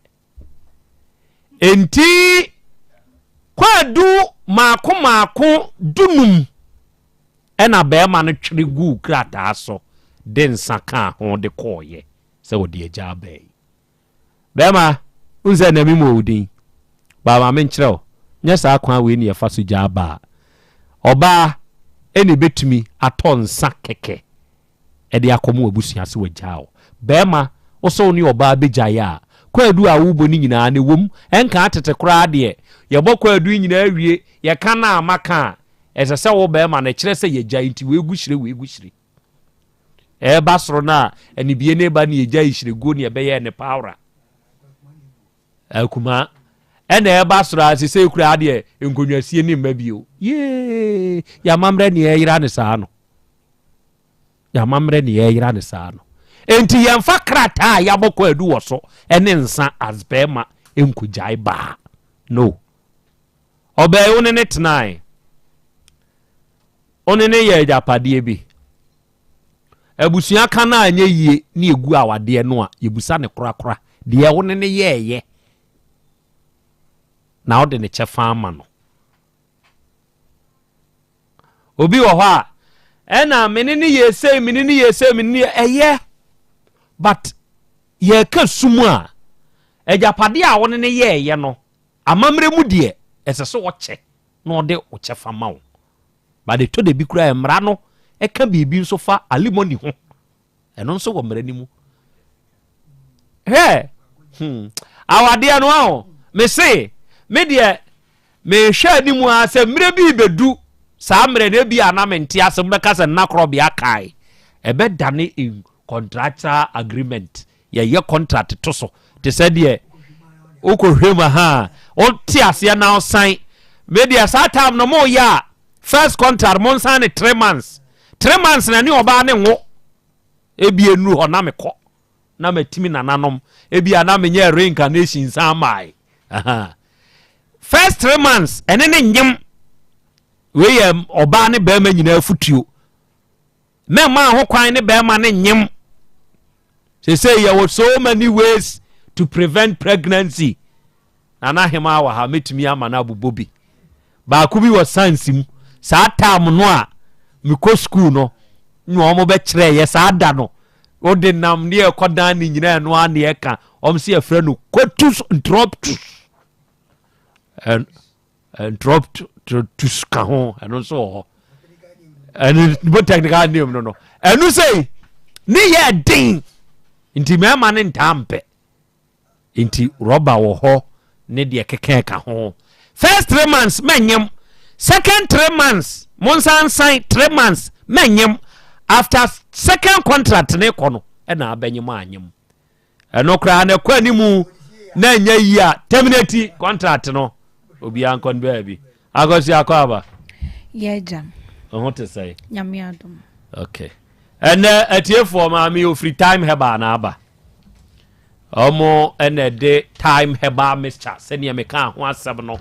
Speaker 2: Enti kwaadu maako maako 15 ɛna bɛrima no twere guu krataa so de nsa kaa ho de kɔɔyɛ sɛ wɔde agya abaa yi. Bɛrima, n sɛ na mi mu din baama menkyerɛ wo, nyɛ saa kwan wei ne yɛfa so gya abaa. Ɔbaa ɛna ɛbɛtumi atɔ nsa kɛkɛ ɛde akɔmo abusua sɛ wagyaa wo. Bɛrima, wo sɛ wo ne ɔbaa bɛgyaeɛ a, kwaadu a wobɔ no nyinaa ne wom ɛnka tete koraa deɛ yɛbɔ kwaadu yi nyinaa wie yɛka no a maka a ɛsɛ sɛ wo bɛrima no kyerɛ sɛ yɛgyae nti weigu hyire weigu hyire ɛɛba soro no a anibie ne ba ne yɛgya hyire ne ɛbɛyɛ ne pawra akuma ɛna ɛba soro a sɛ kura deɛ nkonnwasie ne mma bio yee yɛamammerɛ ne yɛyera ne saa no, yɛamammerɛ ne yɛyera ne saa no. Enti yɛmfa krataa a yɛabɔ kwaadu wɔ so ɛne nsa as bɛrima nkogyae baa no. Ɔbaa yi, wo ne ne tenae, wo ne ne yɛ agyapadeɛ bi. Abusua ka no a ɛnyɛ yie ne ɛgu awadeɛ no a, yɛbusa no korakora deɛ wo ne no yɛɛyɛ na wode ne kyɛfa ama no. Obi wɔ hɔ a, ɛna me ne no yɛ sei, me ne no yɛ sei, me ne no yɛ, ɛyɛ but yɛka sum a, agyapadeɛ a wo ne no yɛɛyɛ no, amammerɛ mu deɛ, ɛsɛ sɛ ɔkyɛ na ɔde wo kyɛfa ma wo. But ɛtɔ da bi koraa mmara no ɛka biribi nso fa alimony ho. Ɛno nso wɔ mmara no mu. Hwɛ, hmm, awadeɛ no aho, me se, me deɛ, mehwɛ anim ara sɛ mmerɛ bi bɛdu saa mmerɛ no ebi a na mente ase mobɛka sɛ nna korɔbea kae ɛbɛdane in contractual agreement yɛyɛ contract to so te sɛ deɛ wokɔhwɛ mu ha wote aseɛ na wosan me deɛ saa time no moyɛ a first contract monsan ne 3 months 3 months na ne ɔbaa ne nwo ebi nnuru hɔ na mekɔ na matimi nananom ebi a na menyɛ reincarnation san mae first 3 months ɛne ne nyem wei yɛ ɔbaa ne bɛrima nyinaa futuo Mɛmma ho kwan ne bɛrima no nyem. Sesei yɛwɔ so many ways to prevent pregnancy. Nana Hemaa wɔ ha, mɛtumi ama no abobɔ bi. Baako bi wɔ science mu. Saa time no a mekɔ school no, na wɔn bɛkyerɛ yɛ saa da no. Wode nam ne ɛkɔdan ne nyinaa ɛno ara ne ɛka. Wɔn sɛ yɛfrɛ no coitus interruptus. Ntrɔptus ka ho ɛno nso wɔ hɔ ɛno bo technical name no no ɛno sei ne yɛ den nti mmarima ne ntaa mpɛ nti rɔba wɔ hɔ ne deɛ keka ka ho first 3 months mɛnyem, second 3 months monsansan 3 months mɛnyem, after second contract ne kɔ no ɛna abɛnyem anyem. Ɛno koraa na ɛkɔ anim na ɛnyɛ yie a, terminate contract no, obiara nkɔ no baabi. Akɔsi akɔ aba.
Speaker 3: Yɛ agya.
Speaker 2: Ho te sɛ?
Speaker 3: Nyame adom.
Speaker 2: Okay. Ɛnɛ atiefoɔ, maame ofiri Time Herbal na aba. Ɔmo ɛna ɛde Time Herbal Mixture sɛnea meka ho asɛm no.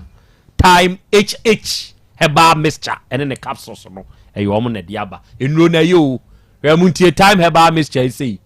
Speaker 2: Time HH Herbal Mixture ɛne ne capsules no ɛyɛ ɔmo na ɛde aba. Nnuro na ɛyɛ o. Hwɛ mu ntie Time Herbal Mixture yi sei.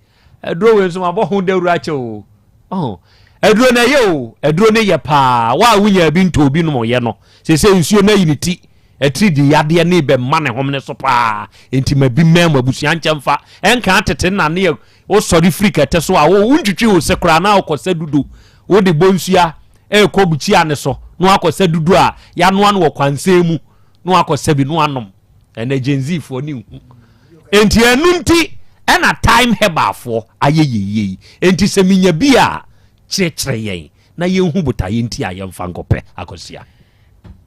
Speaker 2: Aduro wei nso mabɔ ho dawuro akyɛ o. Ɔho. Aduro no ɛyɛ o. Aduro no yɛ paa. Wo a wonya bi ntɔ obi nom yɛ no. Sese nsuo no ayi ne ti. Atiri di yadeɛ ne bɛma ne hom ne so paa. Enti ma bi mmɛn mo abusua nkyɛ mfa. Ɛnka tete nna ne yɛ wosɔre firi kɛtɛ so a wo wontwitwi wo se koraa na wokɔ sɛ dudo. Wode bonsua ɛrekɔ bukyia ne so na wakɔ sɛ dudo a yɛanoa no wɔ kwansɛn mu na wakɔ sɛ bi na wanom. Ɛnɛ Gen Z foɔ ne nhu. Enti ɛno nti ɛna Time Herbal foɔ ayɛ yɛyie yi. Enti sɛ menya bi a, kyerɛkyerɛ yɛn na yɛnhu botaeɛ nti a yɛmfa nkɔpɛ akɔsia.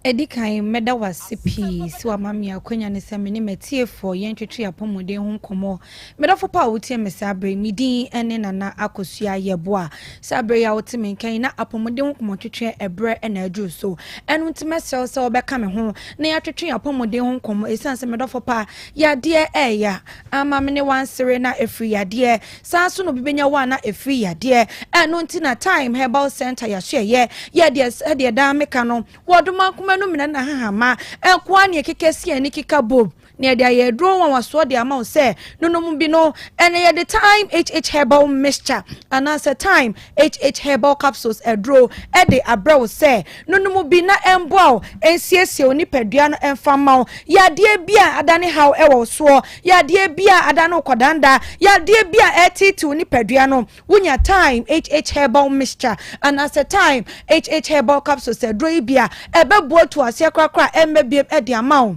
Speaker 3: Ɛdi kan, mɛda wo ase pii sɛ woama me akwanya no sɛ me ne m'atiefoɔ yɛntwetwe yɛn apɔmuden ho nkɔmmɔ. Me dɔfo pa a wotie me saa berɛ yi, me din ne Nana Akosua Yeboah. Saa berɛ yi a wote me nka yi, na apɔmuden ho nkɔmmɔtwetwe ɛberɛ na aduru so. Ɛno nti mɛsrɛ wo sɛ wobɛka me ho na yɛatwetwe yɛn apɔmuden ho nkɔmmɔ ɛsiane sɛ me dɔfo pa, yadeɛ ɛɛya ama me ne wansere na ɛfiri yadeɛ. Saa nso na obi bɛnya wo a na ɛfiri yadeɛ. Ɛno nti na Time Herbal Center yɛasoɛyɛ yɛ deɛ sɛdeɛ daa meka no, wɔ Ɔdomankoma no mena na hahama nkoa ne ɛkeka si ani keka bom na yɛde ayɛ aduro nwanwasoɔ de ama wo sɛ nonom bi no. Ɛnɛ yɛde Thyme HH Herbal Mixture anaasɛ Thyme HH Herbal Capsules aduro de abrɛ wo sɛ nonom bi na ɛmboa wo nsiesie wo nipadua no mfa mma wo yadeɛ bi a adane haw wɔ wo soɔ, yadeɛ bi a adane wo kɔdanda, yadeɛ bi a ɛreteete wo nipadua no. Wonya Thyme HH Herbal Mixture anaasɛ Thyme HH Herbal Capsules aduro yi bi a, ɛbɛboa tu aseɛ korakora a ɛmma biom de ama wo.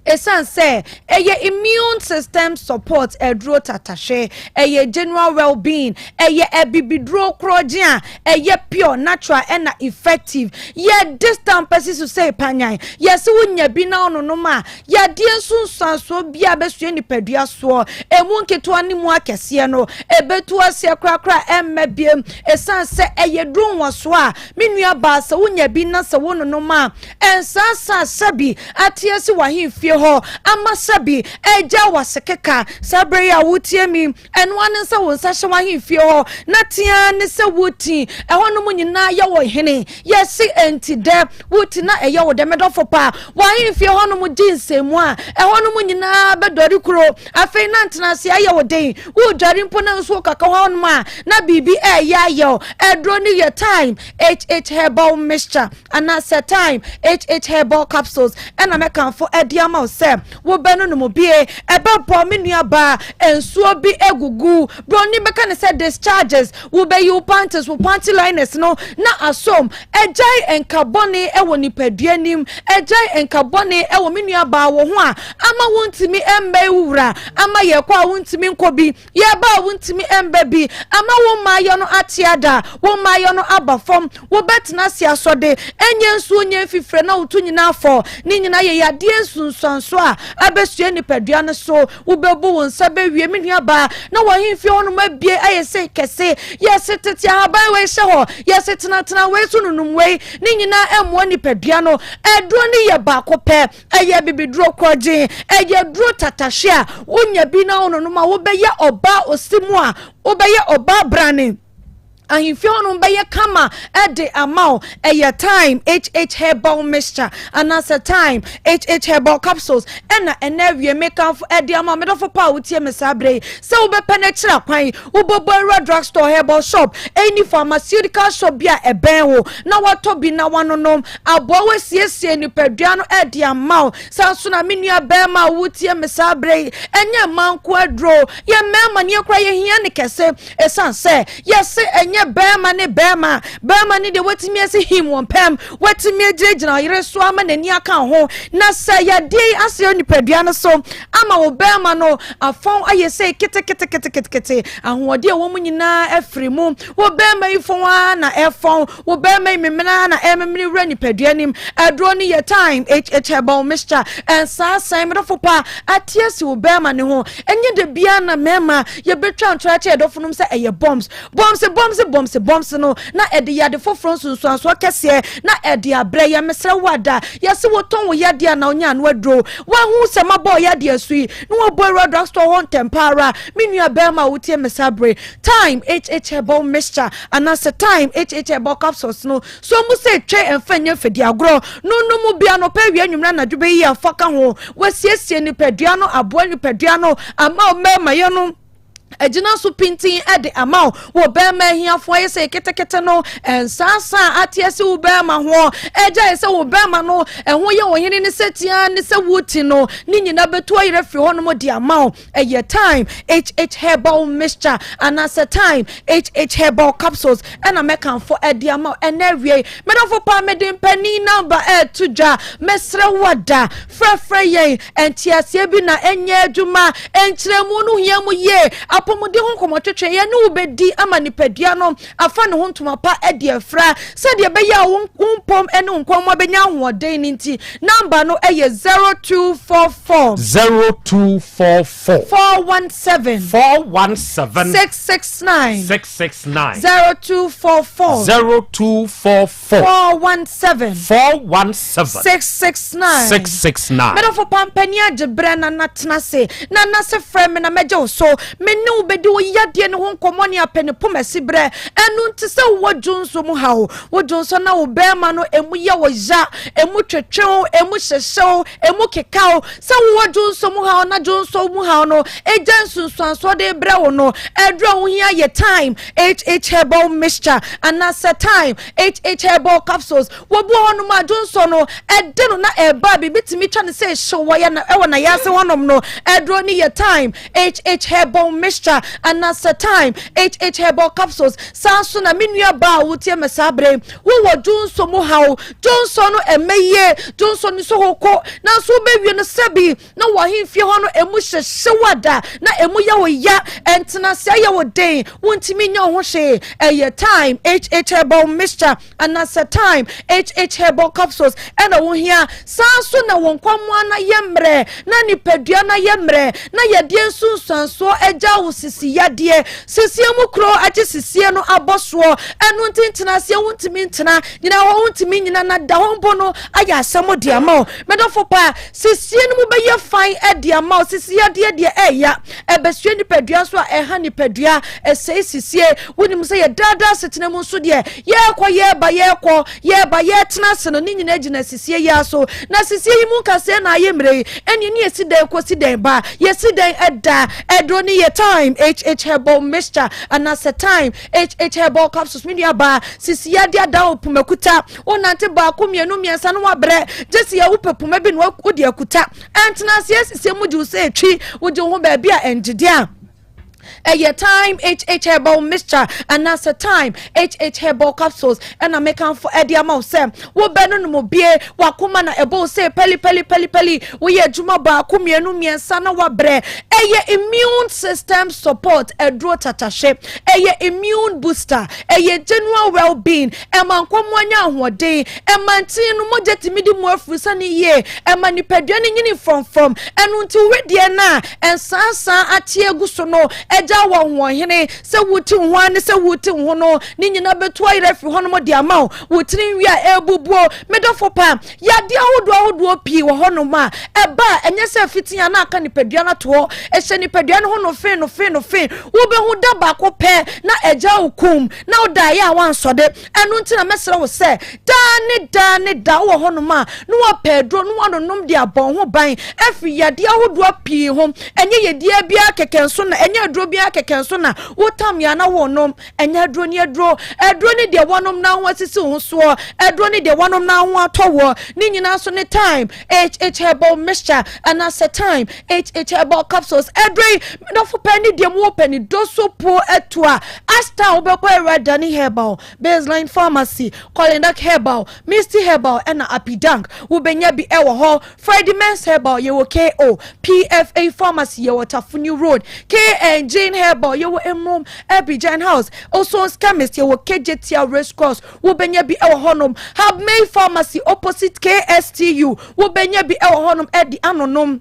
Speaker 3: Esiane sɛ ɛyɛ immune system support aduro tatahwe, ɛyɛ general well-being, ɛyɛ abibiduro korɔgye a ɛyɛ pure, natural ɛna effective. Yɛde stamp asi so sɛ panyan. Yɛse wonya bi na wononom a, yadeɛ nsunsuansoɔ biara bɛsoɛ nipadua soɔ, ɛmu nketewa ne mu akɛseɛ no, ɛbɛtu aseɛ korakora ɛmma biem. Esiane sɛ ɛyɛ duro nwasoɔ a, me nua baa sɛ wonya bi na sɛ wononom a, Ɛnsaasa sɛbi ate asi w'ahemfie hɔ. hɔ ama sɛbi ɛregya wo asekeka. Saa berɛ yi a woretie me yi, ɛno ara ne sɛ wo nsa hyɛ w'ahemfie hɔ na tea ara ne sɛ woreti. Ɛhɔnom nyinaa yɛ wo hene. Yɛse enti dɛ woreti na ɛyɛ wo dɛ, me dɔfo pa. W'ahemfie hɔnom gye nsɛmmu a, ɛhɔnom nyinaa bɛdɔre kuro. Afei na ntenaseɛ ayɛ wo den. Woredware mpo na nsuo kaka hɔnom a, na biribi reyɛ ayɛ wo. Aduro no yɛ Thyme HH Herbal Mixture anaasɛ Thyme HH Herbal Capsules ɛna mɛkamfo de ama wo sɛ wobɛnonom bie. Ɛbɛboa me nuabaa, nsuo bi agugu. Buroni bɛka no sɛ discharges. Wobɛyi wo panties, wo panty liners no na asom. Agyae nka bɔne wɔ nipadua nim. Agyae nka bɔne wɔ me nuabaa wo ho a ama wontumi mmɛn wo wura, ama yɛkɔ a wontumi nkɔ bi, yɛba a wontumi mba bi, ama wo mmaayɔ no ate ada, wo mmaayɔ no aba fam, wobɛtena ase asɔde, ɛnyɛ nsuo nyɛ mfifire na woto nyinaa fɔ. Ne nyinaa yɛ yadeɛ nsunsuansoɔ a abɛsua nipadua no so. Wobɛbu wo nsa bɛwie, me nuabaa, na w'ahemfie hɔnom abue ayɛ sei kɛse. Yɛse tete ahaban wei hyɛ hɔ, yɛse tenatena wei so nonom wei, ne nyinaa ɛmmoa nipadua no. Aduro no yɛ baako pɛ, ɛyɛ abibiduro korɔgyen, ɛyɛ aduro tatahwe a wonya bi na wononom a wobɛyɛ ɔbaa osi mu a wobɛyɛ ɔbaa brane. Ahemfie hɔnom bɛyɛ kama de ama wo. Ɛyɛ Thyme HH Herbal Mixture anaasɛ Thyme HH Herbal Capsules ɛna ɛnɛ awie mekamfo de ama wo. Me dɔfo pa a wotie me saa berɛ yi, sɛ wobɛpɛ no akyiri akwan, wobɛbɔ awura drugstore, herbal shop, any pharmaceutical shop bi a ɛbɛn wo na watɔ bi na wanonom aboa wo asiesie nipadua no de ama wo. Saa nso na me nua bɛrima a wotie me saa berɛ yi, ɛnyɛ mmaa nko aduro, yɛn mmarima no yɛkora yɛhia no kɛse. Ɛsiane sɛ yɛse ɛnyɛ bɛrima ne bɛrima, bɛrima ne deɛ watumi asi him wɔn pɛm, watumi agyinagyina ɔyere so ama n'ani aka ho, na sɛ yadeɛ yi asɛe nipadua no so ama wo bɛrima no afɔn ayɛ sɛ keteketeketekete, ahoɔden a ɛwɔ mu nyinaa afiri mu, wo bɛrima yi fɔn ara na ɛfɔn, wo bɛrima yi memene ara na ɛmemene wura nipadua nim. Aduro no yɛ Thyme HH Herbal Mixture, ɛnsaasan, medɔfo pa, ate asi wo bɛrima ne ho. Ɛnyɛ da biara na mmarima yɛbɛtwa ntorɔ akyerɛ yɛn dɔfonom sɛ ɛyɛ bombs. Bombs, bombs, bombs, bombs no, na ɛde yade foforɔ nsunsuansoɔ kɛseɛ na ɛde abrɛ yɛn. Mesrɛ wo ada, yɛse wotɔn wo yadeɛ anaa wonya ano aduro. Woahu sɛ mabɔ wo yadeɛ asu yi, na wɔbɔ awura drugstore hɔ ntɛmpa ara. Me nua barima a wotie me saa bere, Thyme HH Herbal Mixture anaasɛ Thyme HH Herbal Capsules no, So mu sɛ twe mfa nyɛ mfadi agorɔ no no mu bi anɔpa, awia, anwummerɛ, anadwo bɛyi afa ka ho. Wasiesie nipadua no, aboa nipadua no ama wo mmarima no agyina so pintin de ama wo. Wo bɛrima ahiafo ayɛ sɛ ketekete no, nsansa a ate asi wo bɛrima ho, agyae sɛ wo bɛrima no ɛho yɛ ɔhene ne sɛ tia ne sɛ wo ti no, ne nyina bɛtu ayerɛ firi hɔnom de ama wo. Ɛyɛ Thyme HH Herbal Mixture anaasɛ Thyme HH Herbal Capsules ɛna mɛkamfo ɛde ama wo ɛnɛ awiei. Medɔfo paa mede mpanin namba ɛɛto dwa. Mesrɛ wo ada frɛfrɛ yɛn. Nteaseɛ bi na ɛnyɛ adwuma. Nkyerɛmu no hia mu yie. Apɔmuden ho nkɔmmɔtwetwe yɛne wo bɛdi ama nipadua no afa ne ho ntoma pa adi afira sɛdeɛ ɛbɛyɛ a wo mpom ne wo nkɔmmɔ bɛnya ahoɔden no nti. Namba no yɛ 0244.
Speaker 2: 0244.
Speaker 3: 417.
Speaker 2: 417.
Speaker 3: 669.
Speaker 2: 669.
Speaker 3: 0244.
Speaker 2: 0244.
Speaker 3: 417.
Speaker 2: 417.
Speaker 3: 669.
Speaker 2: 669.
Speaker 3: Medɔfo pampani agye berɛ na na tena ase na na se frɛ me na mɛgye wo so. Me ne wo bɛdi wo yadeɛ no ho nkɔmmɔ ne apɛ ne poma si berɛ. Ɛno nti sɛ wowɔ dwonso mu haw, wo dwonso na wo bɛrima no emu yɛ wo ya, emu twetwe wo, emu hyehye wo, emu keka wo, sɛ wowɔ dwonso mu haw na dwonso mu haw no egya nsunsuansoɔ de brɛ wo no, aduru a wohia yɛ Thyme HH Herbal Mixture anaasɛ Thyme HH Herbal Capsules. Wɔbu hɔnom a dwonso no ɛde no na ɛba a biribi tumi twa no sɛ ehyew wɔ yɛ ɛwɔ n'ayase hɔnom no, aduro no yɛ Thyme HH Herbal Mixture anaasɛ Thyme HH Herbal Capsules. Saa nso na me nua baa a wotie me saa bere, wowɔ dwonso mu haw, dwonso no ɛmɛ yie, dwonso no so hoko, nanso wobɛwie no sɛbi na wɔ ahemfie hɔ no emu hyehyew ada na emu yɛ wo ya, ɛntenase ayɛ wo den, wontumi nyɛ wo ho hwee. Ɛyɛ Thyme HH Herbal Mixture anaasɛ Thyme HH Herbal Capsules ɛna wohia. Saa nso na wo nkwammoa no ayɛ mmerɛ na nipadua no ayɛ mmerɛ na yadeɛ nsunsuansoɔ agya wo. wo sisi yadeɛ. Sisie mu kuro agye sisie no abɔ soɔ. Ɛno nti ntenaseɛ wontumi ntena, nyina hɔ wontumi nyina na da hɔ mpo no ayɛ asɛm de ama wo. Medɔfo pa, sisie no mu bɛyɛ fan de ama wo. Sisi yadeɛ deɛ ɛya, ɛbɛsua nipadua nso a ɛha nipadua, ɛsɛe sisie. Wonim sɛ yɛ daadaa asetena mu nso deɛ yɛrekɔ yɛreba yɛrekɔ yɛreba yɛretena ase no ne nyinaa gyina sisie yi ara so. Na sisie yi mu nkasɛɛ na ayɛ mmerɛ yi, ɛneɛ ne yɛsi dɛn kɔsi dɛn ba, yɛsi dɛn ɛda ɛduro ne yɛ Thyme HH Herbal Mixture anaasɛ Thyme HH Herbal Capsules. Me nua baa, sisi yadeɛ adan wo poma kuta, wonante baako mmienu mmiɛnsa na wabrɛ, gye sɛ yɛ wopɛ poma bi na wode akuta. Ɛntena aseɛ sisie mu gye wo sɛ ɛtwi, wogye wo ho baabi a ɛngyegye a. Ɛyɛ Thyme HH Herbal Mixture anaasɛ Thyme HH Herbal Capsules ɛna mekamfo ɛde ama wo sɛ wobɛnonom bie, wakoma na ɛbɔ wo sɛ pɛli pɛli pɛli pɛli, woyɛ adwuma baako mmienu mmiɛnsa na wabrɛ. Ɛyɛ immune system support aduro tatahye, ɛyɛ immune booster, ɛyɛ general well being, ɛma nkɔmmoa nya ahoɔden, ɛma ntini no mogya tumi di mu afurusane yie, ɛma nipadua no nyini frɔmfrɔm. Ɛno nti wedeɛ no a Nsansa ate agu so no, agya wɔ ahoɔhene sɛ wote wo ho ara ne sɛ wote wo ho no, ne nyinaa bɛtu ayera afiri hɔnom de ama wo. Wo tiri nwi a ɛrebubuo, me dɔfo pa, yadeɛ ahodoɔ ahodoɔ pii wɔ hɔnom a ɛba a ɛnyɛ sɛ fiti a na aka nipadua no ato hɔ, ɛhyɛ nipadua no ho nofe nofe nofe. Wobɛhu da baako pɛ na agya wo kum na wodaeɛ a woansɔde. Ɛno nti na mɛsrɛ wo sɛ, daa ne daa ne daa wowɔ hɔnom a, na woapɛ aduro na woanonom de abɔ wo ho ban afiri yadeɛ ahodoɔ pii ho. Ɛnyɛ yadeɛ biara kɛkɛ nso na, ɛnyɛ aduro biara kɛkɛ nso na wotam yɛ a na wonom. Ɛnyɛ aduro ne aduro. Aduro ne deɛ woanom na ho asisi wo ho soɔ. Aduro ne deɛ woanom na ho atɔ woɔ. Ne nyinaa nso ne Thyme HH Herbal Mixture anaasɛ Thyme HH Herbal Capsules. Aduro yi, me dɔfo pɛ ne deɛ mu wopɛ ne doso po atu a, Ashtown wobɛkɔ Awura Dani Herbal, Baseline Pharmacy, Kolindak Herbal, Misty Herbal ɛna Apidank. Wobɛnya bi ɛwɔ hɔ. Freddie Mens Herbal yɛwɔ KO, PFA Pharmacy yɛwɔ Tafuni Road, KN Jane Herbal yɛwɔ Emrom, Abidjan House, Osons Chemist yɛwɔ Kejetia Race Course. Wobɛnya bi ɛwɔ hɔnom. Habmay Pharmacy opposite KSTU wobɛnya bi ɛwɔ hɔnom ɛde anonom.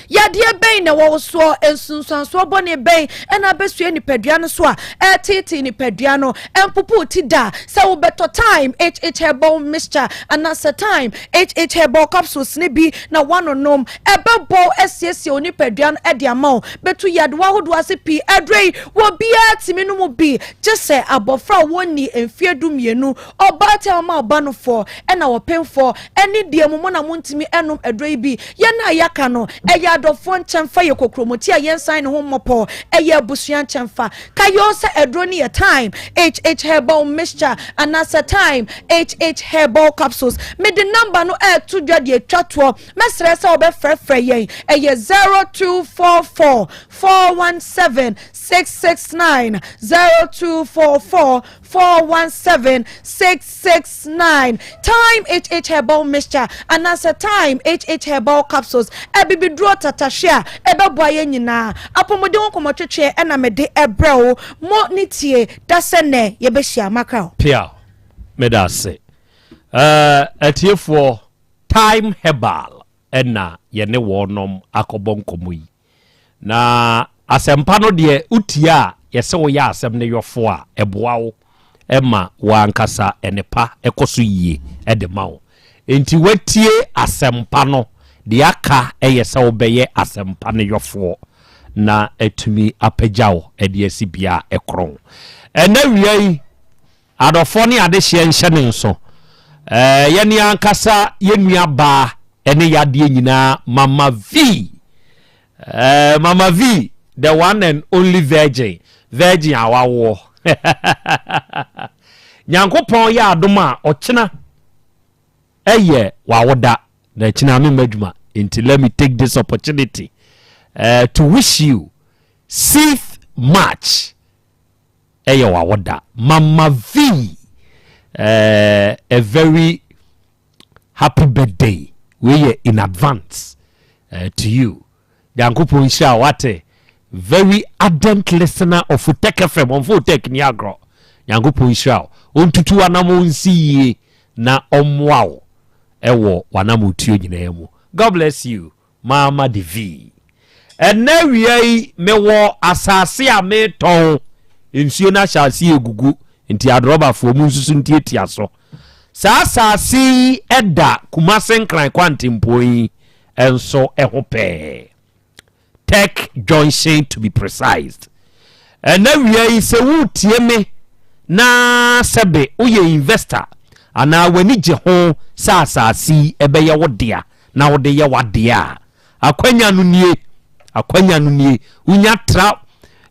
Speaker 3: Yadeɛ bɛn na ɛwɔ wo soɔ? Nsunsuansoɔ bɔne bɛn na abɛsua nipadua no so a ɛreteetee nipadua no? Ɛmpopo wo ti da sɛ wobɛtɔ Thyme HH Herbal Mixture anaasɛ Thyme HH Herbal Capsules no bi na woanonom. Ɛbɛbɔ wo asiesie wo nipadua no de ama wo. Bɛtu yadewa ahodoɔ ase pii. Aduro yi, obiara tumi nom bi gye sɛ abɔfra a wɔnnii mfeɛ dumienu, ɔbaatan a wɔma ɔba no fɔ, ɛna ɔpemfoɔ. Ɛne deɛ mo mo na montumi nnom aduro yi bi. Yɛn a yɛaka no, ɛyɛ adɔfoɔ nkyɛmfa, yɛ kokromoti a yɛnsan ne ho mmɔpɔ, ɛyɛ abusua nkyɛmfa. Ka yoo sɛ aduro no yɛ Thyme HH Herbal Mixture anaasɛ Thyme HH Herbal Capsules. Mede number no ɛreto dwa de atwa toɔ. Mɛsrɛ sɛ wobɛfrɛfrɛ yɛn. Ɛyɛ 0244 417 669, 0244 417 669. Thyme HH Herbal Mixture anaasɛ Thyme HH Herbal Capsules, abibiduro tatahwe a ɛbɛboa yɛn nyinaa. Apɔmuden ho nkɔmmɔtwetweɛ ɛna mede ɛbrɛ wo. Mo ne tie da sɛ nnɛ yɛbɛhyia. Makra o.
Speaker 2: Piaw, meda ase. Eh, atiefoɔ, Thyme Herbal na yɛne wɔnom akɔbɔ nkɔmmɔ yi. Na asɛmpa no deɛ wotie a, yɛsɛ woyɛ asɛm no yɔfo a, ɛboa wo ma wo ankasa nnepa kɔ so yie de ma wo. Enti woatie asɛmpa no, deɛ aka yɛ sɛ wobɛyɛ asɛmpa no yɔfoɔ na atumi apagya wo de asi bea a ɛkorɔn. Ɛnnɛ awia yi, Adɔfoɔ ne adehyeɛ nhyɛ ne nso. Ɛɛ yɛne ankasa yɛn nua baa ɛne yadeɛ nyinaa Mama V. Ɛɛ Mama V, the one and only virgin, virgin a wawoɔ. Nyankopɔn yɛ adom a ɔkyena ɛyɛ wawoda na ɛkyena me mma adwuma nti let me take this opportunity uh, to wish you 6th March ɛyɛ w'awoda. Mama V eh, a very happy birthday. Wei yɛ in advance eh, to you. Nyankopɔn nhyira wo wate. Very ardent listener of Otec FM. Ɔmfa Otec ni agorɔ. Nyankopɔn nhyira wo. Ɔntutu w'anamɔ nsi yie na ɔmmoa wo ɛwɔ w'anamɔtuo nyinaa mu. God bless you. Mama de V. Ɛnnɛ awia yi, mewɔ asase a meretɔn. Nsuo no ahyɛ aseɛ regugu, nti adrɔbafoɔ monsusu ntiatia so. Saa asase yi da Kumase Nkran kwantempɔn yi nso ho pɛɛ. Tech Junction to be precise. Ɛnɛ wia yi sɛ woretie me na sɛbe woyɛ investor anaa w'ani gye ho sɛ asase yi ɛbɛyɛ wo dea na wode yɛ w'adeɛ a, akwanya no nie, akwanya no nie. Wonya tra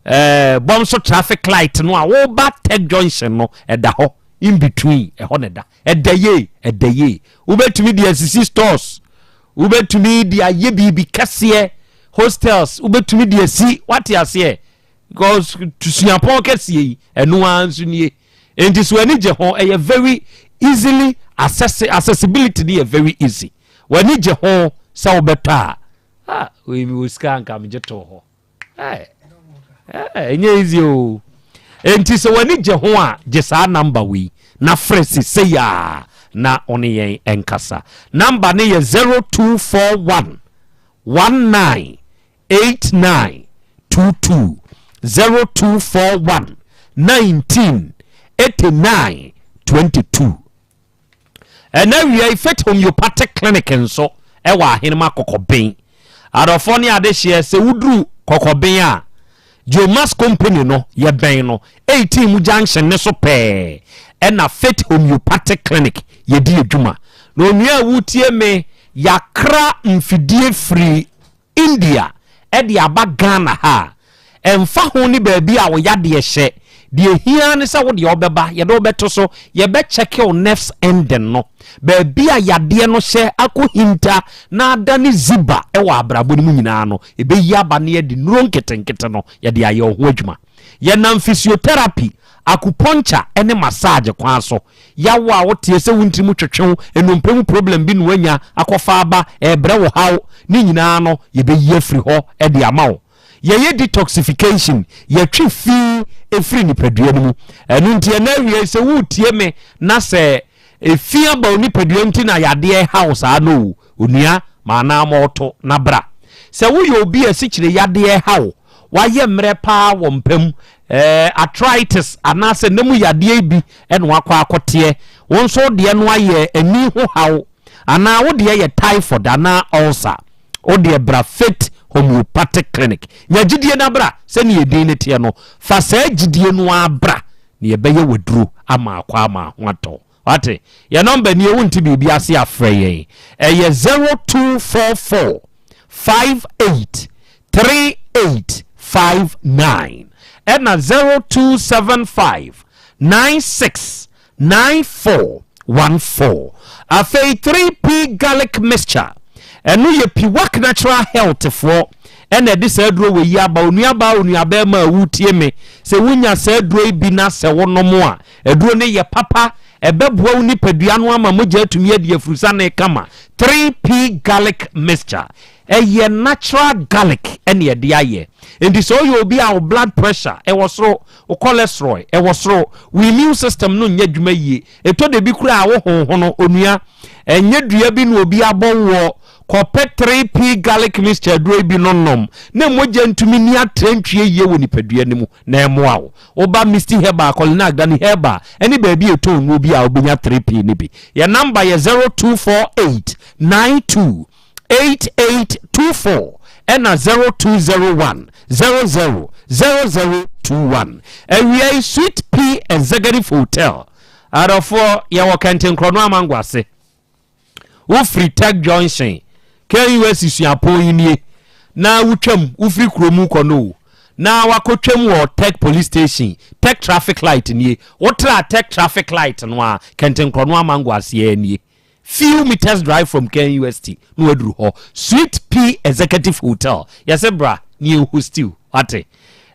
Speaker 2: eh, bɔm so traffic light no a woba Tech Junction no ɛda hɔ in between ɛhɔ na ɛda. Ɛda yie, ɛda yie. Wobɛtumi de asisi stores Wobɛtumi de ayɛ biribi kɛseɛ, hostels, wobɛtumi de asi, wate aseɛ, because suapɔn kɛseɛ yi, ɛno ara nso nie. Enti so ani gye ho, ɛyɛ very easily access, accessibility no yɛ very easy. W'ani gye ho sɛ wobɛtɔ a, ah, wei mewɔ sika anka megye too hɔ. Ɛnyɛ easy o. Enti sɛ w'ani gye ho a, gye saa namba wei na frɛ sesei a na ɔne yɛn nkasa. Namba no yɛ 0241 19 89 22 0241 19 89 22. Ɛna awia yi Faith Homeopathic Clinic nso ɛwɔ Ahenema Kɔkɔben. Adɔfoɔ ne adehyeɛ sɛ woduru Kɔkɔben a, Jomas Company no yɛbɛn no 18 mu junction ne so pɛɛ ɛna Faith Homeopathic Clinic yɛdi adwuma. Na onua a wotie me yɛakra mfidie firi India de aba Ghana ha a, ɛmfa ho ne baabi a wo yadeɛ hyɛ, deɛ ɛhia ara ne sɛ wo deɛ wobɛba, yɛde wo bɛto so, yɛbɛkyɛke wo nerves ending no, baabi a yadeɛ no hyɛ akɔhinta na adane ziba wɔ abrabɔ no mu nyinaa no, ɛbɛyi aba na yɛde nnuro nketenkete no yɛde ayɛ wo ho adwuma. Yɛnam physiotherapy, acupuncture ne massage kwan so Yaw a woteɛ sɛ wo ntiri mu twetwe wo, nnompe mu problem bi na woanya akɔfa aba, ɛrebrɛ wo haw, ne nyinaa no yɛbɛyi afiri hɔ de ama wo. Yɛyɛ detoxification, yɛtwe fi firi nipadua no mu. Ɛno nti ɛnɛ awia yi sɛ woretie me na sɛ efi aba wo nipadua nti na yadeɛ reha wo saa no o, onua ma anammɔn to na bra. Sɛ woyɛ obi a asikyire yadeɛ reha wo, wayɛ mmerɛ paa wɔ mpa mu, eh, arthritis anaasɛ nna mu yadeɛ yi bi na wakɔ akɔteɛ, wo nso wo deɛ no ayɛ ani ho haw, anaa wo deɛ yɛ typhoid anaa ulcer, wo deɛ bra Faith Homeopathic Clinic. Nya gyidie na bra, sɛdeɛ edin no teɛ no, fa saa gyidie no ara bra na yɛbɛyɛ w'aduro ama akɔ ama ho atɔ wo. Wate? Yɛn nɔmba nie, wonte biribi ase a frɛ yɛn. Ɛyɛ 0244 58 38 59 ɛna 0275 96 94 14. Afei 3P garlic mixture, ɛno yɛ Piwak Natural Health foɔ ɛna ɛde saa aduro wei yi aba. Onuabaa, onuabɛrima a wotie me, sɛ wonya saa aduro yi bi na sɛ wonom a, Aduro no yɛ papa, ɛbɛboa wo nipadua no ama mogya atumi adi afurusane kama. 3P Garlic Mixture, ɛyɛ natural garlic ɛna ɛde ayɛ. Enti sɛ woyɛ obi a wo blood pressure ɛwɔ soro, wo cholesterol ɛwɔ soro, wo immune system no nyɛ adwuma yie, ɛtɔ da bi koraa a wo honhono, onua, ɛnyɛ dua bi na obi abɔ woɔ, kɔpɛ 3P Garlic Mixture aduro yi bi no nom na mogya ntumi nni atrantwie yie wɔ nipadua no mu na ɛmmoa wo. Woba Misty Herbal, Kɔlina, Gani Herbal ne baabi a yɛtɔn nnuro bi a wobɛnya 3P no bi. Yɛn namba yɛ 0248 92 8824 ɛna 0201 00 0021. Awia yi Sweet Pea Executive Hotel. Adɔfoɔ yɛwɔ Kɛntenkorɔno Amango ase. Wofiri Tech Junction, KUSC suapɔn yi nie, na wotwam, wofiri kurom kɔ no o, na wakɔtwam wɔ Tech Police Station, Tech Traffic Light nie, wotra Tech Traffic Light no a, Kɛntenkorɔno Amango aseɛ nie. Few meters drive from KNUST na waduru hɔ. Sweet Pea Executive Hotel, yɛse bra na yɛn host you, wate?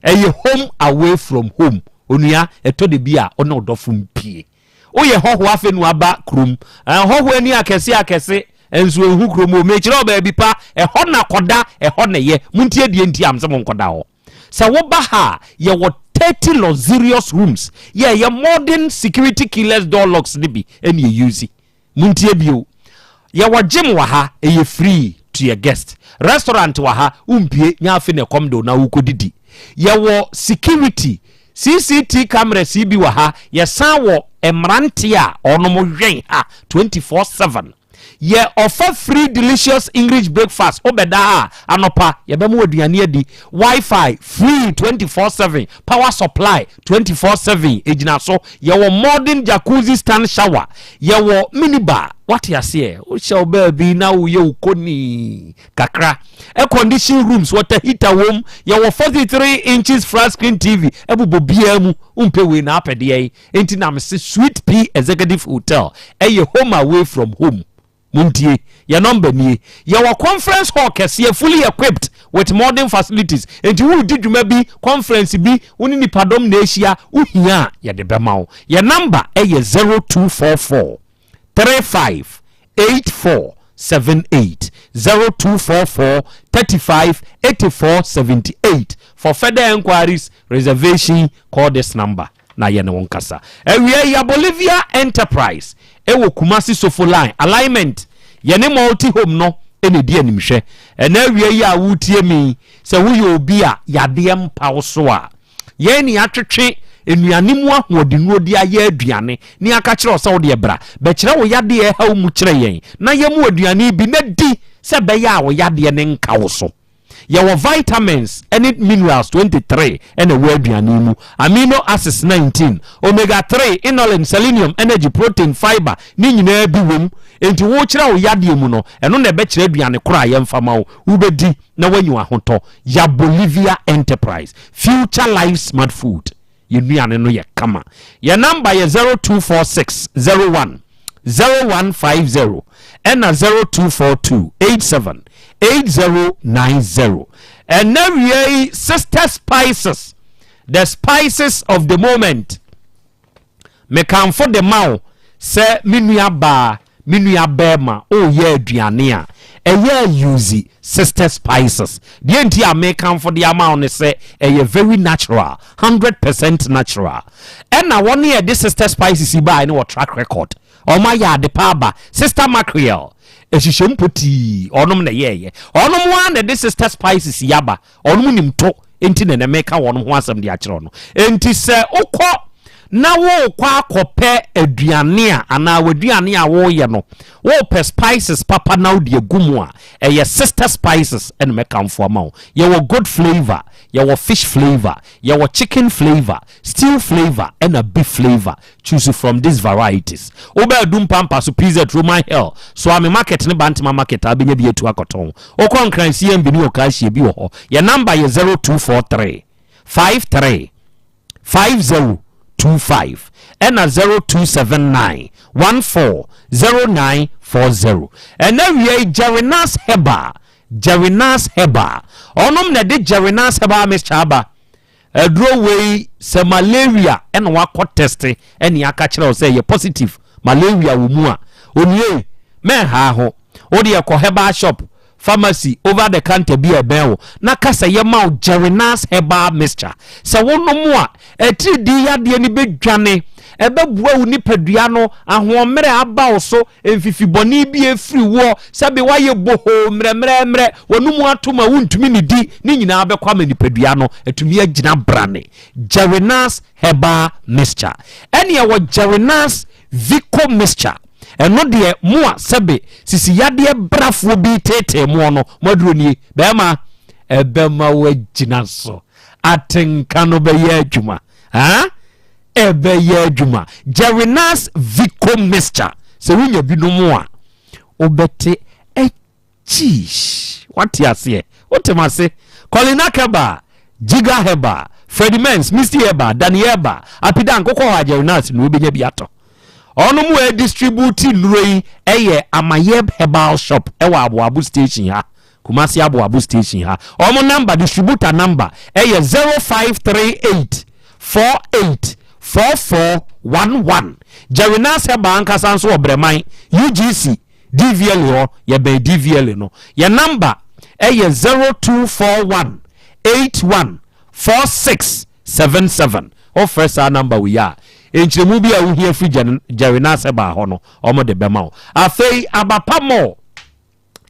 Speaker 2: Ɛyɛ home away from home, onua, ɛtɔ da bi a wo ne wo dɔfo mpie. Woyɛ hɔhoɔ afei na waba kurom. Hɔhoɔ ani akɛse akɛse nso ɛnhu kurom o. Mekyerɛ wo baabi pa, ɛhɔ na kɔda, ɛhɔ na ɛyɛ. Montie deɛ nti a mese monkɔda hɔ. Sɛ woba ha a, yɛwɔ 30 luxurious rooms. Yɛ ɛyɛ modern security keyless door locks no bi ɛna yɛ use. Montie bio. Yɛwɔ gym wɔ ha, ɛyɛ free. to yɛ guest. Restaurant wɔ ha, wompie nyɛ afe na ɛkɔm de wo na wokɔdidi. Yɛwɔ security, CCT cameras yi bi wɔ ha, yɛsan wɔ mmeranteɛ a wɔnom wɛn ha 24/7. Yɛ ɔfa free delicious English breakfast, wobɛda ha a, anɔpa yɛbɛma wo aduane adi, Wi-Fi free 24/7, power supply 24/7 ɛgyina so, yɛwɔ modern jacuzzi stand shower, yɛwɔ minibar, wate aseɛ, wohyɛ wo baabi na woyɛ wo koni kakra, air condition rooms, water heater wom, yɛwɔ 43 inches flat screen TV ɛbobɔ biara mu, wompɛ wei na apɛ deɛ yi, enti na mese Sweet Pea Executive Hotel ɛyɛ home away from home. Montie, yɛ nɔmba nie. Yɛwɔ conference hall kɛseɛ fully equipped with modern facilities. Enti woredi dwuma bi, conference bi, wo ne nipadɔm na ahyia, wohia a, yɛde bɛma wo. Yɛ nɔmba yɛ 0244 35 84 78, 0244 35 84 78. For further enquiries, reservation, call this number na yɛne wo nkasa. Awia yi, Bolivia Enterprise ɛwɔ Kumasi Sofo Line alignment, yɛne Multi Home no ɛna ɛdi animhwɛ. Ɛna awia yi a wotie mi, sɛ woyɛ obi a yadeɛ mpa wo so a, yɛn ne atwetwe nnuane mu ahoɔdennuo de ayɛ aduane ne aka kyerɛ wo sɛ wodeɛ bra bɛkyerɛ wo yadeɛ ɛha wo mu kyerɛ yɛn na yɛmu aduane bi na di sɛ bɛyɛ a wo yadeɛ ne nka wo so. Yɛwɔ vitamins ne minerals 23 ɛna ɛwɔ aduane mu, amino acids 19, omega 3, inulin, selenium, energy, protein, fiber ne nyinaa bi wɔ mu. Enti wokyerɛ wo yadeɛ mu no, ɛno na ɛbɛkyerɛ aduane koro a yɛmfa ma wo, wobɛdi na woanya ahotɔ. Ya Bolivia Enterprise, Future Life Smart Food, yɛn nnuane no yɛ kama. Yɛn namba yɛ 0246 01 0150 ɛna 0242 87 8090. Ɛnɛ wie yi, Sister Spices, the spices of the moment, mekamfo de ma wo sɛ me nua baa, me nua bɛrima, ɔreyɛ aduane a, ɛyɛ use Sister Spices. Deɛ nti a mekamfo de ama wo ne sɛ ɛyɛ very natural, 100% natural. Ɛna wɔne yɛde Sister Spices yi baa ne wɔ track record, ɔmo ayɛ ade pa aba. Sister Mackerel ehyehyɛ mpo tii, ɔnom na ɛyɛɛyɛ, ɔnom ara na ɛde Sister Spices yi aba. Ɔnom nim to, nti na ɛnɛ meka wɔn ho asɛm de akyerɛ no. Nti sɛ wokɔ na wokɔ akɔpɛ aduane a, anaa w'aduane a woyɛ no, wopɛ spices papa na wode agu mu a, ɛyɛ Sister Spices ɛna mɛkamfo ama wo. Yɛwɔ goat flavour, yɛwɔ fish flavour, yɛwɔ chicken flavour, stew flavour ɛna beef flavour. Choose from these varieties. Wobɛɛdu Mpampa so, PZ, Roman Hill, Soame Market ne Bantama Market a, wobɛnya bi atu akɔtɔn. Wokɔ Nkran CMB ne Ɔka bi wɔ hɔ. Yɛ number yɛ 0243 53 5025 ɛna 0279 140940. Ɛna wie, Jerinas Herbal, Jerinas Herbal, ɔnom na ɛde Jerinas Herbal mixture aba. Aduro wei, sɛ malaria ɛna wakɔ test ɛne aka kyerɛ wo sɛ yɛ positive, malaria wɔ mu a, onie mɛnhaa ho. Wode ɛkɔ herbal shop, pharmacy, over the counter bi a ɛbɛn wo na kasa yɛma wo Jerinas Herbal mixture. Sɛ wonom a, atiridii yadeɛ no bɛdwane, ɛbɛboa wo nipadua no ahoɔmmerɛ aba wo so, mfifibɔne bi efiri woɔ, sɛbi wayɛ bohoo mmerɛmmerɛmmerɛ, wɔnum atom a wontumi ne di ne nyinaa bɛkɔ ama nipadua no atumi agyina brane. Jerinas Herbal mixture, ɛne ɛwɔ Jerinas Vico mixture. Ɛno deɛ, mo a sɛbe sisi yadeɛ brafoɔ bi tetee moɔ no, mo aduro nie. Bɛrima, ɛbɛma woagyina so, atenka no bɛyɛ adwuma, ha ɛbɛyɛ adwuma. Jerinas Vico mixture, sɛ wonya binom a, wobɛte akyish. Wate aseɛ? Wotem ase? Colina Keba, Jiga Heba, Freddy Mens, Misty Heba, Danny Heba, Apida nkokɔ hɔ a, Jerinas na wobɛnya bi atɔ. Ɔno mu a distribute nnuro yi ɛyɛ Amayeb Herbal Shop, ɛwɔ Aboabo Station ha, Kumasi Aboabo Station ha. Ɔmo number, distributor number, ɛyɛ 0538 48 4411. Jerinas Herbal ankasa nso wɔ Brɛman UGC DVL hɔ, yɛbɛn DVL no. Yɛ number ɛyɛ 0241 81 46 77. Wofrɛ saa number wei a, nkyerɛmu bi a wohia firi Jerinas Herbal hɔ no, ɔmo de bɛma wo. Afei Abapa Mall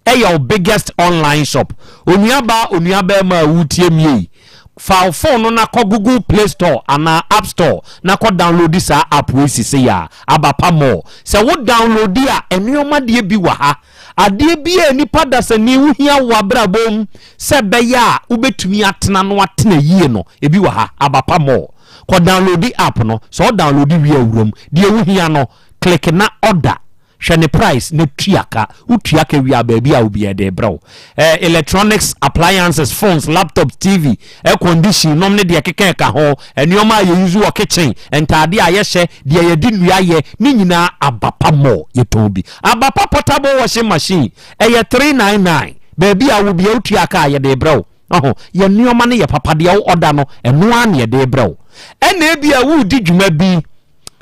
Speaker 2: ɛyɛ. ɛyɛ wo biggest online shop. Onua baa, onua barima a woretie me yi, fa wo phone no na kɔ Google Play Store anaa App Store na kɔ downloadi saa app wei sesei a, Abapa Mall. Sɛ wo downloadi a, nnoɔma deɛ bi wɔ ha. Adeɛ biara a nipa dasani wohia wɔ w'abrabɔ mu sɛ ɛbɛyɛ a wobɛtumi atena no atena yie no, ebi wɔ ha, Abapa Mall. Kɔ downloadi app no, sɛ wo downloadi wie a wura mu. Deɛ wohia no, click na order. Hwɛ ne price na tua ka. Wotua ka wie a, baabi a obiara de rebrɛ wo. Eh, electronics appliances, phones, laptops, TV, air condition nom ne deɛ ɛkeka ɛka ho, nneɛma a yɛuse wɔ kitchen, ntaadeɛ a yɛhyɛ, deɛ yɛde nnua yɛ, ne nyinaa Abapa Mall yɛtɔn bi. Abapa portable washing machine, ɛyɛ 399. Baabi a wɔ biara wotua ka a yɛde rebrɛ wo. Ɔho, yɛn nneɛma no yɛ papa, deɛ wo order no, ɛno ara na yɛde rebrɛ wo. Ɛna ebia woredi dwuma bi,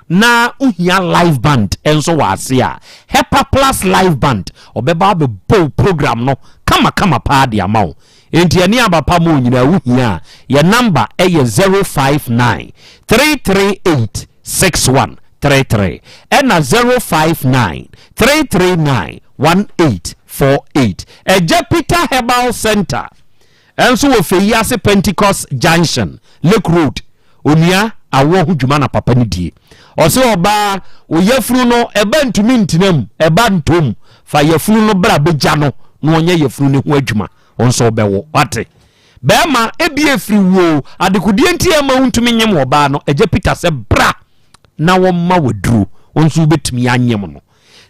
Speaker 2: na wohia live band nso wɔ ase a, Hepa Plus Live Band ɔbɛba abɛbɔ wo program no kamakama paa de ama wo. Enti ɛne aba pa mu nyinaa wohia a, yɛn number ɛyɛ 059 338 6133 ɛna 059 339 1848. Ɛgya Peter Herbal Center Nso wɔ Feyiase Pentecost Junction, Lake Road, onua awoɔ ho dwuma na papa no die. Ɔse ɔbaa, wo yafunu no ɛba ntumi ntena mu, ɛba ntɔ mu, fa yafunu no bra bɛgya no na ɔnyɛ yafunu no ho adwuma, wo nso wobɛwo. Wate? Bɛɛma, ebia ɛfiri wuo, adekodeɛ nti a ɛmma wontumi nyem ɔbaa no, Agya Peter sɛ bra na wɔmma waduro, wo nso wobɛtumi anyem no.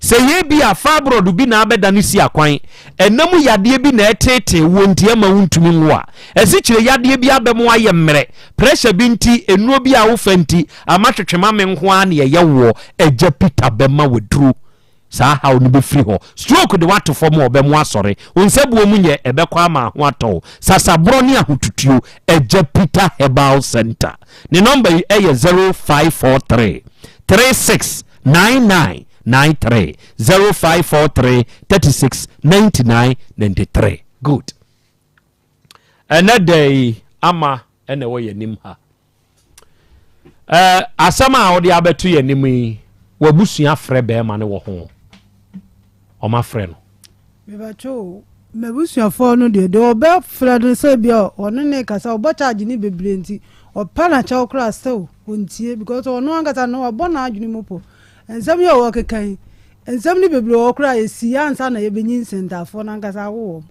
Speaker 2: Sɛ yɛ bi a fibroid bi na abɛda no si akwan, ɛna mu yadeɛ bi na ɛreteetee woɔ nti ɛmma wontumi nwo a, asikyire yadeɛ bi abɛma woayɛ mmerɛ, pressure bi nti, nnuro bi a wofa nti ama twetwemame nko ara na ɛyɛ woɔ, Agya Peter bɛma waduro. Saa haw no bɛfiri hɔ. Stroke de woato fam a ɔbɛmo asɔre. Wo nsabuo mu nyɛ, ɛbɛkɔ ama ho atɔ wo. Sasaborɔ ne ahotutuo, Agya Peter Herbal Centre. Ne nɔmba yi yɛ 0543 36 99 93 0543 36 99 93 good ɛnɛ da yi ama ɛna ɛwɔ yɛn anim ha ɛɛ asɛm a wɔde abɛto yɛn anim yi wabusua frɛ bɛrima no wɔ ho wɔn afrɛ no.
Speaker 1: Mepakyɛw o, m'abusuafoɔ no deɛ, deɛ ɔbɛfrɛ no sɛ ebia ɔne no rekasa, ɔbɔ charge no bebree nti, ɔpa no akyɛw koraa still ɔntie because ɔno ankasa no wabɔ n'adwene mu pɔ. Nsɛm yi a ɔrekeka yi, nsɛm no bebree wɔ hɔ koraa a ɛsii ansa na yɛbɛnyinsɛn ntaafoɔ no ankasa awo wɔn.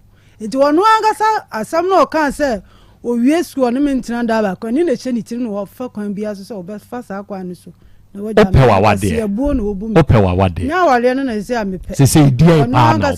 Speaker 1: Nti ɔno ankasa asɛm no a ɔkaa sɛ ɔwie sukuu ɔne me ntena da baako, ɛno na ɛhyɛ ne tirim na wafa kwan biara so sɛ ɔbɛfa saa kwan no so na wagya me.
Speaker 2: Wopɛ w'awadeɛ.
Speaker 1: Abuo na ɔbu me.
Speaker 2: Wopɛ w'awadeɛ.
Speaker 1: Nyɛ awareɛ no na ɛsɛ a mepɛ.
Speaker 2: Sesei deɛn
Speaker 1: Ɔno
Speaker 2: paa na
Speaker 1: ankasa
Speaker 2: wopɛ?